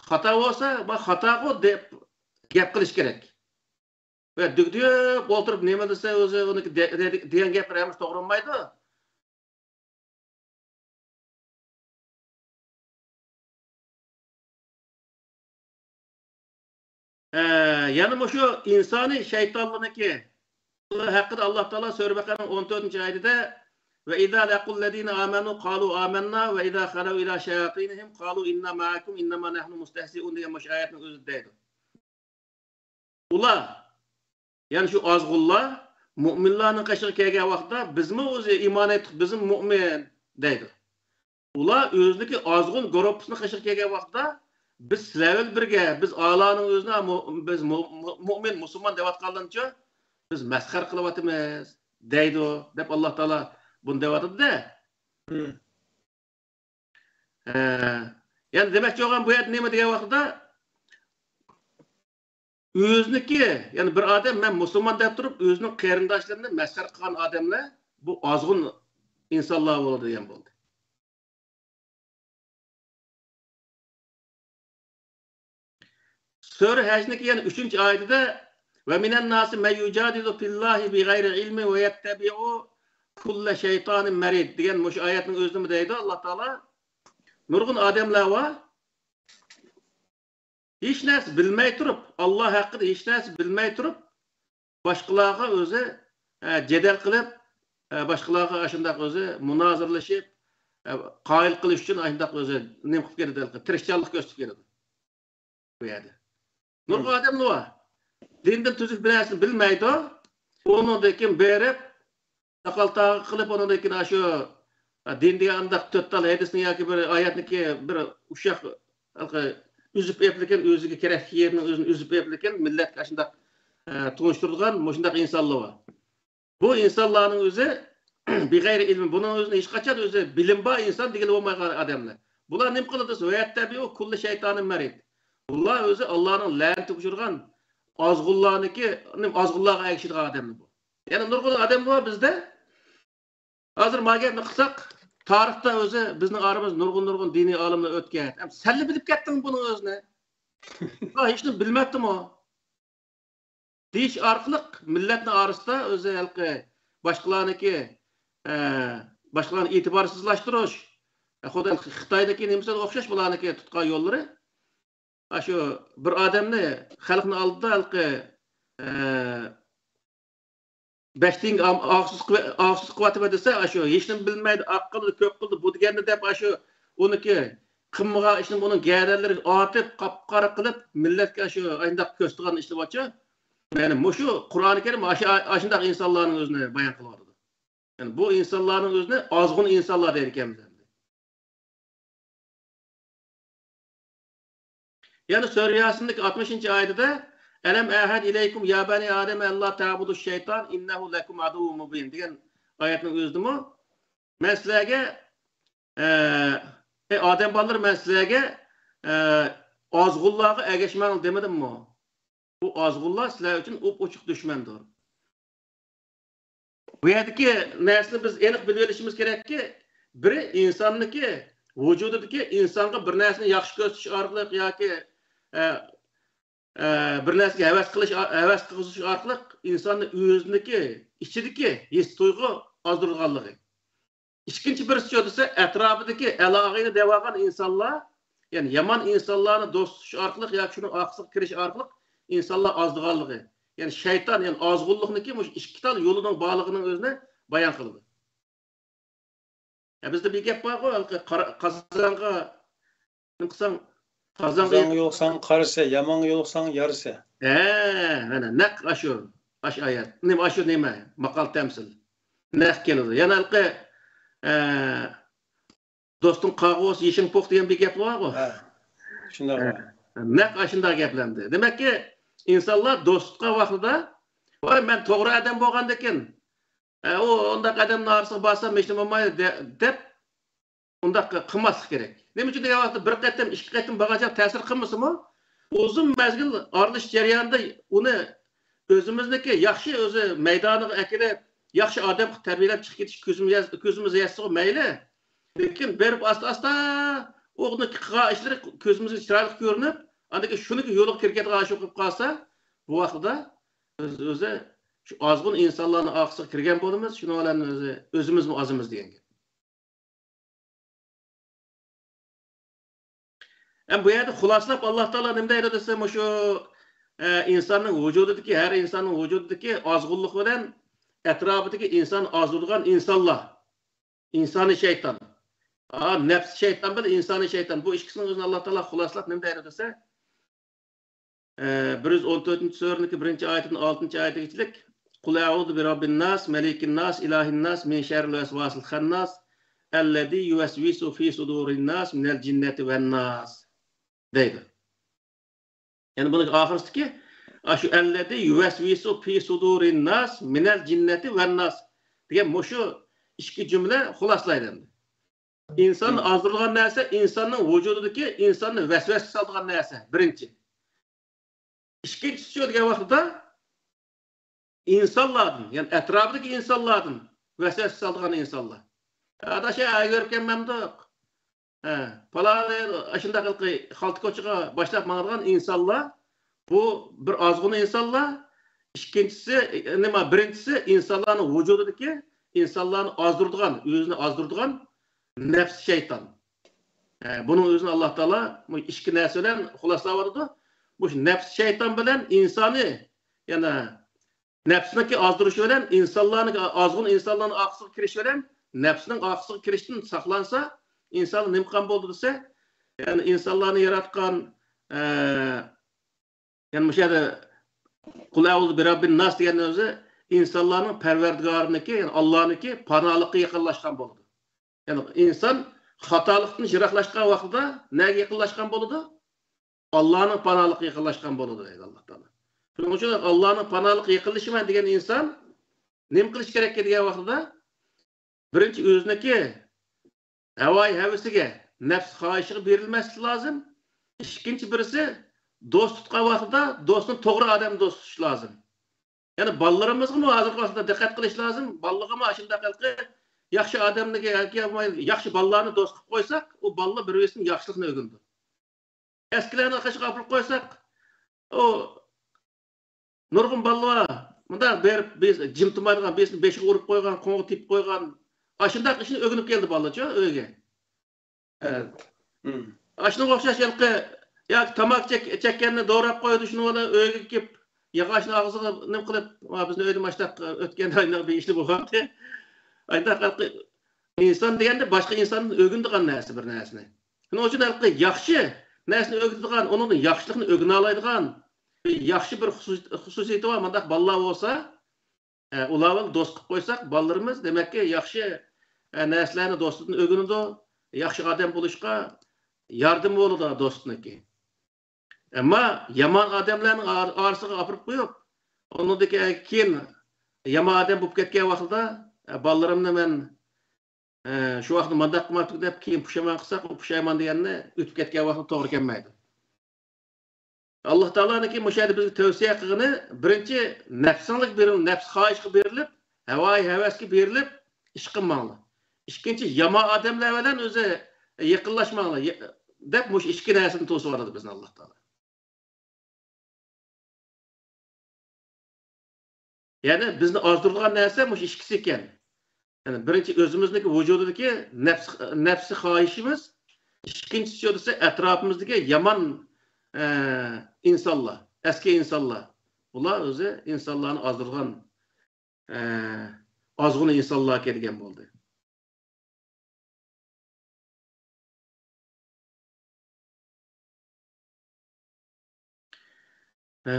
خاتا بولسا، ما خاتاغۇ دەپ گەپ قىلىش كېرەك. ۋە دۈگدۈگۈپ ئولتۇرۇپ نېمە دېسە ئۆزى ئۇنىڭكى دە-، دە-، دېگەن گەپلىرى ھەممىسى توغرا بولمايدۇ. ئە، يەنە مۇشۇ ئىنسانىي شەيتانلىرىنىڭكى ھەققىدە ئاللا تائالا سۈرە بەقەرەنىڭ ئون تۆتىنچى ئايىتىدە، «وَإِذَا لَقُوا الَّذِينَ آمَنُوا قَالُوا آمَنَّا وَإِذَا خَلَوْا إِلَىٰ شَيَاطِينِهِمْ قَالُوا إِنَّا مَعَكُمْ إِنَّمَا نَحْنُ مُسْتَهْزِئُونَ» دېگەن مۇشۇ ئايەتنىڭ ئۆزىدە دەيدۇ. ئۇلار، يەنى شۇ ئازغۇنلار، مۇئمىنلارنىڭ قېشىغا كەلگەن ۋاقىتتا، «بىزمۇ ئۆزى ئىمان ئېيتتۇق، بىزمۇ مۇئمىن» دەيدۇ. ئۇلار ئۆزىنىڭكى ئازغۇن گۇرۇپپىسىنىڭ قېشىغا كەلگەن ۋاقىتتا، «بىز سىلەر بىلەن بىرگە، بىز ئالانىڭ ئۆزىنى مۇ-، بىز مۇ-، مۇ-، مۇئمىن، مۇسۇلمان دەۋاتقانلىرىنچۇ، بىز مەسخەرە قىلىۋاتىمىز» دەيدۇ، دەپ ئاللا تائالا بۇنى دەۋاتىدۇ-دە. ھە. يەنى دېمەكچى بولغان بۇ يەردە نېمە دېگەن ۋاقتىدا، ئۆزىنىڭكى، يەنى بىر ئادەم مەن مۇسۇلمان دەپ تۇرۇپ، ئۆزىنىڭ قېرىنداشلىرىنى مەسخەرە قىلغان ئادەملەر بۇ ئازغۇن ئىنسانلار بولىدۇ دېگەن بولدى. سۈرە ھەجنىڭكى يەنە ئۈچىنچى ئايىتىدە، «وَمِنَ النَّاسِ مَن يُجَادِلُ فِي اللَّهِ بِغَيْرِ عِلْمٍ وَيَتَّبِعُ كُلَّ شَيْطَانٍ مَرِيدٍ» دېگەن مۇشۇ ئايەتنىڭ ئۆزىدىمۇ دەيدۇ ئاللا تائالا. نۇرغۇن ئادەملەر بار، ھېچ نەرسە بىلمەي تۇرۇپ، ئاللا ھەققىدە ھېچ نەرسە بىلمەي تۇرۇپ، باشقىلارغا ئۆزى، ئە، جېدەل قىلىپ، ئە، باشقىلارغا ئاشۇنداق ئۆزى مۇنازىرىلىشىپ، ئە، قايىل قىلىش ئۈچۈن ئاشۇنداق ئۆزى نېمە قىلىپ كېلىدۇ، تىرىشچانلىق كۆرسىتىپ كېلىدۇ بۇ يەردە. نۇرغۇن ئادەملەر بار. دىندىن تۈزۈك بىر نەرسىنى بىلمەيدۇ. ئۇنىڭدىن كېيىن بېرىپ، تاقال-تاغا قىلىپ، ئۇنىڭدىن كېيىن ئاشۇ، ئە، دىن دېگەن ئانداق تۆت تال ھەدىسنى ياكى بىر ئايەتنىكى بىر ئۇششاق ھېلىقى ئۈزۈپ ئېلىپلىكىن، ئۆزىگە كېرەكلىك يېرىنى ئۆزىنى ئۈزۈپ ئېلىپلىكىن، مىللەتكە ئاشۇنداق، ئە، تونۇشتۇرىدىغان مۇشۇنداق ئىنسانلار بار. بۇ ئىنسانلارنىڭ ئۆزى بىغەيرى ئىلمى، بۇنىڭ ئۆزىنى ھېچقاچان ئۆزى بىلىم بار ئىنسان دېگىلى بولمايدىغان ئادەملەر. بۇلار نېمە قىلىدۇ دېسە، «ۋەيەتتەبىئۇ كۇللە شەيتانىن مەرىد». بۇلار ئۆزى ئاللانىڭ لەنىتىگە ئۇچرىغان ئازغۇنلارنىڭكى، ئازغۇنلارغا ئەگىشىدىغان ئادەملەر بۇ. يەنە نۇرغۇن ئادەملەر بار بىزدە. ھازىر ما گەپنى قىلساق، تارىختا ئۆزى بىزنىڭ ئارىمىزدا نۇرغۇن، نۇرغۇن دىنىي ئالىملار ئۆتكەن. ئەمدى سەنلا بىلىپ كەتتىڭ بۇنىڭ ئۆزىنى. ھېچنېمە بىلمەپتىمۇ؟ دېيىش ئارقىلىق مىللەتنىڭ ئارىسىدا ئۆزى ھېلىقى باشقىلارنىڭكى، ئە، باشقىلارنى ئېتىبارسىزلاشتۇرۇش، خۇددى خىتايدىكى نېمىسىگە ئوخشاش بۇلارنىڭكى تۇتقان يوللىرى. ئاشۇ بىر ئادەمنى خەلقنىڭ ئالدىدا ھېلىقى، ئە، بەش تىيىنگە ئام-، ئاغسىز قىلىۋە-، ئاغسىز قىلىۋاتىمەن دېسە، ئاشۇ ھېچنېمە بىلمەيدۇ، ئاق قىلدى، كۆك قىلدى، بۇ دېگەننى دەپ، ئاشۇ ئۇنىڭكى قىلمىغان ئىشنى ئۇنىڭ گەدەنلىرىگە ئاتىپ، قاپقارا قىلىپ، مىللەتكە ئاشۇ ئانداق كۆرسىتىدىغان ئىشلىرى بارچۇ. يەنى مۇشۇ قۇرئانى كەرىم ئاشۇ، ئاشۇنداق ئىنسانلارنىڭ ئۆزىنى بايان قىلىۋاتىدۇ. يەنى بۇ ئىنسانلارنىڭ ئۆزىنى ئازغۇن ئىنسانلار دەيدىكەنمىز ئەمدى. يەنە سۈرە ياسىندىكى ئاتمىشىنچى ئايىتىدە، «ئەلەم ئەھەد ئىلەيكۇم يا بەنى ئادەم ئەللا تەبۇدۇش شەيتان ئىننەھۇ لەكۇم ئادۇۋۋۇم مۇبىن» دېگەن ئايەتنىڭ ئۆزىدىمۇ، «مەن سىلەرگە، ئە، ئەي ئادەم بالىلىرى، مەن سىلەرگە، ئە، ئازغۇنلارغا ئەگەشمەڭ دېمىدىممۇ؟ بۇ ئازغۇنلار سىلەر ئۈچۈن ئوپئوچۇق دۈشمەندۇر. بۇ يەردىكى نەرسىنى بىز ئېنىق بىلىۋېلىشىمىز كېرەككى، بىرى ئىنساننىڭكى ۋۇجۇدىدىكى ئىنسانغا بىر نەرسىنى ياخشى كۆرسىتىش ئارقىلىق ياكى، ئە، ئە، بىر نەرسىگە ھەۋەس قىلىش، ھەۋەس قىلغۇزۇش ئارقىلىق ئىنساننى ئۆزىنىڭكى ئىچىدىكى ھېس تۇيغۇ ئازدۇرىدىغانلىقى. ئىككىنچى بىرسى شۇ دېسە، ئەتراپىدىكى ئەل-ئاغىنە دەۋالغان ئىنسانلار، يەنى يامان ئىنسانلارنى دوست تۇتۇش ئارقىلىق ياكى شۇنىڭ ئارقىسىغا كىرىش ئارقىلىق ئىنسانلار ئازدىغانلىقى. يەنى شەيتان، يەنى ئازغۇنلۇقنىڭكى مۇشۇ ئىككى تال يولىنىڭ بارلىقىنىڭ ئۆزىنى بايان قىلىدۇ. يا، بىزدە بىر گەپ بارغۇ، ھېلىقى قارا-، قازانغا نېمە قىلساڭ، قازانغا قازانغا يولۇقساڭ قارىسى، يامانغا يولۇقساڭ يارىسى. ھە، مانا نەق ئاشۇ، ئاشۇ ئايەت. نېمە ئاشۇ نېمە؟ ماقال تەمسىل. نەق كېلىدۇ. يەنە ھېلىقى، ئە، دوستۇڭ قاغا بولسا يېشىڭ پوق دېگەن بىر گەپ بارغۇ. ھە، شۇنداق. ھە، نەق ئاشۇنداق گەپلەندى. دېمەككى، ئىنسانلار دوست تۇتقان ۋاقتىدا، ۋاي، مەن توغرا ئادەم بولغاندىكىن، ئە، ئۇ ئۇنداق ئادەمنىڭ ئارىسىغا بارسام ھېچنېمە بولمايدۇ دە-، دەپ ئۇنداق قىلماسلىق كېرەك. نېمە ئۈچۈن دېگەن ۋاقىتتا بىر قېتىم، ئىككى قېتىم بارغانچە تەسىر قىلمىسىمۇ، ئۇزۇن مەزگىل ئارىلىشىش جەريانىدا ئۇنى ئۆزىمىزنىڭكى ياخشى ئۆزى مەيدانىغا ئەكېلىپ، ياخشى ئادەم قىلىپ تەربىيەلەپ چىقىپ كېتىش كۆزىمىز يەس-، كۆزىمىز يەتسىغۇ مەيلى. لېكىن بېرىپ ئاستا-ئاستا ئۇنىڭ قىلغان ئىشلىرى كۆزىمىزگە چىرايلىق كۆرۈنۈپ، ئاندىن كېيىن شۇنىڭكى يولىغا كىرىپ كەتكەن ئاشۇ قىلىپ قالسا، بۇ ۋاقتىدا بىز ئۆزى شۇ ئازغۇن ئىنسانلارنىڭ ئارقىسىغا كىرگەن بولىمىز، شۇنىڭ بىلەن ئۆزى، ئۆزىمىزمۇ ئازىمىز دېگەن گەپ. ئەمما بۇ يەردە خۇلاسىلاپ ئاللا تائالا نېمە دەيدۇ دېسە، مۇشۇ، ئە، ئىنساننىڭ ۋۇجۇدىدىكى، ھەر ئىنساننىڭ ۋۇجۇدىدىكى ئازغۇنلۇق بىلەن ئەتراپىدىكى ئىنسان ئازدۇرىدىغان ئىنسانلار، ئىنسانىي شەيتان. ئا، نەپسىي شەيتان بىلەن ئىنسانىي شەيتان. بۇ ئىككىسىنىڭ ئۆزىنى ئاللا تائالا خۇلاسىلاپ نېمە دەيدۇ دېسە، ئە، بىر يۈز ئون تۆتىنچى سۈرىنىڭكى بىرىنچى ئايىتىدىن ئالتىنچى ئايىتىگىچىلىك، قۇل ئەئۇزۇ بىرەببىن ناس، مەلىكىن ناس، ئىلاھىن ناس، مىن شەررىل ۋەسۋاسىل خەنناس، ئەللەزى يۇۋەسۋىسۇ فى سۇدۇرىن ناس، مىنەل جىننەتى ۋەن ناس دەيدۇ. يەنى بۇنىڭ ئاخىرسىدىكى، ئاشۇ ئەللەزى يۇۋەسۋىسۇ فى سۇدۇرىن ناس، مىنەل جىننەتى ۋەن ناس دېگەن مۇشۇ ئىككى جۈملە خۇلاسىلايدۇ ئەمدى. ئىنساننى ئازدۇرىدىغان نەرسە، ئىنساننىڭ ۋۇجۇدىدىكى ئىنساننى ۋەسۋەسە سالىدىغان نەرسە، بىرىنچى. ئىككىنچىسى شۇ دېگەن ۋاقتىدا ئىنسانلاردىن، يەنى ئەتراپىدىكى ئىنسانلاردىن ۋەسۋەسە سالىدىغان ئىنسانلار. ئاداش، ھە، كۆرۈپكەنمەندۇق. ھە، پالانى ئاشۇنداق خەلقى خالتا كوچىغا باشلاپ ماڭىدىغان ئىنسانلار، بۇ بىر ئازغۇن ئىنسانلار. ئىككىنچىسى، نېمە، بىرىنچىسى ئىنسانلارنىڭ ۋۇجۇدىدىكى ئىنسانلارنى ئازدۇرىدىغان، ئۆزىنى ئازدۇرىدىغان نەپس شەيتان. ھە، بۇنىڭ ئۆزىنى ئاللا تائالا بۇ ئىككى نەرسە بىلەن خۇلاسىلاۋاتىدۇ. مۇشۇ نەپس شەيتان بىلەن ئىنسانى، يەنى نەپسىنىڭكى ئازدۇرۇشى بىلەن ئىنسانلارنىڭ، ئازغۇن ئىنسانلارنىڭ ئارقىسىغا كىرىش بىلەن نەپسىنىڭ ئارقىسىغا كىرىشتىن ساقلانسا، ئىنسان نېمە قىلغان بولىدۇ دېسە، يەنى ئىنسانلارنى ياراتقان، ئە، يەنى مۇشۇ يەردە قۇل ئەئۇزۇ بىرەببىن ناس دېگەننىڭ ئۆزى ئىنسانلارنىڭ پەرۋەردىگارىنىڭكى، يەنى ئاللانىڭكى پاناھلىقىغا يېقىنلاشقان بولىدۇ. يەنى ئىنسان خاتالىقتىن يىراقلاشقان ۋاقتىدا نەگە يېقىنلاشقان بولىدۇ؟ ئاللانىڭ پاناھلىقىغا يېقىنلاشقان بولىدۇ دەيدۇ ئاللا تائالا. شۇنىڭ ئۈچۈن ئاللانىڭ پاناھلىقىغا يېقىنلىشىمەن دېگەن ئىنسان نېمە قىلىش كېرەك دېگەن ۋاقتىدا، بىرىنچى ئۆزىنىڭكى ھاۋايى ھەۋىسىگە، نەپس خاھىشىغا بېرىلمەسلىك لازىم. ئىككىنچى بىرسى، دوست تۇتقان ۋاقتىدا دوستنى توغرا ئادەم دوست تۇتۇش لازىم. يەنى بالىلىرىمىزغىمۇ ھازىرقى ۋاقىتتا دىققەت قىلىش لازىم. بالىلىرغىمۇ ئاشۇنداق ھېلىقى ياخشى ئادەمنى ياكى ياخشى بالىلارنى دوست قىلىپ قويساق، ئۇ بالىلار بىر-بىرسىدىن ياخشىلىقنى ئۆگىنىدۇ. ئەسكىلەرنىڭ قېشىغا ئاپىرىپ قويساق، ئۇ نۇرغۇن بالىلار مۇنداق بېرىپ، بىز جىم تۇرمايدىغان، بىرسىنى بېشىغا ئۇرۇپ قويغان، قولىغا تېپىپ قويغان، ئاشۇنداق ئىشنى ئۆگىنىپ كەلدى بالىلارچۇ ئۆيگە. ئە، مم. ئاشۇنىڭغا ئوخشاش ھېلىقى ياكى تاماكا چەك-، چەككەننى دوراپ قويىدۇ، شۇنىڭ بىلەن ئۆيگە كېلىپ، ياغاچنى ئاغزىغا نېمە قىلىپ، ۋا، بىزنىڭ ئۆيدە ماشۇنداق ئۆتكەندە ئاينداق بىر ئىشلار بولغانتى. ئاينداق ھېلىقى ئىنسان دېگەندە باشقا ئىنساندىن ئۆگىنىدىغان نەرسە بىر نەرسىنى. شۇنىڭ ئۈچۈن ھېلىقى ياخشى نەرسىنى ئۆگىتىدىغان، ئۇنىڭدىن ياخشىلىقنى ئۆگىنەلەيدىغان بىر ياخشى بىر خۇسۇس-، خۇسۇسىيىتى بار مۇنداق بالىلار بولسا، ئە، ئۇلار بىلەن دوست قىلىپ قويساق، بالىلىرىمىز دېمەككى ياخشى، ئە، نەرسىلەرنى دوستىدىن ئۆگىنىدۇ، ياخشى ئادەم بولۇشقا ياردىمى بولىدۇ دوستنىڭكى. ئەمما يامان ئادەملەرنىڭ ئار-، ئارىسىغا ئاپىرىپ قويۇپ، ئۇنىڭدىن كېيىن يامان ئادەم بولۇپ كەتكەن ۋاقتىدا، ئە، بالىلىرىمنى مەن ئە، شۇ ۋاقىتتا مانداق قىلماپتىكەن دەپ، كېيىن پۇشايمان قىلساق، ئۇ پۇشايمان دېگەننى ئۆتۈپ كەتكەن ۋاقىتتا توغرا كەلمەيدۇ. ئاللا تائالانىڭكى مۇشۇ يەردە بىزگە تەۋسىيە قىلغىنى، بىرىنچى، نەپسىڭلىك بېرىلىپ، نەپس خاھىشقا بېرىلىپ، ھاۋايى ھەۋەسكە بېرىلىپ ئىش قىلماڭلار. ئىككىنچى، يامان ئادەملەر بىلەن ئۆزى يېقىنلاشماڭلار، يە-، دەپ مۇشۇ ئىككى نەرسىنى توسۇۋالىدۇ بىزنى ئاللا تائالا. يەنى بىزنى ئازدۇرىدىغان نەرسە مۇشۇ ئىككىسى ئىكەن. يەنى بىرىنچى، ئۆزىمىزنىڭكى ۋۇجۇدىدىكى نەپس، نەپسى خاھىشىمىز، ئىككىنچىسى دېسە ئەتراپىمىزدىكى يامان، ئە، ئىنسانلار، ئەسكى ئىنسانلار. بۇلار ئۆزى ئىنسانلارنى ئازدۇرغان، ئە، ئازغۇن ئىنسانلاركەن دېگەن بولدى. ھە.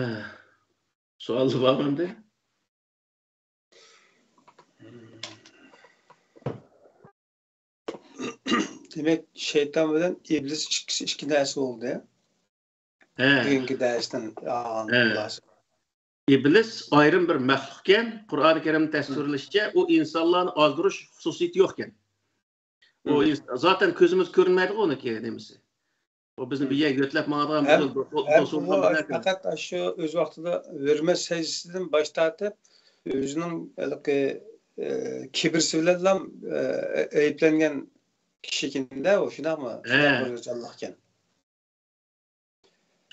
سوئاللار بارمۇ ئەمدى؟ دېمەك، شەيتان بىلەن ئىبلىس ئىككىسى ئىككى نەرسە بولدى. ھە. بۈگۈنكى دەرستىن ئالغان ھە. خۇلاسە. ئىبلىس ئايرىم بىر مەخلۇقكەن. قۇرئانى كەرىمدە تەسۋىرلىشىچە، ئۇ ئىنسانلارنى ئازدۇرۇش خۇسۇسىيىتى يوقكەن. ئۇ مم. ئىنس-، زاتەن كۆزىمىز كۆرۈنمەيدىغۇ ئۇنىڭكى نېمىسى. ئۇ بىزنى مم. بىر يەرگە يۆتلەپ ماڭىدىغان ھەم، بىر دو-، دو-، ھەم دوسۇلغا بۇ بىلەن. پەقەت شۇ ئۆز ۋاقتىدا ھۆرمەت سەجدىسىدىن باش تارتىپ، ئۆزىنىڭ ھېلىقى، ئە، كىبىرسى بىلەنلا، ئە، ئەيىبلەنگەن كىشىكەن-دە، ئۇ شۇنداقمۇ؟ ھە. شۇنداق بىر جانلىقكەن.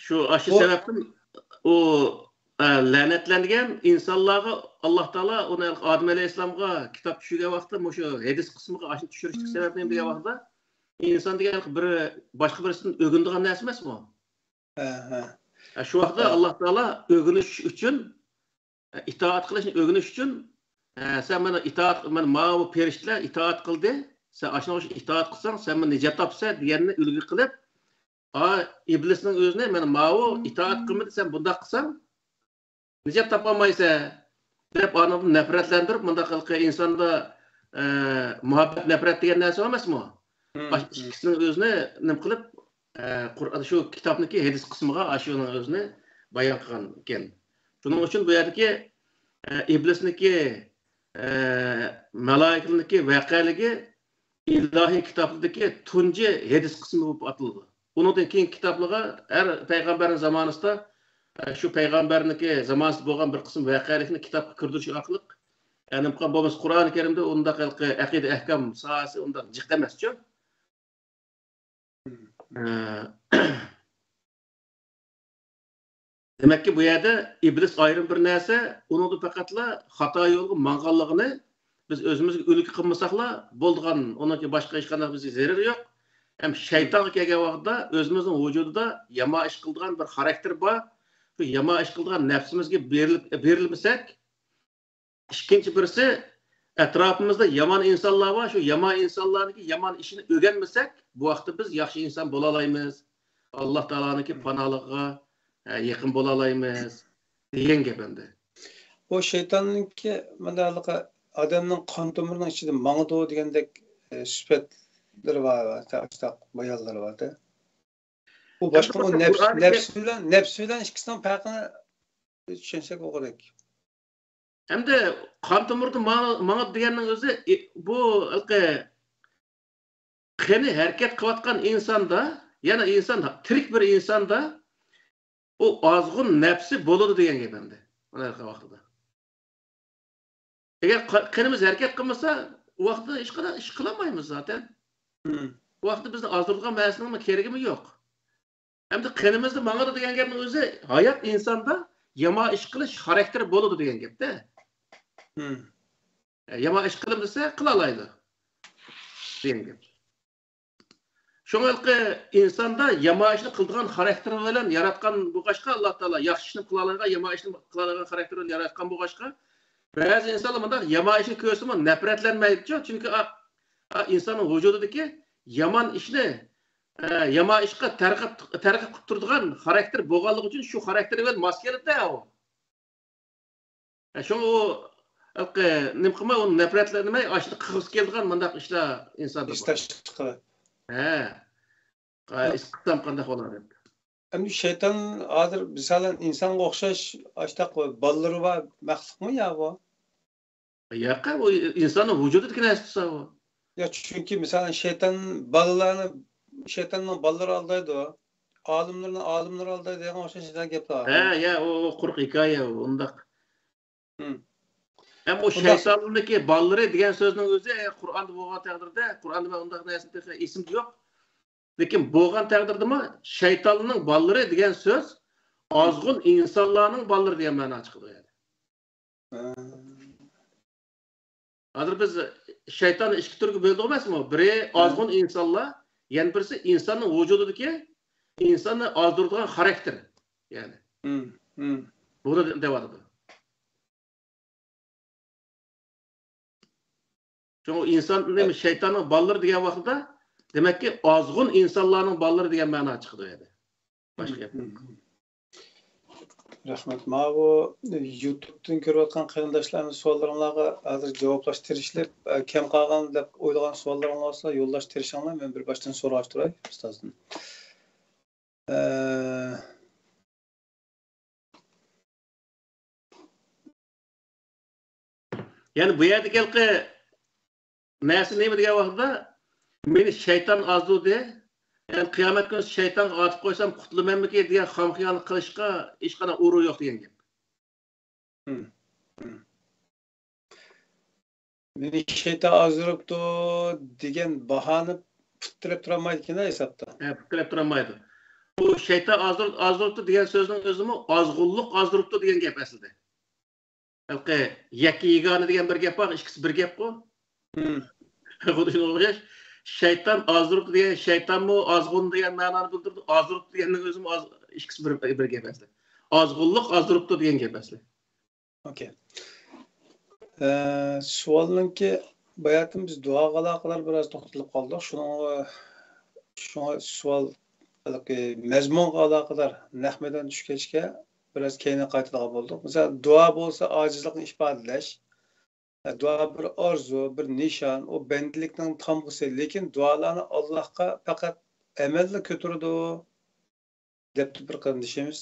شۇ، ئاشۇ بۇ سەۋەبتىن ئۇ، ئە، لەنەتلەنگەن ئىنسانلارغا ئاللا تائالا ئۇنى ئادەم ئەلەيھىسسالامغا كىتاب چۈشۈرگەن ۋاقىتتا مۇشۇ ھەدىس قىسمىغا ئاشۇنى چۈشۈرۈشلۈك سەۋەب نېمە دېگەن ۋاقىتتا، ئىنسان دېگەن بىر باشقا بىرسىدىن ئۆگىنىدىغان نەرسە ئەمەسمۇ؟ ھە، ھە. ھە، شۇ ۋاقىتتا ھە. ئاللا تائالا ئۆگىنىش ئۈچۈن، ئىتائەت قىلىشنى ئۆگىنىش ئۈچۈن، ھە، سەن مانا ئىتائەت، مانا ماۋۇ پەرىشتىلەر ئىتائەت قىلدى، سەن ئاشۇنىڭغا ئىتائەت قىلساڭ، سەن مانا نىجات تاپىسەن دېگەننى ئۈلگە قىلىپ، ئا، ئىبلىسنىڭ ئۆزىنى، مانا ماۋۇ ئىتائەت قىلمىدى، سەن بۇنداق قىلساڭ، نىجات تاپالمايسەن، دەپ ئانىڭدىن نەپرەتلەندۈرۈپ، مۇنداق قىلقى ئىنساندا، ئە، مۇھەببەت، نەپرەت دېگەن نەرسە بار ئەمەسمۇ؟ مم، ئاشۇ مم. ئىككىسىنىڭ ئۆزىنى نېمە قىلىپ، ئە، قۇرئان، شۇ كىتابنىكى ھەدىس قىسمىغا ئاشۇنىڭ ئۆزىنى بايان قىلغان ئىكەن. شۇنىڭ ئۈچۈن بۇ يەردىكى، ئە، ئىبلىسنىكى، ئە، مالايىكىلىكنىكى ۋەقەلىكى ئىلاھىي كىتابلىقتىكى تۇنجى ھەدىس قىسمى بولۇپ ئاتىلىدۇ. ئۇنىڭدىن كېيىنكى كىتابلىرىغا ھەر پەيغەمبەرنىڭ زامانىسىدا، ئە، شۇ پەيغەمبەرنىڭكى زامانىسىدا بولغان بىر قىسىم ۋەقەلىكنى كىتابقا كىردۈرۈش ئارقىلىق، يەنى بولمىسا قۇرئانى كەرىمدە ئۇنداق ھېلىقى ئەقىدە ئەھكام ساھەسى ئۇنداق جىق ئەمەسچۇ. ئە، دېمەككى، بۇ يەردە ئىبلىس ئايرىم بىر نەرسە، ئۇنىڭدا پەقەتلا خاتا يولغا ماڭغانلىقىنى بىز ئۆزىمىزگە ئۈلگە قىلمىساقلا بولىدىغان، ئۇنىڭكى باشقا ھېچقانداق بىزگە زەرىرى يوق. ھەم شەيتانغا كەلگەن ۋاقىتتا ئۆزىمىزنىڭ ۋۇجۇدىدا يامان ئىش قىلىدىغان بىر خاراكتېر بار. شۇ يامان ئىش قىلىدىغان نەپسىمىزگە بېرىلىپ، بېرىلمىسەك، ئىككىنچى بىرسى، ئەتراپىمىزدا يامان ئىنسانلار بار. شۇ يامان ئىنسانلارنىڭكى يامان ئىشىنى ئۆگەنمىسەك، بۇ ۋاقىتتا بىز ياخشى ئىنسان بولالايمىز. ئاللا تائالانىڭكى پاناھلىقىغا، ئە، يېقىن بولالايمىز دېگەن گەپ ئەمدى. بۇ شەيتاننىڭكى مۇنداقلىقى ئادەمنىڭ قان تومۇرىنىڭ ئىچىدە ماڭىدۇ دېگەندەك، ئە، سۈپەتلىرى بار، شۇنداق بايانلىرى بار-دە. بۇ باشقا، بۇ نەپس، نەپس بىلەن، نەپس بىلەن ئىككىسىنىڭ پەرقىنى چۈشەنسەك بولغۇدەك. ئەمدى قان تومۇردا ماڭ-، ماڭىدۇ دېگەننىڭ ئۆزى، ئى، بۇ ھېلىقى قېنى ھەرىكەت قىلىۋاتقان ئىنساندا، يەنى ئىنسان، تىرىك بىر ئىنساندا ئۇ ئازغۇن نەپسى بولىدۇ دېگەن گەپ ئەمدى. مانا ھېلىقى ۋاقتىدا. ئەگەر قا-، قېنىمىز ھەرىكەت قىلمىسا، ئۇ ۋاقىتتا ھېچقانداق ئىش قىلالمايمىز زاتەن. مم. ئۇ ۋاقىتتا بىزنى ئازدۇرىدىغان نەرسىنىڭمۇ كېرىكىمۇ يوق. ئەمدى قېنىمىزدا ماڭىدۇ دېگەن گەپنىڭ ئۆزى، ھايات ئىنساندا يامان ئىش قىلىش خاراكتېرى بولىدۇ دېگەن گەپتە. مم. يامان ئىش قىلىمىز دېسە، قىلالايدۇ دېگەن گەپ. شۇڭا ھېلىقى ئىنساندا يامان ئىشنى قىلىدىغان خاراكتېر بىلەن ياراتقان بولغاچقا، ئاللا تائالا ياخشى ئىشنى قىلالايدىغان، يامان ئىشنى قىلالايدىغان خاراكتېر بىلەن ياراتقان بولغاچقا، بەزى ئىنسانلار مۇنداق يامان ئىشنى كۆرسىمۇ نەپرەتلەنمەيدىچۇ. چۈنكى ئا، ئا، ئىنساننىڭ ۋۇجۇدىدىكى يامان ئىشنى، ئە، يامان ئىشقا تەرغىب، تەرغىب قىلىپ تۇرىدىغان خاراكتېر بولغانلىقى ئۈچۈن شۇ خاراكتېر بىلەن ماس كېلىدۇ ئۇ. ھە، شۇڭا ئۇ، ھېلىقى، نېمە قىلماي، ئۇنى نەپرەتلەنمەي، ئاشۇنى قىلغۇسى كېلىدىغان مۇنداق ئىشلار ئىنساندا بار. ھېسداشلىق قىلىپ. ھە. ھە. قىلسام قانداق بولار دەپ. ئەمدى شەيتان ھازىر، مىسالەن، ئىنسانغا ئوخشاش، ئاشۇنداق بالىلىرى بار مەخلۇقمۇ يا بۇ؟ ياق، ئۇ ئىنساننىڭ ۋۇجۇدىدىكى نەرسە بولسا ئۇ. يا، چۈنكى مىسالەن شەيتان بالىلارنى، شەيتاننىڭ بالىلىرى ئالدايدۇ، ئالىملىرىنى ئالىملىرى ئالدايدۇ دېگەن ئوخشاش گەپلەر بار. ھە، يا، ئۇ، ئۇ قۇرۇق ھېكايە، ئۇ ئۇنداق. ھەم ئۇ شەيتاننىڭكى بالىلىرى دېگەن سۆزنىڭ ئۆزى، ئە، قۇرئاندا بولغان تەقدىردە، قۇرئاندا مەن ئۇنداق نەرسىنى تېخى ئېسىمدە يوق. لېكىن بولغان تەقدىردىمۇ شەيتاننىڭ بالىلىرى دېگەن سۆز ئازغۇن ئىنسانلارنىڭ بالىلىرى دېگەن مەنا چىقىدۇ، يەنى. ھازىر بىز شەيتاننى ئىككى تۈرگە بۆلدۇق ئەمەسمۇ؟ بىرى ئازغۇن ئىنسانلار، يەنە بىرسى ئىنساننىڭ ۋۇجۇدىدىكى ئىنساننى ئازدۇرىدىغان خاراكتېر. يەنى بۇنى دەۋاتىدۇ. شۇڭا ئىنسان نېمە، شەيتاننىڭ بالىلىرى دېگەن ۋاقتىدا، دېمەككى، ئازغۇن ئىنسانلارنىڭ بالىلىرى دېگەن مەنا چىقىدۇ يەنى. باشقا گەپ يوق. رەھمەت. ماۋۇ يۇتۇبتىن كۆرۈۋاتقان قېرىنداشلارنىڭ سوئاللىرىڭلارغا ھازىر جاۋابلاش تىرىشىپ، كەم قالغان دەپ ئويلىغان سوئاللىرىڭلار بولسا يوللاش تىرىشىڭلار. مەن بىر باشتىن سوراشتۇراي ئۇستازدىن. يەنى بۇ يەردىكى ھېلىقى نەرسە نېمە دېگەن ۋاقتىدا، مېنى شەيتان ئازدۇردى. يەنى قىيامەت كۈنى شەيتانغا ئاتىپ قويسام قۇتۇلىمەنمىكىن دېگەن خام خىيالنى قىلىشقا ھېچقانداق ئورۇن يوق دېگەن گەپ. مېنى شەيتان ئازدۇرۇپتۇ دېگەن باھانى پۇت تىرەپ تۇرالمايدىكەن ھېسابتا. ھە، پۇت تىرەپ تۇرالمايدۇ. بۇ شەيتان ئازدۇرۇپ، ئازدۇرۇپتۇ دېگەن سۆزنىڭ ئۆزىمۇ ئازغۇنلۇق ئازدۇرۇپتۇ دېگەن گەپ ئەسلىدە. ھېلىقى يەككە يېگانە دېگەن بىر گەپ بار، ئىككىسى بىر گەپقۇ. خۇددى شۇنىڭغا ئوخشاش. شەيتان ئازدۇرۇپتۇ دېگەن، شەيتانمۇ ئازغۇن دېگەن مەنانى بىلدۈرىدۇ، ئازدۇرۇپتۇ دېگەننىڭ ئۆزىمۇ ئاز، ئىككىسى بىر، بىر گەپ ئەسلى. ئازغۇنلۇق ئازدۇرۇپتۇ دېگەن گەپ ئەسلى. ئوكەي. ئە، سوئالنىڭكى باياتىن بىز دۇئاغا ئالاقىدار بىراز توختىلىپ قالدۇق. شۇنىڭغا، شۇڭا سوئال ھېلىقى مەزمۇنغا ئالاقىدار نەق مەيدان چۈشكەچكە بىراز كەينىگە قايتىدىغان بولدۇق. مىسال، دۇئا بولسا ئاجىزلىقنى ئىپادىلەش. دۇئا بىر ئارزۇ، بىر نىشان، ئۇ بەندىلىكنىڭ تامغىسى. لېكىن دۇئالارنى ئاللاھقا پەقەت ئەمەللا كۆتۈرىدۇ دەپتۇ بىر قېرىندىشىمىز.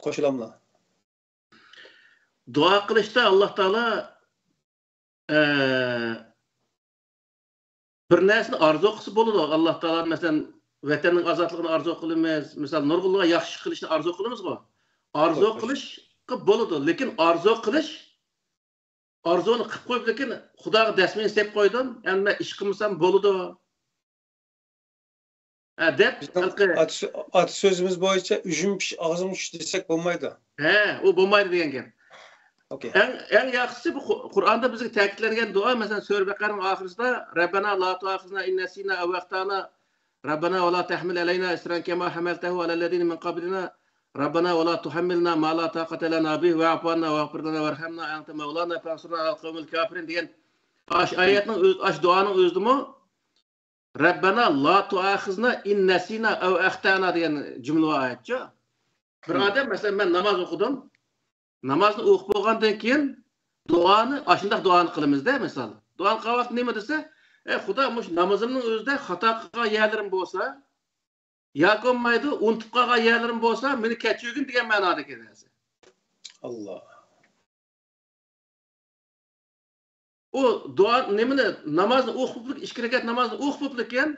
قوشۇلاملا؟ دۇئا قىلىشتا ئاللاھ تائالا، ئە، بىر نەرسىنى ئارزۇ قىلسا بولىدۇ. ئاللاھ تائالا، مەسىلەن، ۋەتەننىڭ ئازادلىقىنى ئارزۇ قىلىمىز، مىسال، نۇرغۇنلىغان ياخشى ئىش قىلىشنى ئارزۇ قىلىمىزغۇ. ئارزۇ قىلىشقا بولىدۇ، لېكىن ئارزۇ قىلىش، ئارزۇنى قىلىپ قويۇپ، لېكىن خۇداغا دەسمىنى سېلىپ قويدۇم، ئەمدى مەن ئىش قىلمىسام بولىدۇ. ھە، دەپ، بىزنىڭ ھېلىقى ئاتا سۆ-، ئاتا سۆزىمىز بويىچە، «ئۈجمە پىش، ئاغزىڭ چۈش» دېسەك بولمايدۇ. ھە، ئۇ بولمايدۇ دېگەن گەپ. ئوكەي. ئەڭ، ئەڭ ياخشىسى بۇ قۇ-، قۇرئاندا بىزگە تەكىتلەنگەن دۇئا، مەسىلەن، سۈرە بەقەرەنىڭ ئاخىرىسىدا، «رەببەنا لا تۇئاخىزنا ئىن نەسىنا ئەۋ ئەختەنا، رەببەنا ۋە لا تەھمىل ئەلەينا ئىسرەن كەما ھەمەلتەھۇ ئەلەللەزىنە مىن قەبلىنا، رەببەنا ۋە لا تۇھەممىلنا ما لا تاقەتە لەنا بىھ، ۋەئفۇ ئەننا ۋەغفىر لەنا ۋەرھەمنا ئەنتە مەۋلانا فەنسۇرنا ئەلەل قەۋمىل كافىرىن» دېگەن ئاش ئايەتنىڭ ئۆز-، ئاش دۇئانىڭ ئۆزىدىمۇ، «رەببەنا لا تۇئاخىزنا ئىن نەسىنا ئەۋ ئەختەنا» دېگەن جۈملە بار ئايەتچۇ. بىر ئادەم، مەسىلەن، مەن ناماز ئوقۇدۇم. نامازنى ئوقۇپ بولغاندىن كېيىن دۇئانى، ئاشۇنداق دۇئانى قىلىمىزدە، مىسال. دۇئانى قىلغان ۋاقىتتا نېمە دېسە، «ئەي خۇدا، مۇشۇ نامىزىمنىڭ ئۆزىدە خاتا قىلغان يەرلىرىم بولسا، ياكى بولمايدۇ، ئۇنتۇپ قالغان يەرلىرىم بولسا، مېنى كەچۈرگىن» دېگەن مەنادىكى نەرسە. ئاللا. ئۇ دۇئا نېمىنى، نامازنى ئوقۇپ بوپتۇ، ئىككى رەكەت نامازنى ئوقۇپ بوپتۇ كېيىن،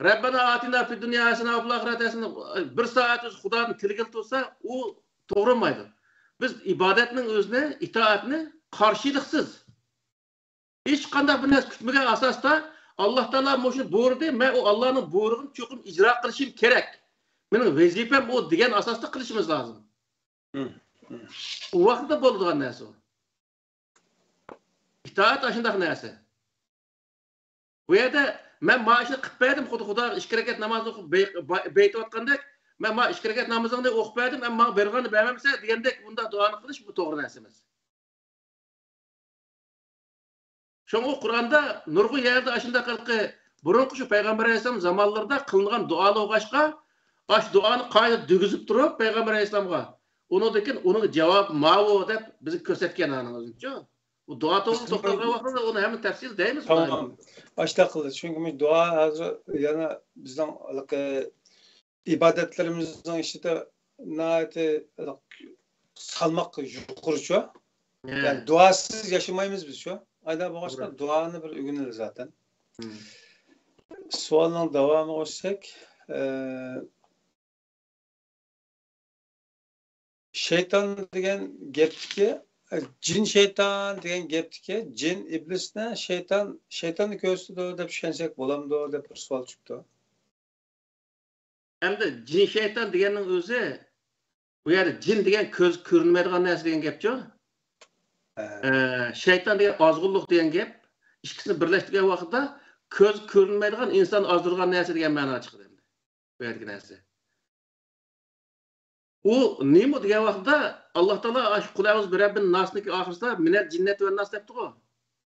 «رەببەنا ئاتىنا فىد دۇنيا ھەسەنە ۋە فىل ئاخىرەتى ھەسەنە»، بىر سائەت ئۆزى خۇدانى تىلىگىلى تۇرسا، ئۇ توغرىلمايدۇ. بىز ئىبادەتنىڭ ئۆزىنى، ئىتائەتنى قارشىلىقسىز، ھېچقانداق بىر نەرسە كۈتمىگەن ئاساستا، «ئاللا تائالا مۇشۇنى بۇيرۇدى، مەن ئۇ ئاللانىڭ بۇيرۇغىنى چوقۇم ئىجرا قىلىشىم كېرەك. مېنىڭ ۋەزىپەم ئۇ» دېگەن ئاساستا قىلىشىمىز لازىم. ئۇ ۋاقىتتا بولىدىغان نەرسە ئۇ. ئىتائەت ئاشۇنداق نەرسە. بۇ يەردە مەن ما ئىشنى قىلىپ بەردىم، خۇدا، خۇدا، ئىككى رەكەت ناماز ئوقۇپ بەي-، بەي-، بەيتىۋاتقاندەك، مەن ما ئىككى رەكەت نامىزىڭنى ئوقۇپ بەردىم، ئەمما ماڭا بەرغاننى بەرمەمسەن دېگەندەك بۇنداق دۇئانى قىلىش بۇ توغرا نەرسە ئەمەس. شۇڭا ئۇ قۇرئاندا نۇرغۇن يەردە ئاشۇنداق ھېلىقى بۇرۇنقى شۇ پەيغەمبەر ئەلەيھىسسالام زامانلىرىدا قىلىنغان دۇئالار بولغاچقا، ئاشۇ دۇئانى قايتا دېگۈزۈپ تۇرۇپ پەيغەمبەر ئەلەيھىسسالامغا، ئۇنىڭدىن كېيىن ئۇنىڭ جاۋابى ماۋۇ دەپ بىزگە كۆرسەتكەن ئانىڭىزچۇ. ئۇ دۇئا توغرىلىق توختالغان ۋاقتىدا ئۇنى ھەممە تەپسىلىي دەيمىز. تامام. ئاشۇنداق قىلدى. چۈنكى مۇشۇ دۇئا ھازىر يەنە بىزنىڭ ھېلىقى ئىبادەتلىرىمىزنىڭ ئىچىدە ناھايىتى سالماق يۇقىرىچۇ. يەنى دۇئاسىز ياشىمايمىز بىز شۇ. ئايدا بولغاچقا، توغرا. دۇئانى بىر ئۆگىنىلى زاتەن. مم. سوئالنىڭ داۋامىغا ئۆتسەك، ئە، شەيتان دېگەن گەپتىكى، ئە، جىن شەيتان دېگەن گەپتىكى، جىن ئىبلىسنى شەيتان، شەيتاننى كۆرسىتىدۇ دەپ چۈشەنسەك بولامدۇ دەپ بىر سوئال چۈشۈپتۇ. ئەمدى جىن شەيتان دېگەننىڭ ئۆزى، بۇ يەردە جىن دېگەن كۆز كۆرۈنمەيدىغان نەرسە دېگەن گەپچۇ؟ ھە. ئە، شەيتان دېگەن ئازغۇنلۇق دېگەن گەپ. ئىككىسىنى بىرلەشتۈرگەن ۋاقىتتا كۆز كۆرۈنمەيدىغان ئىنسان ئازدۇرغان نەرسە دېگەن مەنىگە چىقىدۇ ئەمدى. بۇ يەردىكى نەرسە. ئۇ نېمە دېگەن ۋاقىتتا، ئاللا تائالا ئاشۇ قۇل ئەئۇزۇ بىرەببىن ناسنىڭكى ئاخىرىسىدا مىنەل جىننەتى ۋەن ناس دەپتىغۇ.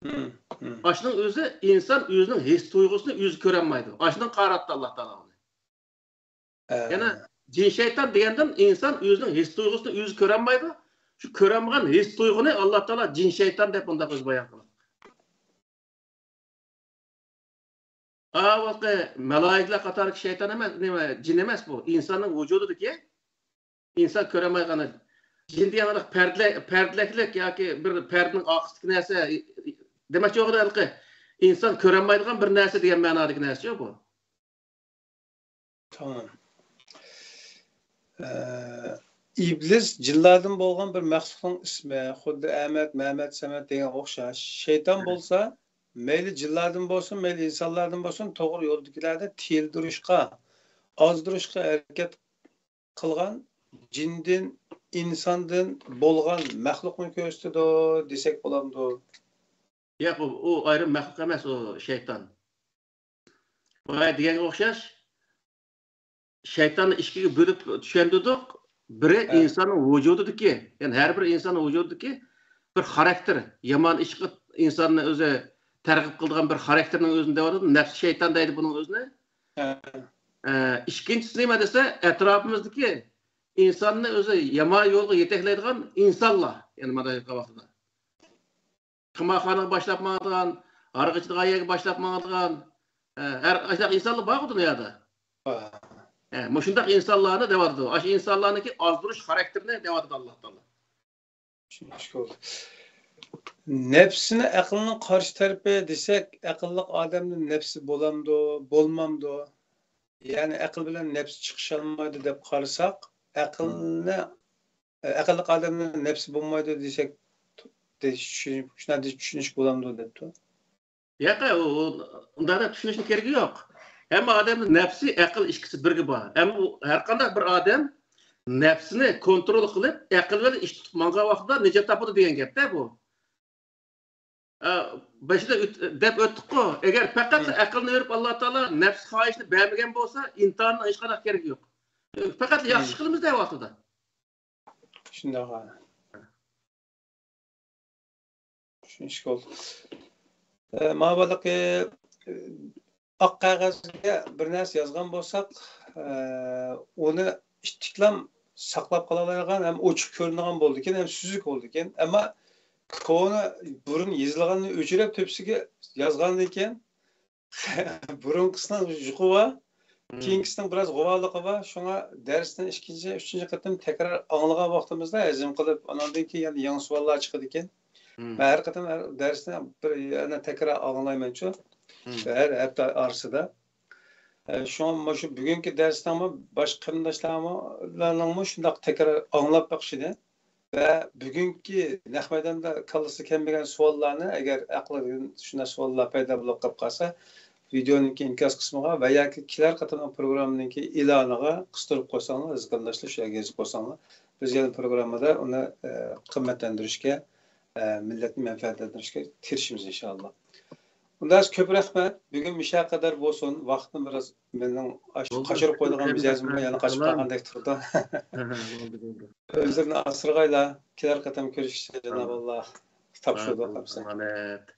ھىم، ھىم. ئاشۇنىڭ ئۆزى ئىنسان ئۆزىنىڭ ھېس تۇيغۇسىنى ئۆزى كۆرەلمەيدۇ. ئاشۇنىڭ قاراتتى ئاللا تائالا ئۇنى. ئە. يەنە جىن شەيتان دېگەندىن ئىنسان ئۆزىنىڭ ھېس تۇيغۇسىنى ئۆزى كۆرەلمەيدۇ. شۇ كۆرەلمىگەن ھېس تۇيغۇنى ئاللا تائالا جىن شەيتان دەپ مۇنداق ئۆزى بايان قىلىدۇ. ئاۋاقى مالايىكىلەر قاتارىدىكى شەيتان ئەمەس، نېمە، جىن ئەمەس بۇ. ئىنساننىڭ ۋۇجۇدىدىكى، ئىنسان كۆرەلمەيدىغان. جىن دېگەن پەردىلەك، پەردىلەكلىك ياكى بىر پەردىنىڭ ئارقىسىدىكى نەرسە دېمەكچى بولغىنى ھېلىقى ئىنسان كۆرەلمەيدىغان بىر نەرسە دېگەن مەنادىكى نەرسىچۇ بۇ. تامام. ئە، ئىبلىس جىنلاردىن بولغان بىر مەخلۇقنىڭ ئىسمى، خۇددى ئەمەت، مەمەت، سەمەت دېگەنگە ئوخشاش. شەيتان ھە. بولسا، مەيلى جىنلاردىن بولسۇن، مەيلى ئىنسانلاردىن بولسۇن، توغرا يولدىكىلەرنى تىيىلدۈرۈشقا، ئازدۇرۇشقا ھەرىكەت قىلغان جىندىن، ئىنساندىن بولغان مەخلۇقنى كۆرسىتىدۇ دېسەك بولامدۇ؟ ياق، ئۇ، ئۇ ئايرىم مەخلۇق ئەمەس، ئۇ شەيتان. بايا دېگەنگە ئوخشاش، شەيتاننى ئىككىگە بۆلۈپ چۈشەندۈردۇق. بىرى ھە. ئىنساننىڭ ۋۇجۇدىدىكى، يەنى ھەر بىر ئىنساننىڭ ۋۇجۇدىدىكى بىر خاراكتېر، يامان ئىشقا ئىنساننى ئۆزى تەرغىب قىلىدىغان بىر خاراكتېرنىڭ ئۆزىنى دەۋاتىدۇ. نەپسى شەيتان دەيدۇ بۇنىڭ ئۆزىنى. ھە. ئە، ئىككىنچىسى نېمە دېسە، ئەتراپىمىزدىكى ئىنساننى ئۆزى يامان يولغا يېتەكلەيدىغان ئىنسانلار، يەنى مانا ۋاقتىدا قىمارخانىغا باشلاپ ماڭىدىغان، ھاراق ئىچىدىغان يەرگە باشلاپ ماڭىدىغان، ئە، ھەر ئاشۇنداق ئىنسانلار بارغۇ دۇنيادا. ھە، مۇشۇنداق ئىنسانلارنى دەۋاتىدۇ. ئاشۇ ئىنسانلارنىڭكى ئازدۇرۇش خاراكتېرىنى دەۋاتىدۇ ئاللا تائالا. چۈشىنىشكە بولدى. نەپسىنى ئەقىلنىڭ قارشى تەرىپى دېسەك، ئەقىللىق ئادەمنىڭ نەپسى بولامدۇ، بولمامدۇ؟ يەنى ئەقىل بىلەن نەپس چىقىشالمايدۇ دەپ قارىساق، ئەقىلنى، ئەقىللىق ئادەمنىڭ نەپسى بولمايدۇ دېسەك، دېيىش، شۇنداق دېيىش، چۈشىنىش بولامدۇ دەپتۇ. ياق، ئۇ، ئۇ، ئۇنداق دەپ چۈشىنىشنىڭ كېرىكى يوق. ھەممە ئادەمنىڭ نەپسى، ئەقىل ئىككىسى بىرگە بار. ئەمما ئۇ ھەر قانداق بىر ئادەم نەپسىنى كونترول قىلىپ، ئەقىل بىلەن ئىش تۇتۇپ ماڭغان ۋاقتىدا نىجات تاپىدۇ دېگەن گەپتە بۇ. ئە، بېشىدا ئۆت-، دەپ ئۆتتۇققۇ، ئەگەر پەقەت ھە. ئەقىلنى بېرىپ، ئاللا تائالا نەپس خاھىشىنى بەرمىگەن بولسا، ئىمتىھاننىڭ ھېچقانداق كېرىكى يوق. پەقەت ياخشى ھە. قىلىمىز دەۋاتىدۇ. شۇنداق. چۈشىنىشكە بولدى. ئە، مانا بۇ ئاق قەغەزگە بىر نەرسە يازغان بولساق، ئە، ئۇنى ئىتتىكلام ساقلاپ قالالايدىغان ھەم ئوچۇق كۆرۈنىدىغان بولىدىكەن، ھەم سۈزۈك بولىدىكەن. ئەمما كونا، بۇرۇن يېزىلغاننى ئۆچۈرۈپ تۆپىسىگە يازغاندىن كېيىن، بۇرۇنقىسىنىڭ يۇقى بار، مم. كېيىنكىسىنىڭ بىراز غۇۋالىقى بار. شۇڭا دەرسنى ئىككىنچى، ئۈچىنچى قېتىم تەكرار ئاڭلىغان ۋاقتىمىزدا ھەزىم قىلىپ، ئاناندىن كېيىن يەنە يېڭى سوئاللار چىقىدىكەن. مم. مەن ھەر قېتىم ھەر دەرسنى بىر يەنە تەكرار ئاڭلايمەنچۇ، مم. ھەر ھەپتە ئارىسىدا. ئە، شۇڭا مۇشۇ بۈگۈنكى دەرسنىڭمۇ باشقا قېرىنداشلارمۇ، لارنىڭمۇ شۇنداق تەكرار ئاڭلاپ بېقىشىنى ۋە بۈگۈنكى نەق مەيداندا كاللىسىغا كەلمىگەن سوئاللارنى ئەگەر ئەقلىدىن شۇنداق سوئاللار پەيدا بولۇپ قېلىپ قالسا، ۋىدېئونىڭكى ئىنكاس قىسمىغا ۋە ياكى كېلەر قېتىملىق پروگراممىنىڭكى ئېلانىغا قىستۇرۇپ قويساڭلار، ئەزىز قېرىنداشلار، شۇ يەرگە يېزىپ قويساڭلار، بىز يەنە پروگراممىدا ئۇنى، ئە، قىممەتلەندۈرۈشكە، ئە، مىللەتنى مەنپەئەتلەندۈرۈشكە تىرىشىمىز ئىنشائاللا. ئۇنداق كۆپ رەھمەت. بۈگۈن مۇشۇ قەدەر بولسۇن. ۋاقىتنى بىراز مېنىڭ ئاشۇ بولدى. قاچۇرۇپ قويىدىغان مىجەزىم يەنە قاچىپ قالغاندەك تۇرىدۇ. بولدى، بولدى. ئۆزلىرىنى ئاسرىغايلا. كېلەر قېتىم كۆرۈشكىچە جاناب ئاللا تاپشۇردۇق ھەمسە. ئامانەت.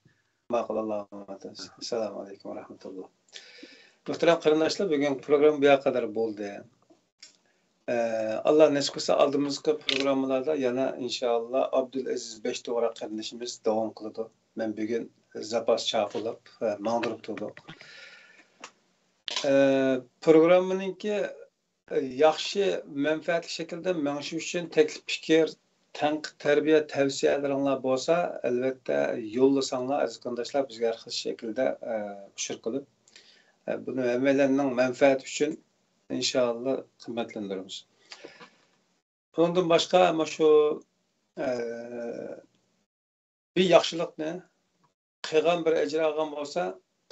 ماقۇل، ئاللا ئامانەت. ئەسسالامۇ ئەلەيكۇم ۋە رەھمەتۇللا. مۇھتەرەم قېرىنداشلار، بۈگۈنكى پروگرامما بۇ يەرگە قەدەر بولدى. ئە، ئاللا نېسىپ قىلسا، ئالدىمىزقى پروگراممىلاردا يەنە ئىنشائاللا ئابدۇلئەزىز بەشتوغراق قېرىندىشىمىز داۋام قىلىدۇ. مەن بۈگۈن زاپاس چاقىرىپ، ئە، ماڭدۇرۇپ تۇردۇق. ئە، پروگراممىنىڭكى، ئە، ياخشى، مەنپەئەتلىك شەكىلدە مېڭىشى ئۈچۈن تەكلىپ پىكىر، تەنقىد، تەربىيە، تەۋسىيەلىرىڭلار بولسا، ئەلۋەتتە يوللىساڭلار، ئەزىز قېرىنداشلار، بىزگە ھەر خىل شەكىلدە، ئە، ئۇچۇر قىلىپ، ئە، بۇنى ھەممەيلەننىڭ مەنپەئەتى ئۈچۈن ئىنشائاللا قىممەتلەندۈرىمىز. ئۇنىڭدىن باشقا، مانا شۇ، ئە، بىر ياخشىلىقنى قىلغان بىر ئەجىر ئالغان بولسا،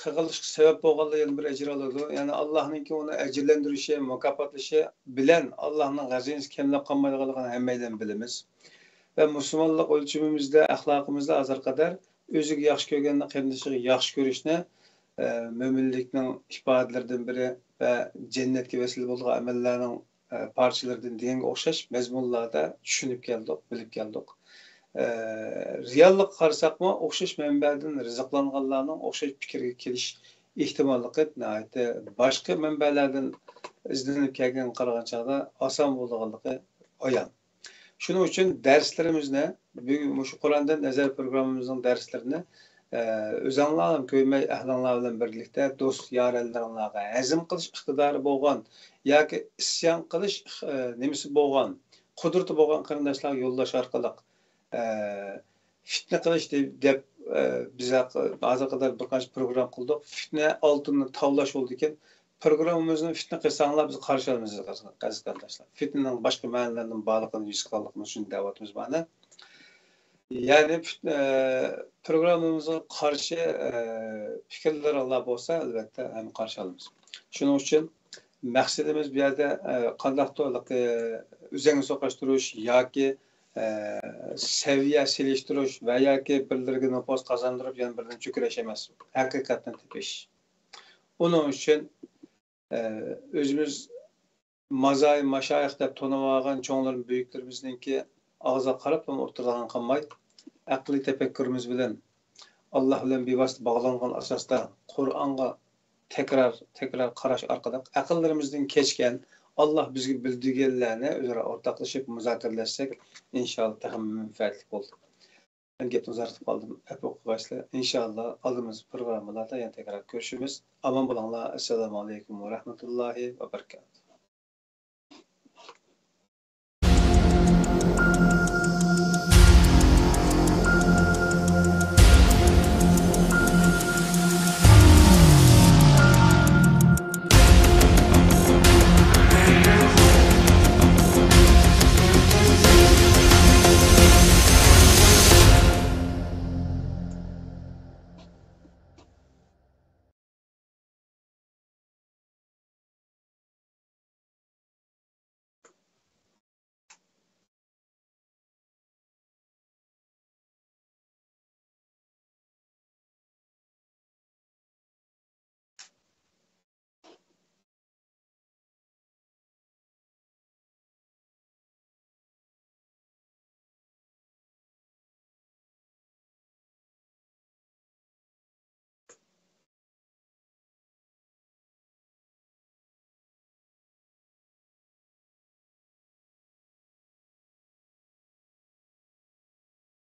قىلغانلىققا سەۋەب بولغانلار يەنە بىر ئەجىر ئالىدۇ. يەنى ئاللاھنىڭكى ئۇنى ئەجىرلەندۈرۈشى، مۇكاپاتلىشى بىلەن ئاللاھنىڭ غەزىنىسى كەملەپ قالمايدىغانلىقىنى ھەممەيلەن بىلىمىز. ۋە مۇسۇلمانلىق ئۆلچىمىمىزدە، ئەخلاقىمىزدا ھازىرغا قەدەر ئۆزىگە ياخشى كۆرگەننى قېرىندىشىغا ياخشى كۆرۈشنى، ئە، مۆمىنلىكنىڭ ئىپادىلىرىدىن بىرى ۋە جەننەتكە ۋەسىلە بولىدىغان ئەمەللەرنىڭ، ئە، پارچىلىرىدىن دېگەنگە ئوخشاش مەزمۇنلاردا چۈشىنىپ كەلدۇق، بىلىپ كەلدۇق. ئە، رېئاللىققا قارىساقمۇ، ئوخشاش مەنبەدىن رىزىقلانغانلارنىڭ ئوخشاش پىكىرگە كېلىش ئېھتىماللىقى ناھايىتى باشقا مەنبەلەردىن ئىزدىنىپ كەلگەنگە قارىغان چاغدا ئاسان بولىدىغانلىقى ئايان. شۇنىڭ ئۈچۈن دەرسلىرىمىزنى، بۈگۈن مۇشۇ قۇرئاندىن نەزەر پروگراممىمىزنىڭ دەرسلىرىنى، ئە، ئۆزۈڭلارلا كۆيمەي، ئەھلىڭلار بىلەن بىرلىكتە دوست يارەنلىرىڭلارغا ھەزىم قىلىش ئىقتىدارى بولغان ياكى ئىسيان قىلىش، ئە، نېمىسى بولغان، قۇدرىتى بولغان قېرىنداشلارغا يوللاش ئارقىلىق، ئە، فىتنە قىلىش دەپ، دەپ، ئە، بىز ھەق-، ھازىرغا قەدەر بىر قانچە پروگرام قىلدۇق. فىتنە ئالتۇننى تاۋلاش بولىدىكەن. پروگراممىمىزنى فىتنە قىلساڭلار، بىز قارشى ئالىمىز، ئەزىز قېرىنداشلار. فىتنىنىڭ باشقا مەنىلەردىن بارلىقىنى ھېس قىلغانلىقىمىز ئۈچۈن دەۋاتىمىز مانا. يەنى پىت-، ئە، پروگراممىمىزغا قارشى، ئە، پىكىرلىرىڭلار بولسا، ئەلۋەتتە، ھەم قارشى ئالىمىز. شۇنىڭ ئۈچۈن مەقسىتىمىز بۇ يەردە، ئە، قانداقتۇر ھېلىقى ئۆزەڭگە سوقۇشتۇرۇش ياكى، ئە، سەۋىيە سېلىشتۇرۇش ۋە ياكى بىرلىرىگە نوپۇز قازاندۇرۇپ، يەنە بىرلىرىنى چۆكۈرۈش ئەمەس، ھەقىقەتنى تېپىش. ئۇنىڭ ئۈچۈن، ئە، ئۆزىمىز مازاي ماشايىخ دەپ تونۇۋالغان چوڭلىرىم، بۈيۈكلىرىمىزنىڭكى ئاغزىغا قاراپلا ئولتۇرىدىغان قىلماي، ئەقلىي تەپەككۇرىمىز بىلەن، ئاللا بىلەن بىۋاسىتە باغلانغان ئاساستا قۇرئانغا تەكرار، تەكرار قاراش ئارقىلىق، ئەقىللىرىمىزدىن كەچكەن، ئاللا بىزگە بىلدۈرگەنلەرنى ئۆزئارا ئورتاقلىشىپ مۇزاكىرىلەشسەك، ئىنشائاللا تېخىمۇ مەنپەئەتلىك بولىدۇ. مەن گەپنى ئۇزارتىپ قالدىم، ئەپۇ قىلغايسىلەر. ئىنشائاللا ئالدىمىزدىكى پروگراممىلاردا يەنە تەكرار كۆرۈشىمىز. ئامان بولۇڭلار. ئەسسالامۇ ئەلەيكۇم ۋە رەھمەتۇللاھى ۋە بەرىكاتۇھ.